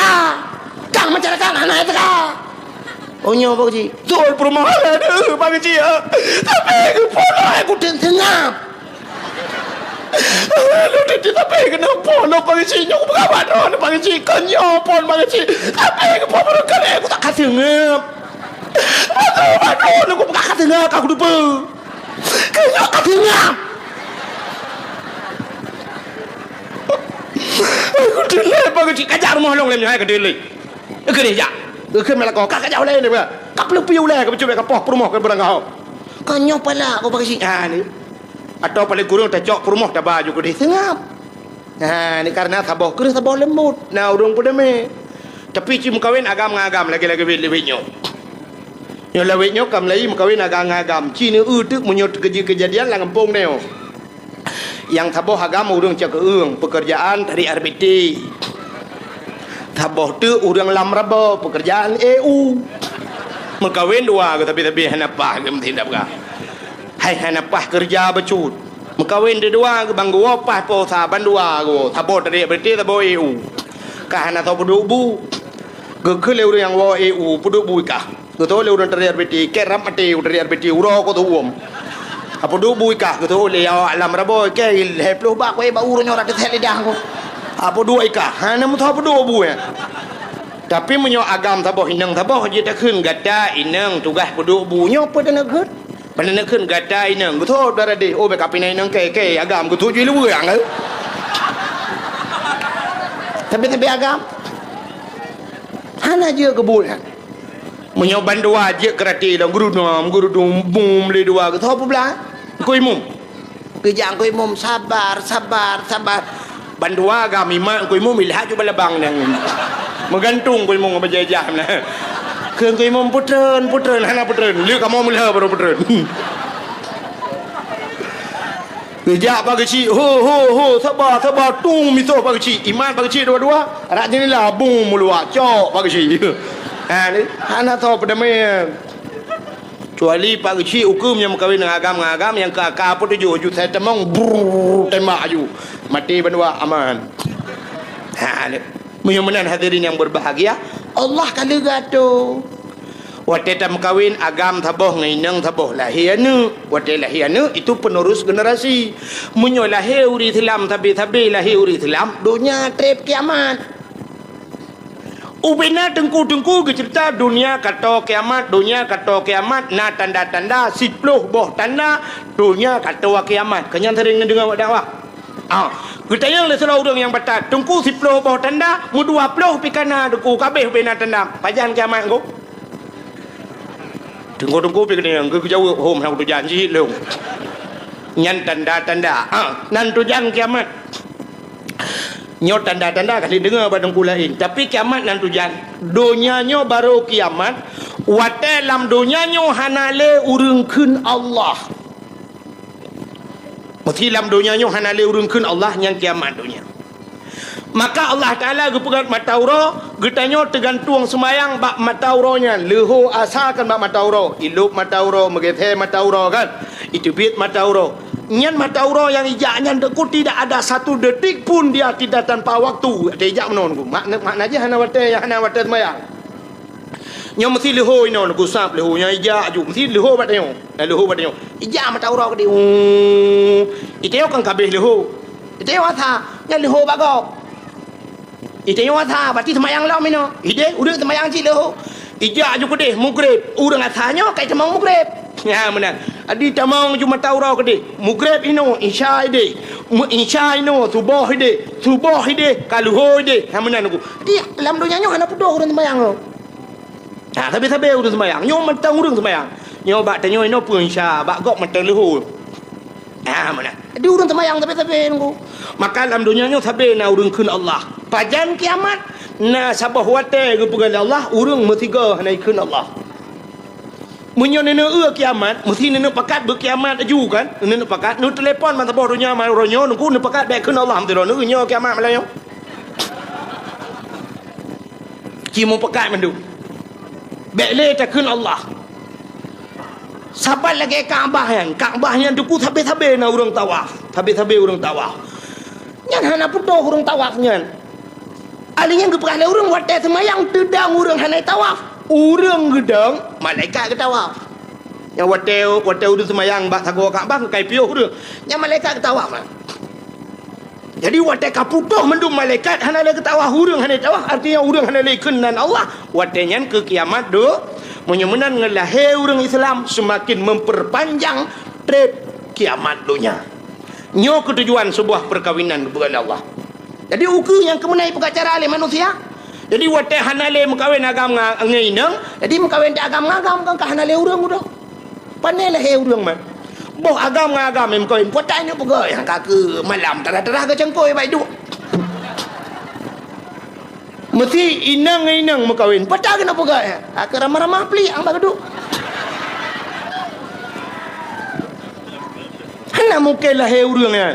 Kang masyarakat hana S K. Oh, nyoe Pak Geuchik. Beutôi peurumoh lôn, Pak Geuchik, eh. Tapi geupeue droe keu teuk seungab. Lôn teutab, tapi keunoe phon lôn Pak Geuchik, nyoe peugah bak droeneuh Pak Geuchik, keu nyoe phon Pak Geuchik. Tapi keu phon barangkali ku tak ka seungab. Aduh, aduh, lôn ku peugah ka seungab, ka kuteupeue. Keu nyoe ka seungab. Aku teulé Pak Geuchik, kajak rumoh lôn lé nyoe hai, ka teulé. Keudeh jak. Keu meunan lakoe, ka kajak ulèe nyoe, ka peuleupi ulèe, ka peucubit ka poh peurumoh keu beurangkaho. Ka nyoe palak ku Pak Geuchik. Ah, ni. Atawa paléng kureueng tacok peurumoh taba ju keudeh seungab. Ha, ni kareuna saboh kreueh saboh leumbot. Na ureueng peudamé. Tapi ci meukawen agam ngon agam lagèe-lagèe lawét nyoe. Nyoe lawét nyoe ka meulayeue meukawen agam ngon agam. Ci neueu teuk meunyoe teukeujeuet keujadian lam gampông nyoe. Nyang saboh agam ureueng cakeueng, peukeurjaan tarék R B T. Saboh teuk ureueng lam raba, peukeurjaan E U. Meukawen dua geuh tapi-tapi hana paih geuh meusidab gah. Hai hana paih keureuja bacut. Meukawen deudua geuh ban geuwoe paih poh sa ban dua geuh. Saboh tarék R B T, saboh E U. Ka hana soe peuduek bu. Geukheun lé ureueng nyang woe E U, peuduek bu kah. Geuteu'oh lé ureueng tarék R B T, kèe rab maté ureueng tarék R B T, uroe ko teu'uem. Apeuduek bu kah, geuteu'oh lé awak lam raba, kèe lhèe ploh bak kueh bak uroe nyoe rot teuthèe lidah ko. Apa dua ika? Hana meutoh apa dua bu, ya. Tapi meunyoe agam saboh, inong saboh, jeuet takheun gata inong tugaih peuduek bu. Nyoe peue taneuk kheun? Peue taneuk kheun gata inong? Geuthôt dara deh. Oh, bèk kapinai inong kèe, kèe agam geuthôt ju luweue nyang. Tapi, tapi agam. Hana jeuet keu bu nyan. Meunyoe bandua jeuet keu rate lom, geurudum, geurudum, bum, lé dua, geuthôt peublah. Engkui mum. Geujak keu imum, "Sabar, sabar, sabar." Bandua agam imat keu imum, ilhak ju balabang nyang meugantung keu imum bajèe-jah na. Kheun keu imum, "Peutreun, peutreun," hana peutreun. Lheueh kamoe meulheueh baru peutreun. Geujak Pak Geuchik, "Ho, ho, ho, sabar, sabar, tung misoh Pak Geuchik." Imat Pak Geuchik dua-dua, rak jeunela bung meuluak, cok Pak Geuchik. Ha, ni, hana soe peudamé. Kecuali Pak Geuchik ukeue meunyoe meukawen ngon agam-agam nyang keu aka peutujoh ju sai tamong, brrrr, tembak aju. Maté bandua aman. Ha, lé. Meunyoe meunan hadirin yang berbahagia, Allah ka leuga tu. Watèe tameukawen agam saboh ngon inong saboh lahé aneuk. Watèe lahé aneuk itu penerus generasi. Meunyoe lahé ureueng Islam sabe-sabe lahé ureueng Islam, donya trép kiamat. Ubena teungku-teungku geuceurita donya ka toe kiamat, donya ka toe kiamat, na tanda-tanda, siploh boh tanda donya ka toe kiamat. Keu nyan sering neudeungoe bak dakwah. Ah, geutanyong lé sidroe ureueng nyang batat, "Teungku, siploh boh tanda, meudua ploh pih ka na, Teungku, ka abéh ubena tanda. Pajan kiamat, Teungku?" Teungku-teungku pih geutanyong, geujaweueb, "Hom, hana kutujan cit lôn." Nyan tanda-tanda. Ah, nan tujan kiamat. Nyoe tanda-tanda ka lheueh deungoe bak teungku laén. Tapi kiamat nan tujan. Donya nyoe barô kiamat. Watèe lam donya nyoe hana lé ureueng kheun Allah. Meusé lam donya nyoe hana lé ureueng kheun Allah, nyan kiamat donya. Maka Allah Taala geupeugöt mata uroe, geutanyoe teugantueng seumayang bak mata uroe nyan. Leuhô asa kan bak mata uroe, ilôb mata uroe, meugeusé mata uroe kan, iteubiet mata uroe. Nyan mata uroe nyang ijak nyan, Teungku, tidak ada satu detik pun dia tidak tanpa waktu. Watèe ijak meunoe, Teungku. Makna, makna jih hana watèe, hana watèe seumayang. Nyoe meusé leuhô inoe, Teungku, sab leuhô nyan ijak aju. Meusé leuhô bak tanyoe. Nah, leuhô bak tanyoe. Ijak mata uroe keudéh. Uu. Itanyoe kan ka abéh leuhô. Itanyoe asa, nyan leuhô bak gob. Itanyoe asa, berarti seumayang lom inoe. Idéh, ureueng seumayang cit leuhô. Ijak aju keudéh, mugreb. Ureueng asa nyoe ka itamong mugreb. Nyan meunan. Jadi tamong aju mata uroe keudéh. Mugreb inoe, isya idéh. Meu-, isya inoe, suboh idéh. Suboh idéh, ka leuhô idéh. Nyan meunan, Teungku. Jadi, lam donya nyoe hana putôh ureueng seumayang nyoe. Ha, sabe-sabe ureueng seumayang. Nyoe mantong ureueng seumayang. Nyoe bak tanyoe inoe peue isya, bak gob mantong leuhô. Ha, meunan. Jadi ureueng seumayang sabe-sabe, Teungku. Maka lam donya nyoe sabe na ureueng kheun Allah. Pajan kiamat? Na saboh watèe geupeugah lé Allah, ureueng meusigoe hana ikheun Allah. Meunyoe neuneuk eu kiamat, meusé neuneuk pakat beukiamat aju kan? Neuneuk pakat, neuteulepon masa boh donya, masa uroe nyoe, Teungku, neupakat bèk kheun Allah, meusidroe, neueu nyoe kiamat malam nyoe. Ci meupakat mandum. Bèk lé takheun Allah. Saban lagèe Ka'bah nyan. Ka'bah nyan, Teungku, sabe-sabe na ureueng tawaf. Sabe-sabe ureueng tawaf. Nyan hana putôh ureueng tawaf nyan. Ahli nyan geupeugah lé ureueng watèe seumayang teudong ureueng hana tawaf. Ureueng geudong, malaikat geutawaf. Nyan watèe, watèe ureueng seumayang bak sagoe Ka'bah, ka ipiôh ureueng. Nyan malaikat geutawaf. Jadi, watèe ka putôh mandum malaikat hana lé geutawaf, ureueng hana tawaf, artinya ureueng hana lé kheun nan Allah, watèe nyan keu kiamat do-, meunyoe meunan ngon lahé ureueng Islam seumaken memperpanjang trép kiamat donya. Nyoe keutujuan seubuah peukawinan geupeugah lé Allah. Jadi, ukeue nyang keumeunai peugah cara lé manusia. Jadi, watèe hana lé meukawen agam nga-, ngon inong, jadi meukawen di agam ngon agam, kan ka hana lé ureueng udoe. Pane lahé ureueng man. Boh agam ngon agam nyang meukawen, peue ta neuk peugah nyang ka keu malam, tarah-tarah geucangkôi bak iduek. Meusi inong ngon inong meukawen, peue ta keuneuk peugah nyang ka keu ramah-ramah plik nyang bak geuduek. Hana mungken lahé ureueng nyan.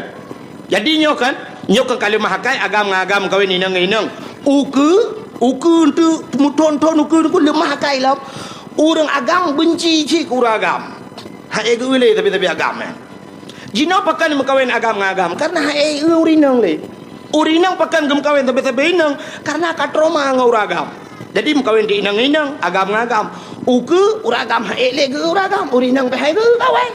Jadi nyoe kan, nyoe kan ka leumah akai agam ngon agam meukawen, inong ngon inong. Ukeue, ukeue eunteuk meuthon-thon ukeue, ukeue leumah akai lom. Ureueng agam beunci cit keu ureueng agam. Hana geu-eu lé sabe-sabe agam nyan. Jinoe pakon meukawen agam ngon agam, kareuna hana geu-eu ureueng inong lé. Ureueng inong pakon geumeukawen sabe-sabe inong, kareuna ka trauma ngon ureueng agam. Jadi meukawen di inong ngon inong, agam ngon agam. Ukeue ureueng agam hana lé geu-eu ureueng agam, ureueng inong pih hana geu-eu kawen.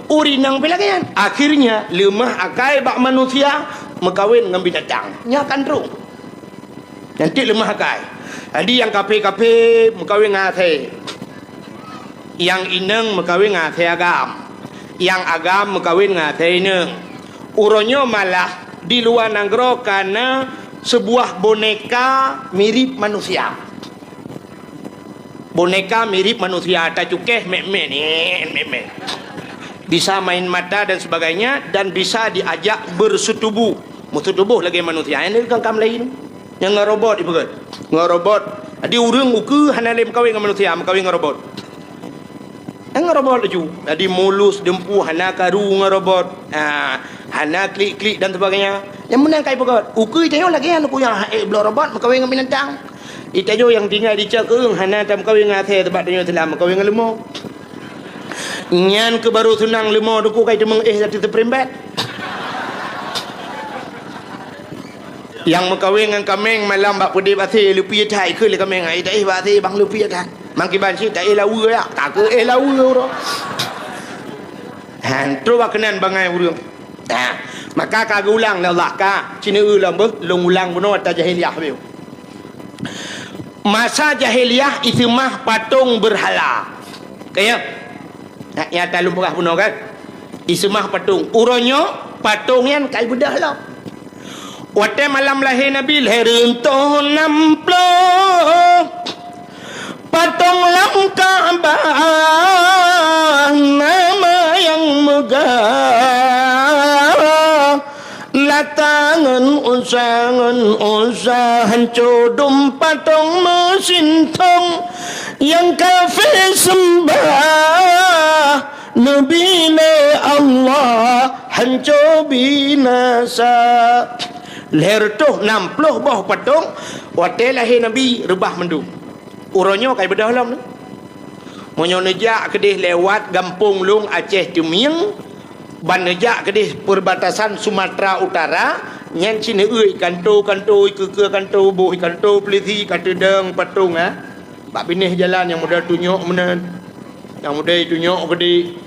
Ureueng inong pih lagèe nyan. Akhirnya, leumah akai bak manusia, meukawen ngon binatang. Nyan kan troh. Nyan cit leumah akai. Jadi nyang kaphé-kaphé meukawen ngon asèe. Nyang inong meukawen ngon asèe agam. Nyang agam meukawen ngon asèe inong. Uroe nyoe malah di luwa nanggroe ka na seubuah boneka mirip manusia. Boneka mirip manusia, tacukéh mèk-mèk, nèk, mèk-mèk. Bisa main mata dan sebagainya, dan bisa diajak berseutubuh. Meusetubuh lagèe manusia. Nyan kan kam laén. Nyang ngon robot ipeugah. Ngon robot. Jadi ureueng ukeue hana lé meukawen ngon manusia, meukawen ngon robot. Ngon robot laju. Jadi mulus, dumpeue, hana karu ngon robot. Ha, hana klik-klik dan sebagainya. Nyang meunan ka ipeugah. Ukeue tanyoe lagèe nyan, ukeue nyang hana bloe robot, meukawen ngon binatang. Itanyoe nyang tinggai di cok keueung hana tameukawen ngon asèe, teuma tanyoe Islam meukawen ngon leumo. Nyan keuh baru seunang leumo, duku kai teumeung éh ateueh teuprimbet. Nyang meukawen ngon kaméng malam bak peudép asèe, leupie that keu lé kaméng, ai taéh bak asèe bang leupie that. Mangkiban cit taéh laweue ya, ka keu éh laweue uroe. Han, troh bak keunan bangai ureueng. Ha, maka ka geuulang lé Allah ka, ci neueu lom beuh, lôn ulang bunoe ata jahiliyah beuh. Masa jahiliyah iseumah patong beurhala. Ka ya? Nyan, nyan ata lôn peugah bunoe kan? Iseumah patong. Uroe nyoe patong nyan ka ibeudôh lom. Watèe malam lahé Nabi, lhèe reutôh nam ploh. Patong lam Ka'bah nama nyang meugah. Lata ngon Uzza, ngon Uzza hanco dum patong meusintong. Nyang kafé seumbah neubina Allah hanco binasa. Lhèe reutôh nam ploh boh patong watèe lahé Nabi reubah mandum. Uroe nyoe ka ibeudôh lom nyoe. Meunyoe neujak keudeh lewat gampông lôn Aceh Teumieng, ban neujak keudeh perbatasan Sumatera Utara, nyan ci neueu kanto-kanto, ikeue-keue kanto, boh kanto polisi ka teudong patong, ha. Bak binéh jalan nyang model tunyok meunan, nyang model tunyok geude,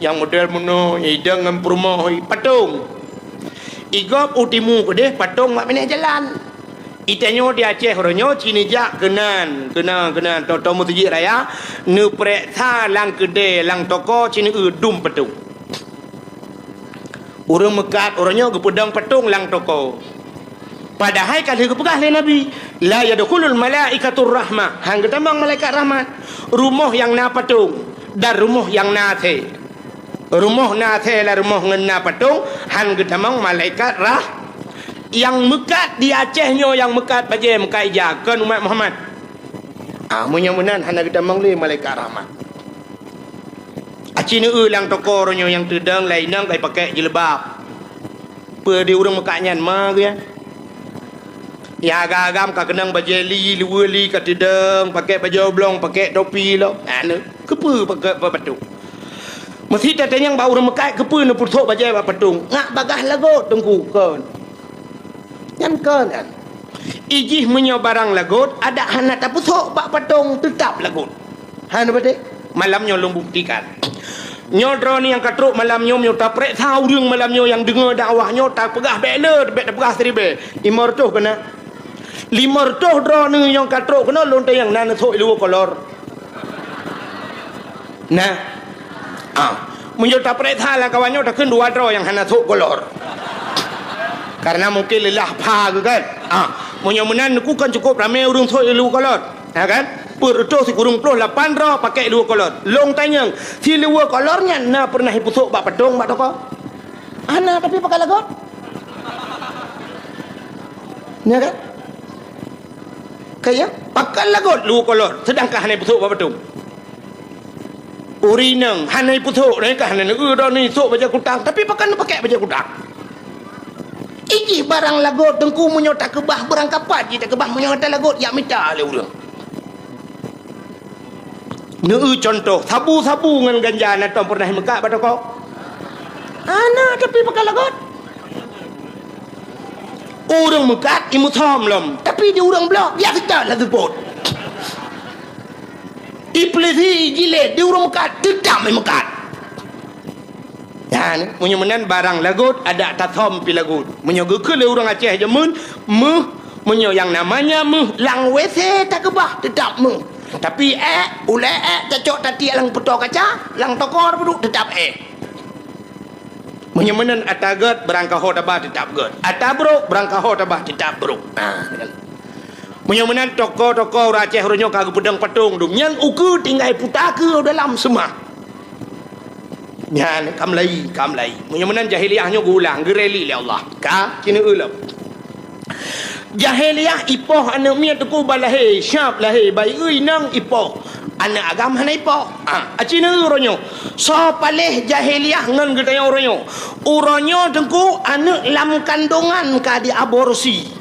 nyang model meunoe, nyang idong ngon peurumoh, patong. Igob u timu keudeh patong bak binéh jalan. Itanyoe di Aceh uroe nyoe ci neujak keunan, keunan, keunan, toe-toe meuseujid raya, neupareksa lam keudè, lam toko ci neueu dum patong. Ureueng meukat uroe nyoe geupeudong patong lam toko. Padahai ka lheueh geupeugah lé Nabi, "La yadkhulul malaikatur rahmah." Han geutamong malaikat rahmat. Rumoh nyang na patong dan rumoh nyang na asèe. Rumoh na asèe lam rumoh ngon na patong, han geutamong malaikat rah-, nyang meukat di Aceh nyoe, nyang meukat bajèe, meukat ija, kon umat Muhammad. Ah, meunyoe meunan hana geutamong lé malaikat rahmat. Aci neueu lam toko uroe nyoe nyang teudong lé inong ka ipakék jilbab. Peue di ureueng meukat nyan ma geuh nyan? Nyang agam-agam ka keunong bajèe li, luweue li ka teudong, pakék bajèe oblong, pakék topi lom. Anu, keupeue pakék bak patong? Meusi tatanyong bak ureueng meukat, keupeue neupeusok bajèe bak patong? Ngat bagaih lagot teungku, kon. Nyan kon nyan. Ijih meunyoe barang lagot, adak hana tapeusok bak patong, teutab lagot. Hana beutôi? Malam nyoe lôn buktikan. Nyoe droeneuh nyang ka trok malam nyoe, meunyoe tapareksa ureueng malam nyoe nyang deungoe dakwah nyoe, tapeugah bèk le, bèk tapeugah siribèe. Limong reutôh keunan. Limong reutôh droeneuh nyang ka trok keunoe lôn tanyong na neusok iluweue kolor. Nah. Ah, meunyoe tapareksa lam kawan nyoe takheun dua droe nyang hana sok kolor. Karena mungkin leulah pha geuh kan. Ah, meunyoe meunan neukheun kan cukup ramé ureueng sok iluweue kolor. Ya kan? Peuet reutôh sikureueng ploh lapan droe pakék iluweue kolor. Lôn tanyong, siluweue kolor nyan na peureunah ipeusok bak patong bak toko? Hana, tapi pakat lagot. Ya kan? Kaya, pakat lagot luweue kolor, seudangkan hana ipeusok bak patong. Ureueng inong hana ipeusok, nyan ka hana neueu droeneuh isok bajèe kutang, tapi pakon neupakék bajèe kutang? Ijih barang lagot teungku, meunyoe takeubah beurangkapat jih takeubah, meunyoe hana lagot jak mita lé ureueng. Neueu cuntoh, sabu-sabu ngon ganja na tom peureunah imeukat bak toko? Hana, tapi pakat lagot. Ureueng meukat imeusom lom, tapi di ureueng bloe biasa that laju pot. Ipeulisi jilét di ureueng meukat, teutap imeukat. Nyan, meunyoe meunan barang lagot, adak tasöm pih lagot. Meunyoe geukheun lé ureuëng Aceh jameun, méuh, meunyoe nyang namanya méuh, lam W C takeubah, teutap méuh. Tapi ék, ulée ék, tacok tatiek lam peutoe kaca, lam tokor peuduek, teutap ék. Meunyoe meunan ata gét, barangkaho tabah, teutap gét. Ata brok, barangkaho tabah, teutap brok. Nah, Meunyoe meunan toko-toko ureuëng Aceh uroe nyoe ka geupeudong patong dum, nyan ukeue tinggai puta keu dalam seumah. Nyan ka meulayi, ka meulayi. Meunyoe meunan jahiliyah nyoe geuulang, geureli lé Allah. Ka, ci neueu lom. Jahiliyah ipoh aneuëk miet teungku bak lahé, siap lahé, bayeue inong ipoh. Aneuëk agam hana ipoh. Ah, ci neueu uroe nyoe. Soe paléh jahiliyah ngon geutanyoe uroe nyoe? Uroe nyoe teungku aneuëk lam kandongan ka diaborsi.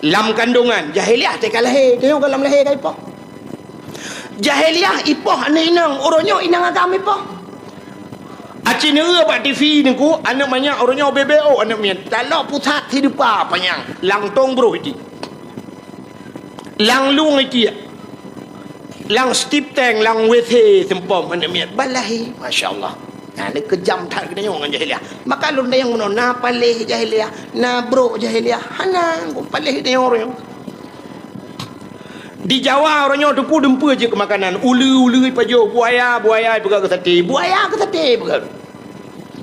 Lam kandongan, jahiliyah teuka lahé, tanyoe ka lam lahé ka ipoh. Jahiliyah ipoh aneuëk inong, uroe nyoe inong agam ipoh. Aci neueu bak T V teungku, aneuëk manyak uroe nyoe bebe oh aneuëk miet. Talok pusat sideupa panyang, lam tong broh iti. Lam lueng iti. Lam stip tank, lam W C seumpom aneuëk miet. Balahi, masya Allah. Nah, ni keujam that geutanyoe ngon jahiliyah. Maka lôn tanyong meunoe, na paléh jahiliyah, na brok jahiliyah. Hana, paléh geutanyoe uroe nyoe. Di Jawa uroe nyoe teupeu dumpeue jeuet keu makanan. Uleue-uleue ipajoh, buaya, buaya ipeugah keu saté. Buaya keu saté ipeugah.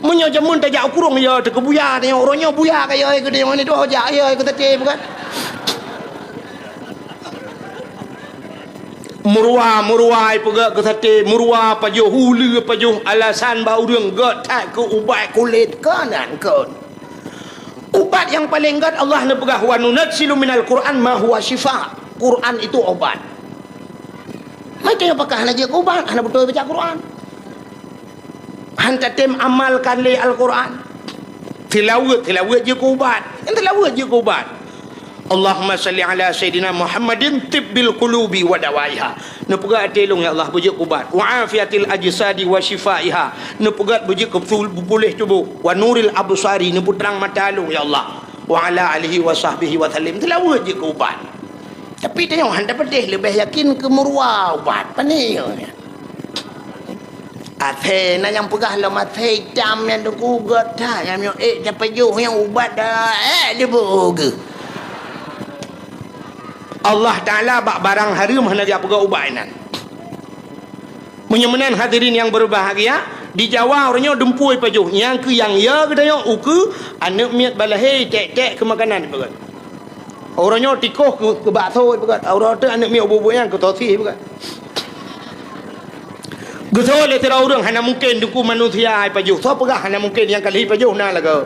Meunyoe jameun tajak u kurong, ya teuka buya, tanyoe uroe nyoe buya ka ya keu tanyoe ni doh jak ya keu saté ipeugah. Meuruwa, meuruwa ipeugah keu saté, meuruwa pajoh, uleue pajoh, alasan bak ureuëng gét that keu ubat kulét, keunan kon. Ubat nyang paleng gét Allah neupeugah, "Wa nunazzilu minal Qur'an ma huwa syifa." Quran itu obat. Maka pakah hana jeuet keu ubat, hana beutôi baca Quran. Han tatem amalkan lé Al-Quran. Tilaweuet, tilaweuet jeuet keu ubat. Nyang tilaweuet jeuet keu ubat. Allahumma salli ala Sayyidina Muhammadin tibbil qulubi wa dawaiha. Neupeugah até lôn, ya Allah, beujeuet keu ubat. Wa afiatil ajsadi wa syifaiha. Neupeugah beujeuet keu puléh tuboh. Wa nuril absari, neupeutrang mata lôn, ya Allah. Wa ala alihi wa sahbihi wa sallim. Tilaweuet jeuet keu ubat. Tapi tanyoe han tapeudeh leubeh yakin keu meuruwa ubat. Pane nyoe? Asée na nyang peugah lom asée itam nyan teungku gét that, nyang nyoe ék tapajoh nyang ubat dah ék diboh geuh. Allah Taala bak barang hareuem hana geujak peugah ubat inan. Meunyoe meunan hadirin nyang berbahagia, di Jawa uroe nyoe dumpeue ipajoh, nyang keu nyang ya geutanyoe ukeue aneuëk miet bak lahé tek-tek keu makanan ipeugah. Uroe nyoe tikoh keu, keu bakso ipeugah. Uroe teuk aneuëk miet ubeut-ubeut nyan keu sosis ipeugah. Geuseuôt lé sidroe ureuëng hana mungken teungku manusia ipajoh. Soe peugah hana mungken nyang ka lheueh ipajoh na lagoe?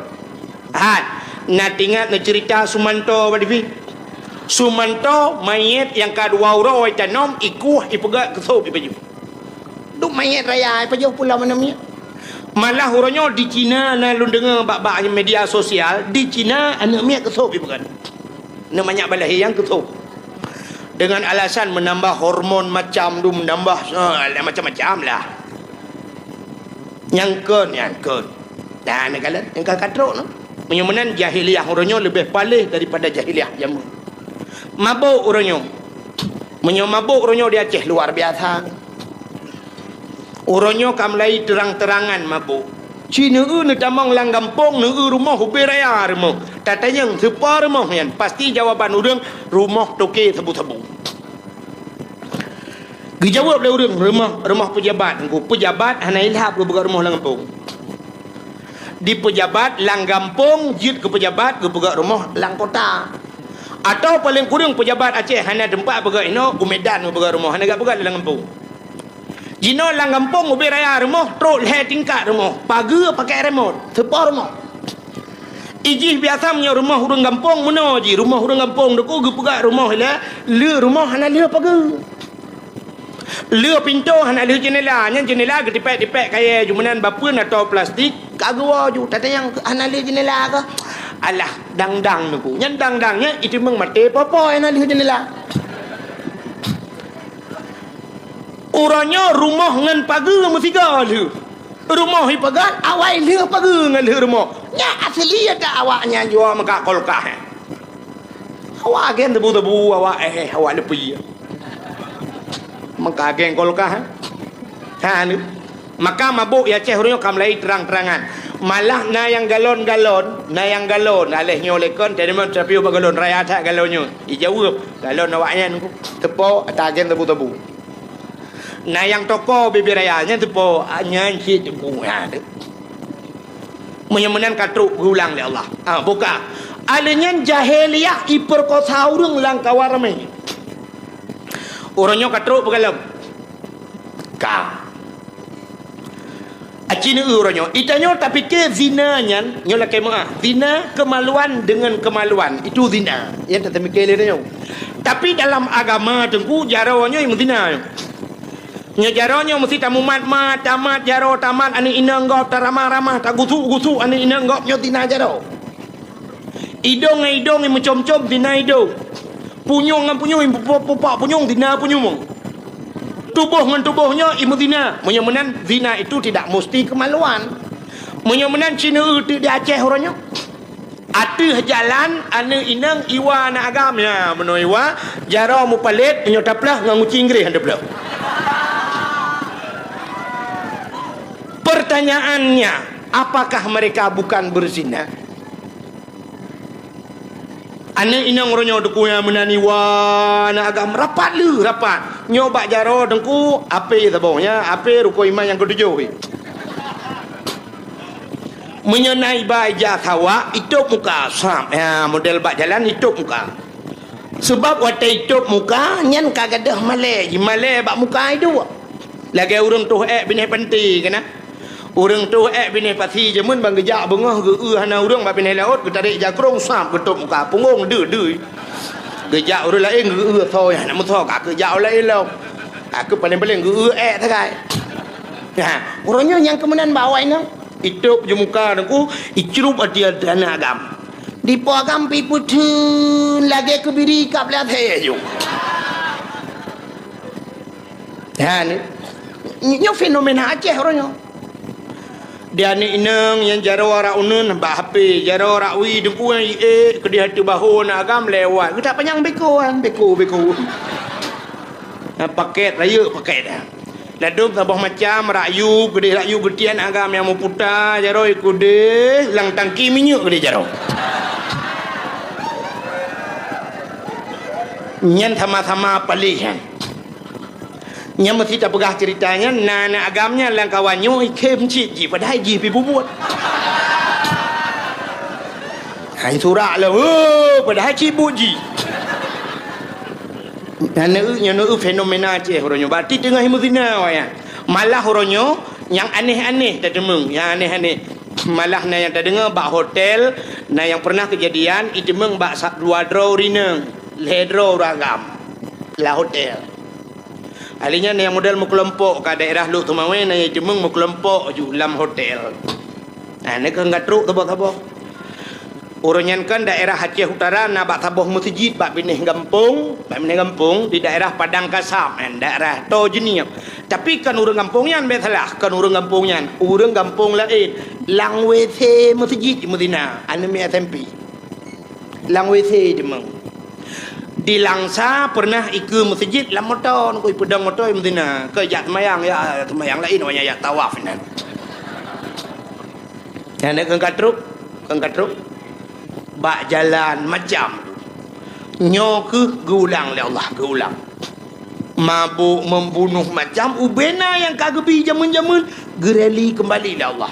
Hat, na teuingat neuceurita Sumanto bak T V? Sumanto manyét nyang ka dua uroe itanom, ikueh, ipeugét keu sôb ipajoh. Duek manyét raya ipajoh pulo meunan miet. Malah uroe nyoe di Cina na lôn deungoe bak-bak media sosial, di Cina aneuëk miet keu sôb ipeugét. Aneuëk manyak bak lahé nyang keu sôb. Dengan alasan menambah hormon macam tu, menambah, eh, macam-macam lah. Nyang kon, nyang kon. Nah, neukalon, nyang ka katrok nyoe. Meunyoe meunan jahiliyah uroe nyoe leubeh paléh daripada jahiliyah jameun. Mabök uroe nyoe. Meunyoe mabök uroe nyoe di Aceh luar biasa. Uroe nyoe ka mulai terang-terangan mabök. Ci neueu neutamong lam gampông, neueu rumoh ubé raya rumoh. Tatanyong sipa rumoh nyan, pasti jawaban ureuëng rumoh toke sabu-sabu. Geujaweueb lé ureuëng rumoh, rumoh peujabat. Engko peujabat hana ilhab geupeugah rumoh lam gampông. Di peujabat lam gampông jeuet keu peujabat geupeugah rumoh lam kota. Atawa paleng kureueng peujabat Aceh hana teumpat peugah inoe, u Medan geupeugah rumoh, hana geupeugah lam gampông. Jinoe lam gampông ubé raya rumoh trok lhée tingkat rumoh, pageue pakai remot, seupôt rumoh. Ijih biasa meunyoe rumoh ureuëng gampông meunoe jih, rumoh ureuëng gampông teungku geupeugah rumoh ilée, le rumoh hana lheueh pageue. Le pintoe hana lheueh jeunela, nyan jeunela geutipék-tipék kayée ju meunan bapeuen atawa plastik ka geuwoe ju, tatanyong hana lheueh jeunela kah? Alah, dang-dang teungku. Nyan dang-dang nyan iteumeung maté popo hana lheueh jeunela. Uroe nyoe rumoh ngon pageue meusigoe lheueh. Rumoh ipeugét awai lheueh pageue ngon lheueh rumoh. Nyan asli ata awak nyan jua meukat kulkas. Awak agen tebu-tebu awak, eh, awak leupie. Meukat agen kulkas. Ha ni. Maka mabök i Aceh uroe nyoe ka mulai terang-terangan. Malah na nyang galon-galon, na nyang galon, aléh nyoe lé kon, teurimong teupiôh bak galon, raya that galon nyoe. Ijaweueb, galon awaknyan teupo, ata agen tebu-tebu. Na nyang toko bibir raya, nyan teupo, nyan cit teuku, ha, tu. Meunyoe meunan ka trok geulang lé Allah. Ha, buka. Aléh nyan jahiliyah ipeurkosa ureuëng lam kawan ramé. Uroe nyoe ka trok peugalom. Ka. Aci neu uroe nyoe. Itanyoe tapike zina nyan, nyoe lakée meuah. Zina kemaluan dengan kemaluan. Itu zina. Nyang tatapike lé tanyoe. Tapi dalam agama teungku, jaroe nyoe meuzina. Nyoe jaroe nyoe meusti tamumat-mat, tamat jaroe, tamat aneuk inong gob, taramah-ramah, tagusuk-gusuk aneuk inong gob, nyoe zina jaroe. Idong ngon idong imeucom-com zina idong. Punyueng ngon punyueng, pupak-pupak punyueng zina punyueng. Tuboh ngon tuboh nyoe imeuzina. Meunyoe meunan zina itu tidak musti kemaluan. Meunyoe meunan ci neu teuk di Aceh uroe nyoe. Ateueh jalan aneuk inong iwa aneuk agam, ya, meunoe iwa, jaroe mupalét, nyoe taplah ngon guci Inggréh han taplah. Pertanyaannya, apakah mereka bukan berzina? Aneuk inong uroe nyoe teungku nyang meunan iwa aneuk agam rapat lé, rapat. Nyoe bak jaroe teungku, apé saboh nyan, apé rukon iman nyang keutujôh. Meunyoe na iba ija sawak, itôb muka, sab. Ya, model bak jalan itôb muka. Sebab watée itôb muka, nyan ka gadôh malée, jimalée bak muka iduek. Lagée ureuëng toh ék binéh panté keunan. Ureuëng toh ék binéh pasi jameun ban geujak beungoh geu-eu hana ureuëng bak binéh laôt, geutarek jakrong sab geutôb muka punggong deuh-deuh. Geujak ureuëng laén geu-eu soe nyang hana meusoe ka keu jak ureuëng laén lom. Ka keu paléng-paléng geu-eu ék sagai. Nah, uroe nyoe nyang keumeunan bak awai nyoe. Itôb ju muka teungku, icrup ati aneuk agam. Dipo agam pi peutheun lagée keubiri kab lé asée ju. Ha, ni. Nyoe fenomena Aceh uroe nyoe. Di aneuk inong nyang jaroe arak uneuen bak H P, jaroe arak wie teungku nyang iék keudeh ateueh bahô aneuk agam lewat. Geutak panyang beko kan, beko, beko. Ha, paket, rayeuk paket. Ladôm saboh macam, rakyu, keudeh rakyu geutian agam nyang meuputa, jaroe keudeh lam tangki minyeuk keudeh jaroe. Nyan sama-sama paléh nyan. Nyan meusti tapeugah ceurita nyan, na aneuk agam nyan lam kawan nyoe ikhém cit jih, padahai jih pi bubuet. Hai surak lom, oh, padahai cit buet jih. Nyan neu-, nyan neu fenomena Aceh uroe nyoe. Berarti teungoh meuzina awaknyan. Malah uroe nyoe nyang aneh-aneh tateumeung, nyang aneh-aneh. Malah na nyang tadeungoe bak hotel, na nyang pernah keujadian iteumeung bak sa-, dua droe ureueng inong, lhée droe ureueng agam lam hotel. Ahli nyan nyang model meukeulompok ka daerah Lhokseumawe na nyang iteumeung meukeulompok ju lam hotel. Nah, nyan keuh ka trok saboh-saboh. Uroe nyan kan daerah Aceh Utara na bak saboh meuseujid bak binéh gampông, bak binéh gampông di daerah Padang Kasab, nyan daerah Toe Jeunieb. Tapi kon ureueng gampông nyan, bék salah, kon ureueng gampông nyan, ureueng gampông laén. Lam W C meuseujid meuzina, aneuk miet S M P. Lam W C iteumeung. Di Langsa pernah ikeue meuseujid lam moto, ngon ipeudong moto meuzina. Keu jak seumayang, ya seumayang laén, awaknyan jak tawaf inan. Nyan keuh ka trok, keuh ka trok. Bak jalan macam. Nyoe keuh geuulang lé Allah, geuulang. Mabök, membunuh, macam ubena nyang ka geubi jameun-jameun, geureli keumbali lé Allah.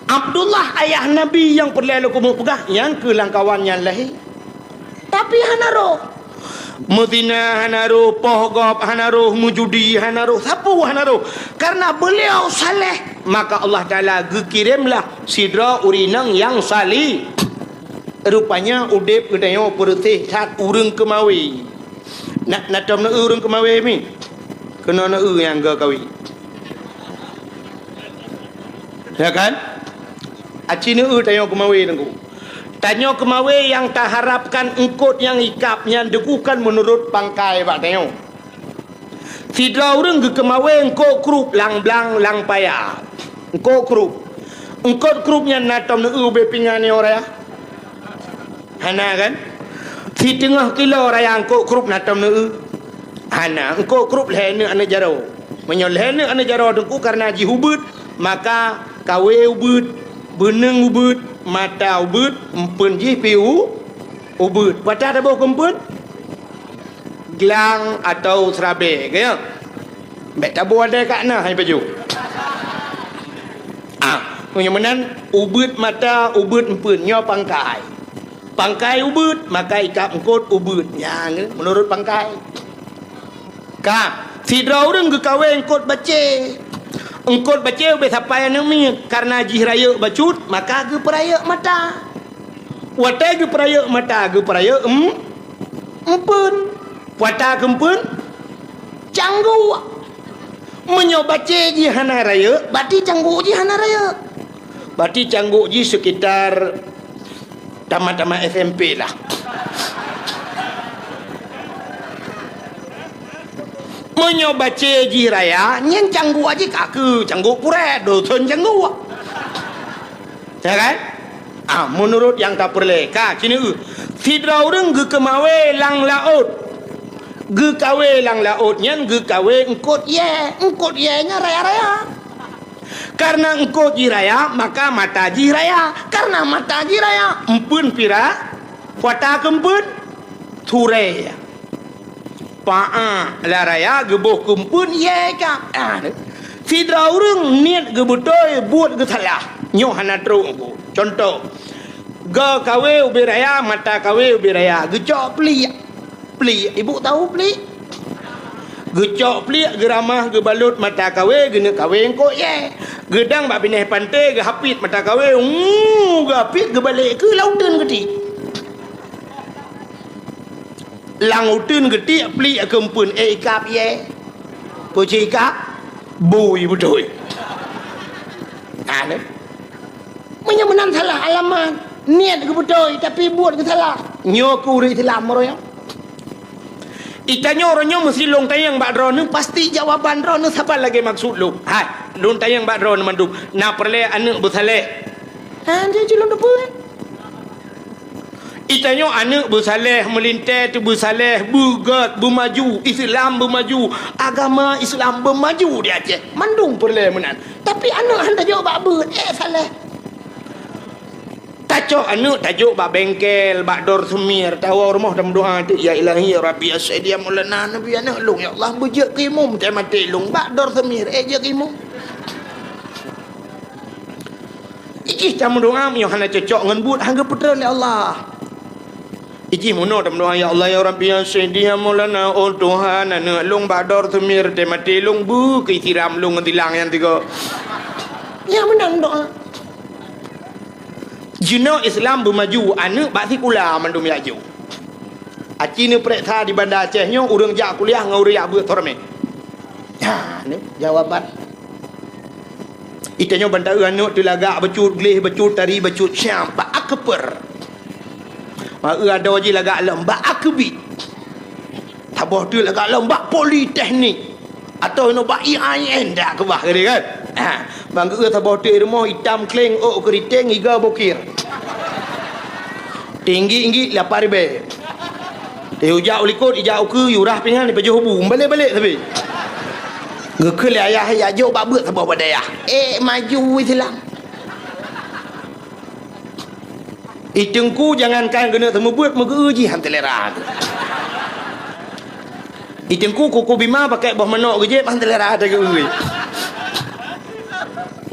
Abdullah ayah Nabi nyang peureulée lôn keumeung peugah, nyang keu lam kawan nyan lahé. Tapi hana roh. Meuzina hana roh, poh gob hana roh, meujudi hana roh, sapeue hana roh. Karena beliau saleh, maka Allah Taala geukiremlah sidroe ureueng inong nyang saleh. Rupanya udeb geutanyoe peureuséh that ureueng keumawe. Na, na tom neu ureueng keumawe mi? Keunoe neu nyang geukawi. Ya kan? Aci neu tanyoe keumawe teungku. Tanyoe keumawe nyang taharapkan eungkôt nyang ikab nyan teungku kan meunurot pangkai bak tanyoe. Sidroe ureueng geukeumawe eungkôt krup lam blang lam paya. Eungkôt krup. Eungkôt krup nyan na tom neu ubé pingan nyoe raya? Hana kan? Siteungoh kilo raya eungkôt krup na tom neu? Hana. Eungkôt krup lhée neuk aneuk jaroe. Meunyoe lhèe neuk aneuk jaroe teungku karena jih ubeut, maka kawé ubeut, beuneueng ubeut, mata ubeut, empeuen jih pih u-, ubeut. Peue ata taboh keu empeuen? Glang atau seurabèe, ka ya? Bèk taboh adèe ka na hai pajoh. Ah, meunyoe meunan, ubeut mata, ubeut empeuen, nyoe pangkai. Pangkai ubeut, maka ikab eungkôt ubeut. Nyan, meunurot pangkai. Ka, sidroe ureueng geukawé eungkôt bacé. Eungkôt bacé ubé sapai aneuk miet, kareuna jih rayeuk bacut, maka geupeurayeuk mata. Watèe geupeurayeuk mata, geupeurayeuk em-, empeuen. Peue ata keu empeuen? Cangguk. Meunyoe bacé jih hana rayeuk, berarti cangguk jih hana rayeuk. Berarti cangguk jih sekitar tamat-tamat S M P lah. Meunyoe bacé jih raya, nyan cangguk jih ka keu cangguk purèe, dosen cangguk. Ya kan? Ah, meunurot nyang tapeureulèe, ka, keuneuk, sidroe ureueng geukeumawé lam laôt. Geukawé lam laôt nyan geukawé eungkôt yèe. Eungkôt yèe nyan raya-raya. Kareuna eungkôt jih raya, maka mata jih raya. Kareuna mata jih raya, empeuen pih ra-, peue ata keu empeuen? Surèe. Paa lam raya geuboh keu empeuen yèe ka. Ah, sidroe ureueng niet geubeutôi buet geusalah. Nyoe hana trok. Cuntoh, goe kawé ubé raya, mata kawé ubé raya, geucok pliek. Pliek, ibu tahu pliek? Geucok pliek, geuramah, geubalot mata kawé, geuneuk kawé eungkôt yèe. Geudang bak binéh panté, geuhapit mata kawé, uu, geuhapit, geubalek keu lam uteuen geutiek. Lam uteuen geutiek pliek keu empeuen, eh, ikab yèe. Peue cit ikab? Bui beutôi. Ha, nyoe. Meunyoe meunan salah alamat, niet geubeutôi, tapi buet geusalah. Nyoe keu ureueng Islam meureueng. Itanyoe uroe nyoe meusi lôn tanyong bak droeneuh, pasti jawaban droeneuh saban lagèe maksud lôn. Hai, lôn tanyong bak droeneuh mandum, na peureulèe aneuk beusaleh? Ha, jih lôn teupeue. Itanyoe aneuk beusaleh, meulintèe teuh beusaleh, beugèt, beumaju, Islam beumaju, agama Islam beumaju di Aceh. Mandum peureulèe meunan. Tapi aneuk han tajok bak beuet, eh, saleh. Tacok aneuk tajok bak bengkel, bak dor seumir, tawoe rumoh tameudoa teuk, "Ya Ilahi, ya Rabbi, ya Sayyidi, ya Maulana, Nabi aneuk lôn, ya Allah, beujeuet keu imum, teuh maté lôn, bak dor seumir, eh, jeuet keu imum." Ijih tameudoa meunyoe hana cocok ngon buet, han geupeutreun lé Allah. Ijih meunoe tameudoa, "Ya Allah, ya Rabbi, ya Sayyidi, ya Maulana, oh Tuhan, aneuk lôn bak dor seumir, teuh maté lôn, beu keu siram lôn ngon silang nyang tiga." Nyang meunan doa. Jinoe Islam beumaju, aneuk bak sikula mandum jak jok. Aci neupareksa di Banda Aceh nyoe, ureueng jak kuliah ngon ureueng jak beuet soe ramé. Ha, ni jawaban. Itanyoe ban taeu aneuk teuh lagak bacut, gleh bacut, tari bacut, siam bak akper. Bak eu adoe jih lagak lom bak akbit. Saboh teuk lagak lom bak politeknik. Atau inoe bak I A I N dak keubah geude kan? Ha, ban geu saboh teuk rumoh itam kleng, ôk keuriteng, iga bokir. Tinggi-tinggi lapan ribèe. Teuh ijak u likot, ijak u keue, yurah pingan, ipajoh bu, balek-balek sabe. Geukheun lé ayah, "Jak jok bak beuet saboh bak dayah." Eh, maju Islam. I Teungku jangankan keuneuk seumeubeuet, meugeu jih han seulera. I Teungku kuku bima pakai boh manok geujép han seulera teugeue.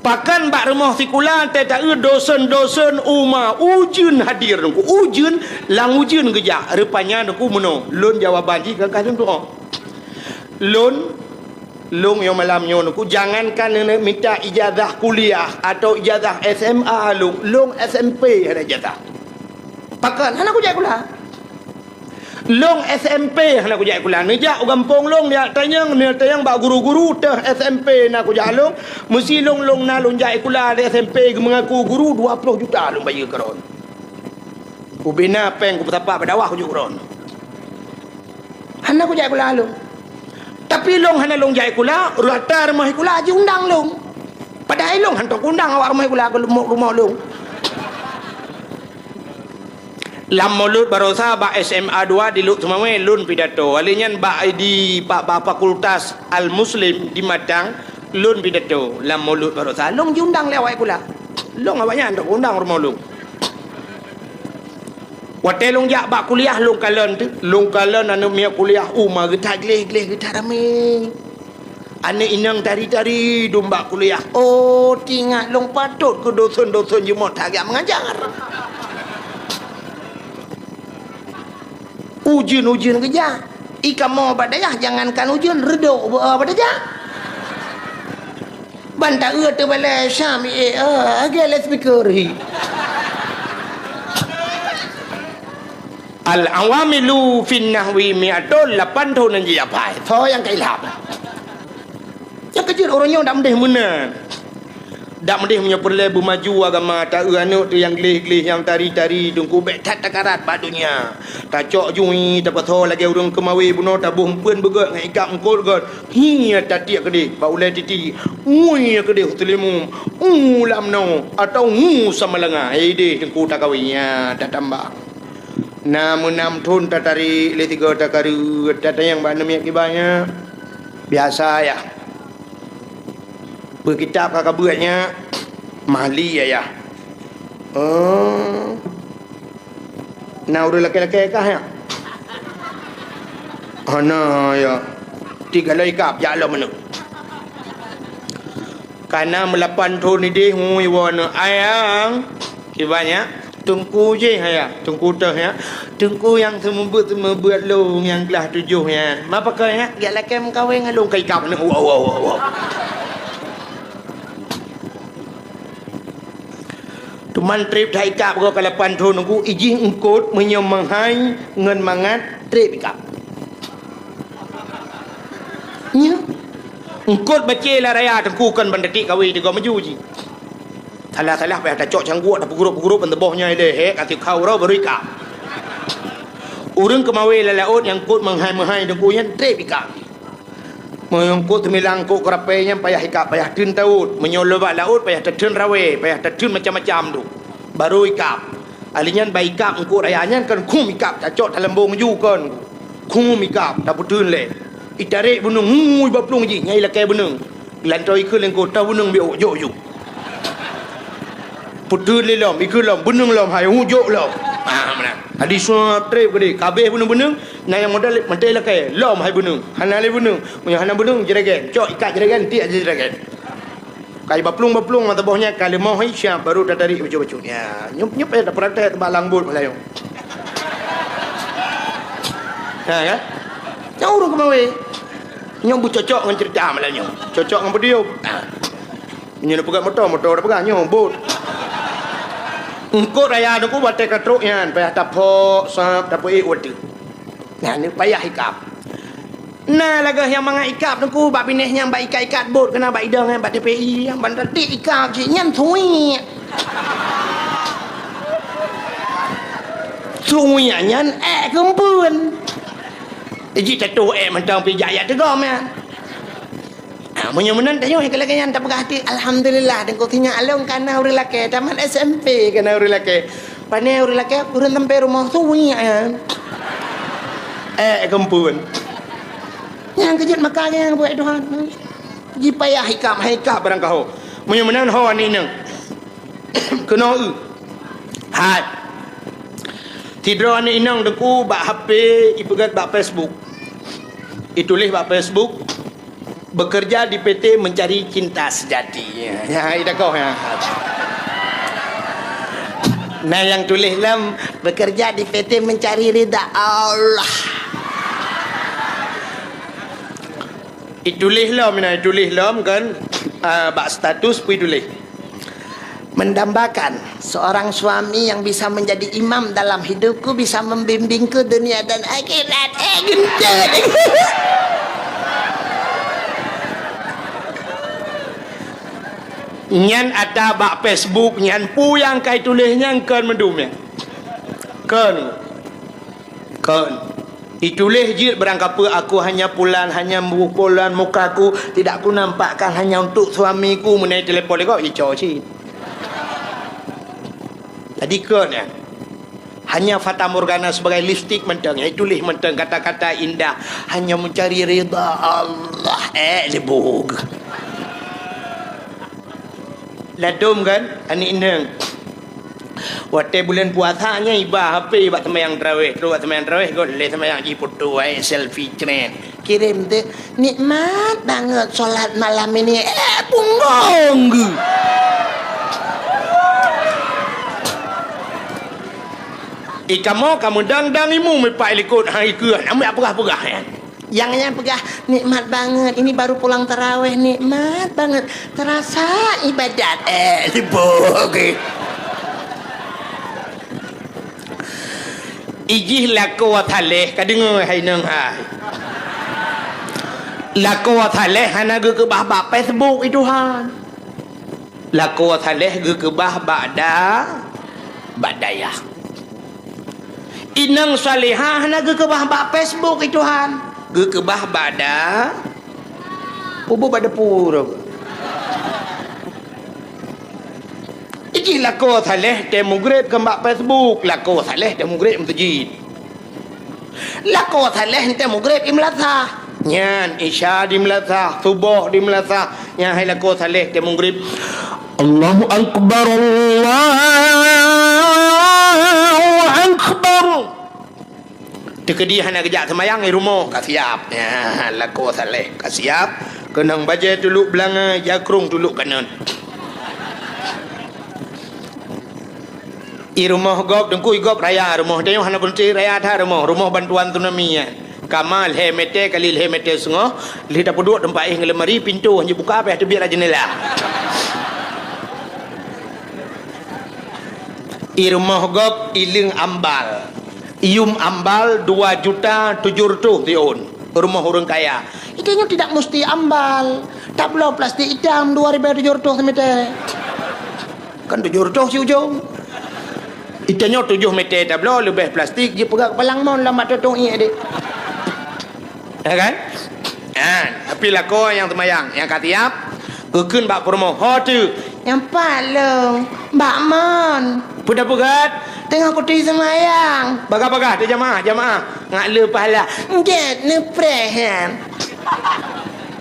Pakan bak rumoh sikula teuh taeu dosen-dosen uma ujeuen hadir Teungku. Ujeuen, lam ujeuen geujak. Rupanya Teungku meunoe. Lôn jawaban jih ka lôn tu'oh. Lôn Lôn nyoe malam nyoe Teungku, jangankan neuneuk mita ijazah kuliah atau ijazah S M A lôn, lôn S M P hana ijazah. Pakon? Hana kujak sikula. Lôn S M P hana kujak sikula. Neujak u gampông lôn, neujak tanyong, neujak tanyong bak guru-guru teuh S M P na kujak lôn. Meusi lôn, lôn na lôn jak sikula di S M P geumeungaku guru dua ploh juta lôn bayeue keu droen. Ubena péng kupeusapat bak dakwah kujok droen. Hana kujak sikula lôn. Tapi lôn hana lôn jak sikula, rata rumoh sikula jiundang lôn. Padahai lôn hantom kuundang awak rumoh sikula keu rumoh, rumoh lôn. Lam Mulod Barosa bak S M A dua di Lhokseumawe lôn pidato. Lheueh nyan bak di, bak, bak Fakultas Al-Muslim di Matang lôn pidato lam Mulod Barosa. Lôn jiundang lé awak sikula. Lôn awak nyan tok undang rumoh lôn. Watée lôn jak bak kuliah lôn kalon teuh, lôn kalon aneuk miet kuliah uma geutak gleh-gleh geutak ramé. Aneuk inong tari-tari dum bak kuliah. Oh, teuingat lôn patot keu dosen-dosen jeuet that geujak meungajar. Ujeuen-ujeuen geujak. I kamoe bak dayah jangankan ujeuen, reudok beu bak dayah. Ban taeu teubalée Syam, eh, eh, lagée lé speaker hi. Al-awamilu fin nahwi mi'atun, lapan thon nyang jiapai. Soe nyang ka ilham? Nyang keujeuet ureuëng nyoe dak meudeh meunan. Dak meudeh meunyoe peureulée beumaju agama, taeu aneuk teuh nyang gleh-gleh, nyang tari-tari, teungku bék that takarat bak donya. Tacok jui, tapasoe lagée ureuëng keumawe bunoe, taboh umpeuen beugét ngon ikab eungkot gét. Hi tatiek keudeh bak ulée titi, ngui keudeh u Seulimeum, u lam noe, atawa ngu Samalanga, ideh teungku takawe, nyan tatamba. Na meunam thon tatarék lé sigoe takareuet, tatanyong bak aneuk miet kiban nyan. Biasa, Yah. Peue kitab ka kabeuet nyan? Mahli, Yah. Oh. Na ureuëng lakée-lakée kah, ya? Hana, ya. Tiga loi kab jak lom aneuk. Kana meulapan thon ideh ngui woe aneuk, "Ayang." Kiban nyan, "Teungku jih, ya, teungku teuh, ya. Teungku nyang seumeubeuet-seumeubeuet lôn nyang glah tujoh nyan. Ma pakon, ya? Jak lakée meukawen ngon lôn." Ka ikab aneuk, wa, wa, wa, wa. Teuma treb that ikab goe ka lapan thon nunggu, ijih eungkot meunyoe meuhai ngon mangat treb ikab. Nyoe eungkot bacé lam raya teungku kon ban tatiek kawé tigoe maju jih. Salah-salah payah tacok cangguek, tapeugurup-gurup ban teuboh nyoe lé, hek ka tikau roh baru ikab. Ureuëng keumawé lam laôt nyang eungkot meuhai-meuhai teungku nyan treb ikab. Meunyoe eungkot teumilang eungkot keurapée nyan payah ikab, payah theun tawöt. Meunyoe lôn bak laôt payah tatheun rawée, payah tatheun macam-macam tu. Baru ikab. Ali nyan bak ikab eungkot raya nyan kon khum ikab, tacok talambong ju kon. Khum ikab, tapeutheun lé. Itarek beuneueng, ngui bak plueng jih, nyai lakée beuneueng. Lantoe ikheun lé eungkot, "Tau beuneueng biôk, jok ju." Peutheun lé lom, ikheun lom, beuneueng lom hai, hu jok lom. Ah, meunan. Adi sua treb keudeh, kabeh beuneueng-beuneueng, na nyang modal mantong lakée, lom hai beuneueng. Hana lé beuneueng, meunyoe hana beuneueng, jragen. Cok ikat jragen, tiek aja jragen. Kai baplueng-baplueng mata boh nyan, ka leumoh hai siap, baru tatarik bacut-bacut. Ya, nyup-nyup eh, tapraktek bak langbot malam nyoe. Ha, kan? Nyan ureuëng keumawé. Nyoe beucocok ngon cerita malam nyoe. Cocok ngon podium. Ha. Nyoe peugah moto, moto dah peugah nyoe bot. Eungkot raya teungku batée ka trok nyan, payah tapok, sab, tapeuék watée. Nah, ni payah ikab. Nah, lagée nyang mangat ikab teungku bak binéh nyang bak ikat-ikat bot keunan bak idong nyan bak T P I, nyang ban ratik ikab cit nyan suwiek. Suwiek nyan ék keumpeuen. Jih tatuh ék mantong pih jak ya teugom nyan. Ah, meunyoe meunan tanyoe nyang lagée nyan tapeugah até, "Alhamdulillah, teungku sinyak along kana ureuëng lakée, tamat S M P kana ureuëng lakée." Pane ureuëng lakée, ureuëng sampai rumoh suwiek nyan. Ék keumpeuen. Nyang keujeuet maka nyang buet Tuhan. Jipayah ikab, hai ikab barang kaho. Meunyoe meunan ho aneuk inong. Keunoe. Hai. Sidroe aneuk inong teungku bak H P ipeugét bak Facebook. Ituléh bak Facebook. Bekerja di P T mencari cinta sejati. Ya, ya, ida koh ya. Nah, nyang tuléh lom, bekerja di P T mencari ridha Allah. Ituléh lom, nah, ituléh lom kan, ah, bak status pun ituléh. Mendambakan seorang suami yang bisa menjadi imam dalam hidupku, bisa membimbingku dunia dan akhirat. Eh, geuntét. Nyan ata bak Facebook nyan, peue nyang ka ituléh nyan kon meudum nyan. Kon. Kon. Ituléh jeuet barang kapeue, "Aku hanya pulan, hanya pulan, mukaku tidak kunampakkan hanya untuk suamiku," meunai telepon lé gob, ico cit. Jadi kon nyan. Hanya fatamorgana sebagai lipstik mantong, eh, tuléh mantong kata-kata indah, hanya mencari ridha Allah, eh, leubeh. Ladom kan, aneuk inong. Watèe buleuen puasa nyan iba H P bak seumayang tarawih, trok bak seumayang tarawih, göt lé seumayang jiputo, eh, selfie cret. Kirém teuh, "Nikmat banget sholat malam ini." Eh, punggong geuh. Ikamoe ka meudang-dang imeum ipak likot, hai keuh, hana peugah-peugah, ya. Nyang nyan peugah, "Nikmat banget, ini baru pulang tarawih, nikmat banget. Terasa ibadat." Eh, sibuk, eh. Ijih lakoe saleh, ka deungoe hai inong hai. Lakoe saleh hana geukeubah bak Facebook, i Tuhan. Lakoe saleh geukeubah bak da-, bak dayah. Inong salehah hana geukeubah bak Facebook, i Tuhan. Geukeubah bak da-, pubu bak depu. Ijih lakoe saleh teuh mugreb kon bak Facebook, lakoe saleh teuh mugreb meuseujid. Lakoe saleh teuh mugreb i meulasah. Nyan isya di meulasah, suboh di meulasah. Nyan hai lakoe saleh teuh mugreb. Allahu Akbar, Allahu Akbar. Teukeudi hana geujak seumayang, i rumoh ka siap. Ya, lakoe saleh ka siap. Keunong bajèe tulok beulangai, jakrong tulok kanon. I rumoh gob, teungku, i gob raya rumoh. Tanyoe hana beureuti raya that rumoh. Rumoh bantuan tsunami nyan. Kama lhèe mètè kali lhèe mètè seungoh, lheueh tapeuduek teumpat éh ngon lemari, pintoe hana jibuka, payah teubiet lam jeundela. I rumoh gob, i leung ambal. Yum ambal dua juta tujoh reutôh siôn. Rumoh ureueng kaya. Tanyoe tidak musti ambal. Tabloe plastik itam dua ribèe tujoh reutôh simètè. Kan tujoh reutôh si ujong. Tanyoe tujoh mètè tabloe leubeh plastik jipeugah keupalang mon lam bak tutong ié deh. Ya kan? Ha, tapi lakoe nyang seumayang, nyang ka siap, geukheun bak peurumoh, "Ho teuh?" "Nyan pat lôn, bak mon." "Peue tapeugah?" "Teungoh kuturi seumayang." "Bagah-bagah teuh jamaah, jamaah." "Ngat le pahala." "Gèt neupreh nyan."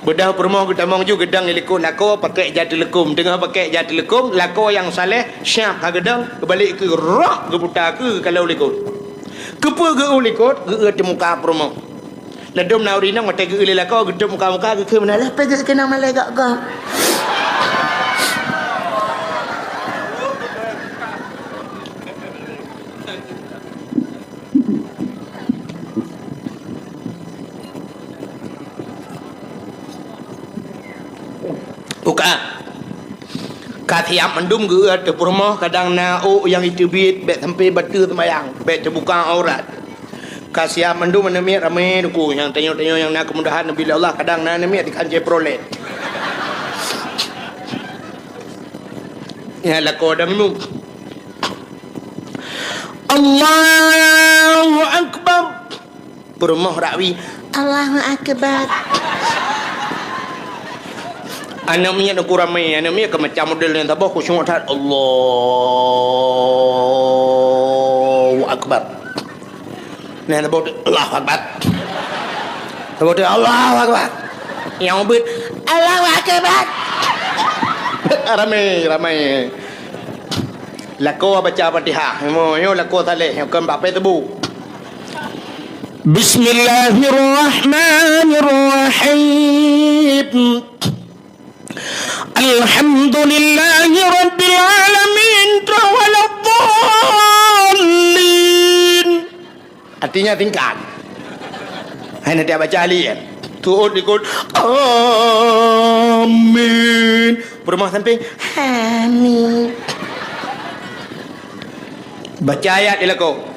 Beudôh peurumoh geutamong ju geudong i likot lakoe pakèk ja teuleukom. Teungoh pakèk ja teuleukom, lakoe nyang saleh siap ka geudong, geubalek keu rok geuputa keu kalau likot. Keupeue geu-u likot, geu-u teuh muka peurumoh. Ladom na ureueng inong watèe geu-u lé lakoe, geutôp muka-muka, geukheun meunan, "Leh peuget keunong malèe gok-gok." Buka. Ka siap mandum geu-eu ateueh peurumoh, kadang na ôk nyang jiteubiet, bèk sampai bateue seumayang, bèk teubuka aurat. Ka siap mandum aneuk miet ramé teungku, nyang tanyoe-tanyoe nyang na keumudahan neubri lé Allah, kadang na aneuk miet dikhan Chevrolet. Ya, lakoe dang nyoe. Allahu Akbar. Peurumoh rakwi, "Allahu Akbar." Aneuk miet uku ramé, aneuk miet ka macam model nyang saboh khusyuk that. Allahu Akbar. Nyang saboh, "Allahu Akbar." Saboh, "Allahu Akbar." Nyang ubit, "Allahu Akbar." Ramé, ramé. Lakoe baca Fatihah. Nyoe, nyoe lakoe saleh, nyoe kon bak pèng teubô. Bismillahirrahmanirrahim. Alhamdulillahi rabbil alamin. Waladdallin. Artinya singkat. Hai nanti baca ahli, ya. Tuut likot. Amin. Peurumoh samping. Amin. Baca ayat di lakoe.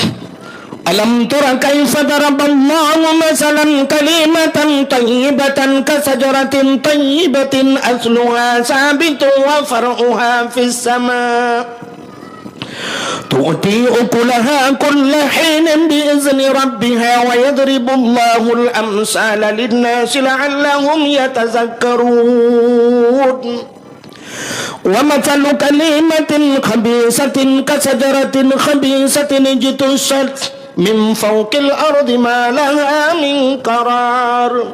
Alam tara kaifa daraballahu masalan kalimatan thayyibatan kasajaratin thayyibatin asluha sabitun wa far'uha fis sama. Tu'ti ukulaha kulla hinin bi izni rabbiha wa yadribullahul amsala linnasi la'allahum yatazakkarun. ومثل كلمة خبيثة كشجرة خبيثة اجتثت من فوق الأرض ما لها من قرار.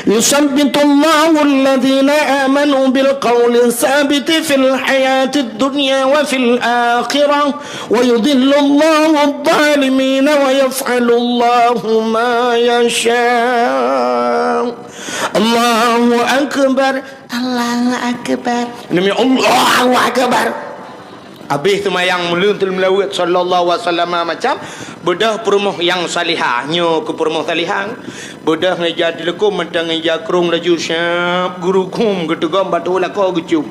يثبت الله الذين آمنوا بالقول الثابت في الحياة الدنيا وفي الآخرة، ويضل الله الظالمين، ويفعل الله ما يشاء. الله أكبر. Allahu Akbar. Demi Allahu Akbar. Habéh seumayang meuleueng teuleueng meulaweuet sallallahu alaihi wasallam macam, beudôh peurumoh nyang salihah, nyoe keu peurumoh salihah. Beudôh ngon ija teuleukom mantong ngon ija krông laju siab geurukom geuteugom bak teuh lakoe geucium.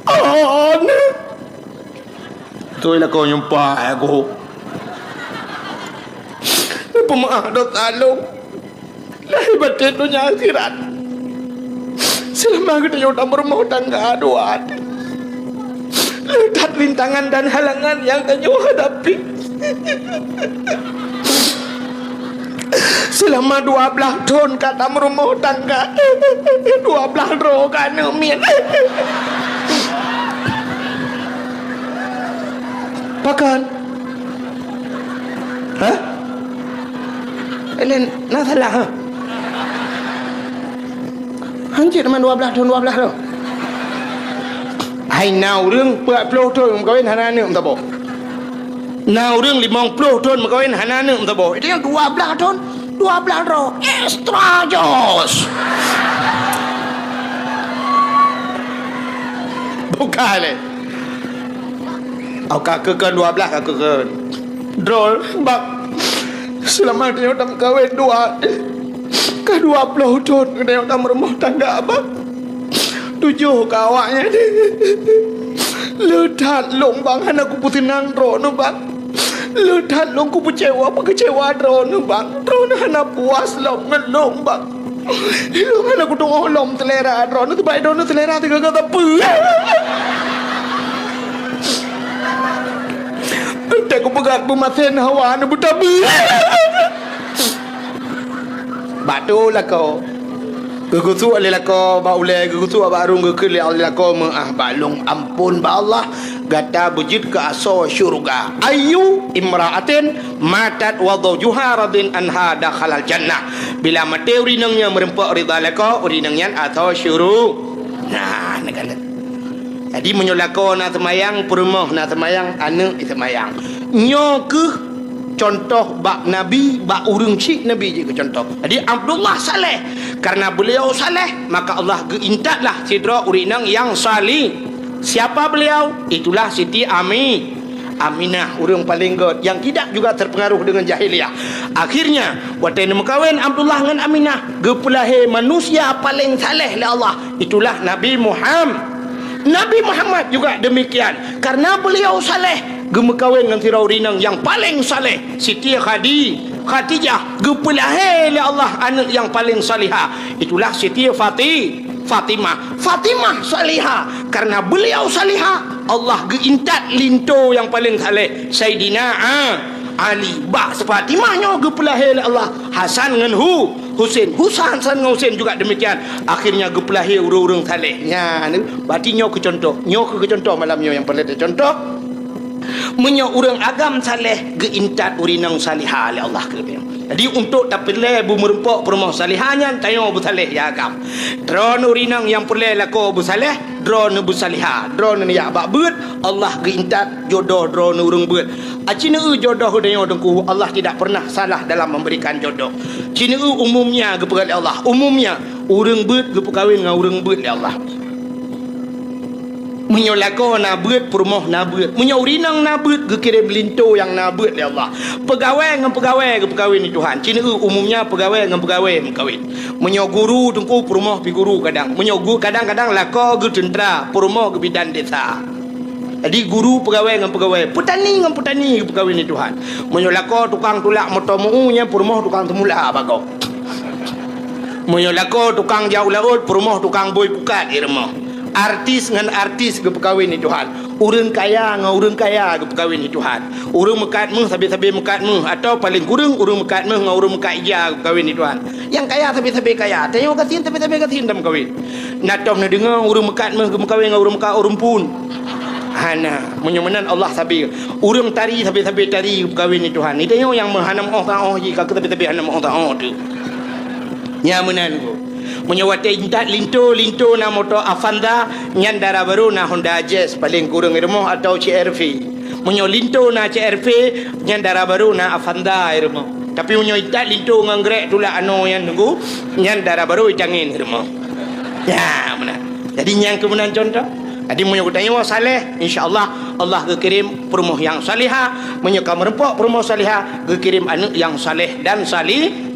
Oh, na. Teuh lakoe nyumpah aku. Peumeu'ah dosa lôn. Lahé batén donya akhirat. Seulama geutanyoe tameurumoh tangga dua até. Le that rintangan dan halangan nyang tanyoe hadapi. Seulama dua blaih thon ka tameurumoh tangga, dua blaih droe ka aneuk miet. Pakon? Hah? Laén na salah, ha? Hanjeuet man dua blaih thon, dua blaih thon. Hai na ureuëng peuet ploh thon meukawen hana aneuk meusaboh. Na ureuëng limong ploh thon meukawen hana aneuk meusaboh. Itu nyang dua blaih thon, dua blaih droe. Extra jos. Bukan lé. Au ka keukon dua blaih ka keukon. Droe, bang. Seulama tanyoe tameukawen dua, ka dua ploh thon tanyoe tameurumoh tangga, bang. Tujoh ka awaknyan. Le that lôn, bang, hana kupeuseunang droeneuh, bang. Le that lôn kupeucewa, peukeucewa droeneuh, bang. Droeneuh hana puas lom ngon lôn, bang. Ilôn hana kuteungoh lom seulera droeneuh, sabab droeneuh seulera teuga-ga sapeue. Entah kupeugah peumasen hawa neubeutabeue. Bak teuh lakoe. Geugeusuek lé lakoe bak ulée, geugeusuek bak arung, geukheun lé lakoe meu'ah bak lôn, amphon bak Allah. Gata beujeuet keu asoe syeuruga. Ayyu imra'atin matat wa zawjuha radin anha dakhalal jannah. Bila maté ureuëng inong nyang meurumpok ridha lakoe, ureuëng inong nyan asoe syeuruga. Nah, neukalon. Jadi meunyoe lakoe na seumayang, peurumoh na seumayang, aneuk seumayang. Nyoe kheueh contoh bak Nabi, bak ureuëng chik Nabi jeuet keu contoh. Jadi Abdullah saleh. Karena beliau saleh, maka Allah geuintatlah sidroe ureuëng inong nyang saleh. Siapa beliau? Itulah Siti Ami-, Aminah, ureuëng paleng gét yang tidak juga terpengaruh dengan jahiliyah. Akhirnya, watée neumeukawen Abdullah ngon Aminah, geupeulahé manusia paleng saleh lé Allah. Itulah Nabi Muham-, Nabi Muhammad juga demikian. Karena beliau saleh, geumeukawen ngon sidroe ureuëng inong nyang paleng saleh, Siti Khadi-, Khadijah, geupeulahé lé Allah aneuk nyang paleng salihah. Itulah Siti Fati-, Fatimah. Fatimah salihah. Karena beliau salihah, Allah geuintat linto nyang paleng saleh, Saidina A-, Ali. Bak Fatimah nyoe geupeulahé lé Allah Hasan ngon Hu-, Husen. Husa-, Hasan ngon Husen juga demikian. Akhirnya geupeulahé ureuëng-ureuëng saleh. Nyan, berarti nyoe keu contoh. Nyoe keu contoh malam nyoe nyang peureulée contoh. Meunyoe ureuëng agam saleh, geuintat ureuëng inong salihah lé Allah keu geutanyoe. Jadi, untuk tapeureulée beumeurumpok peurumoh salihah nyan, tanyoe beusaleh nyang agam. Droeneuh ureuëng inong nyang peureulée lakoe beusaleh, droeneuh beusalihah, droeneuh jak bak beuet, Allah geuintat jodoh droeneuh ureuëng beuet. Aci neu jodoh geutanyoe Teungku, Allah tidak pernah salah dalam memberikan jodoh. Ci neu umumnya geupeugah lé Allah, umumnya ureuëng beuet geupeukawen ngon ureuëng beuet lé Allah. Meunyoe lakoe na beuet, peurumoh na beuet. Meunyoe ureuëng inong na beuet, geukirém linto nyang na beuet lé Allah. Peugawée ngon peugawée geupeukawen lé Tuhan. Ci neu umumnya peugawée ngon peugawée meukawen. Meunyoe guru Teungku, peurumoh pih guru kadang. Meunyoe gu-, kadang-kadang lakoe geuteuntra, peurumoh geubidan desa. Jadi guru peugawée ngon peugawée, peutani ngon peutani geupeukawen lé Tuhan. Meunyoe lakoe tukang tulak moto meu-u, nyan peurumoh tukang teumula bak gob. Meunyoe lakoe tukang jak u laôt, peurumoh tukang bôi pukat di rumoh. Artis ngon artis geupeukawen lé Tuhan. Ureuëng kaya ngon ureuëng kaya geupeukawen di Tuhan. Ureuëng meukat méuh sabe-sabe meukat méuh, atawa paleng kureueng ureuëng meukat méuh ngon ureuëng meukat ija geupeukawen di Tuhan. Nyang kaya sabe-sabe kaya, tanyoe gasien sabe-sabe gasien tameukawen. Na tom neudeungoe ureuëng meukat méuh geumeukawen ngon ureuëng meukat ureuëng phon. Hana, meunyoe meunan Allah sabe. Ureuëng tari sabe-sabe tari geupeukawen di Tuhan. Di tanyoe nyang meuhana meuoh taoh jih, ka keu sabe-sabe hana meuoh taoh teuh. Nya meunan ku. Meunyoe watée intat linto, linto na moto Avanza, nyan dara barô na Honda Jazz, paleng kureueng i rumoh, atawa C R V. Meunyoe linto na C R V, nyan dara barô na Avanza i rumoh. Tapi meunyoe intat linto ngon grek tulak anoe nyan nunggu, nyan dara barô itangen i rumoh. Ya, meunan. Jadi nyang keu meunan contoh. Jadi meunyoe geutanyoe saleh, insya Allah, Allah geukirém peurumoh nyang salihah. Meunyoe ka meurumpok peurumoh salihah, geukirém aneuëk nyang saleh dan sali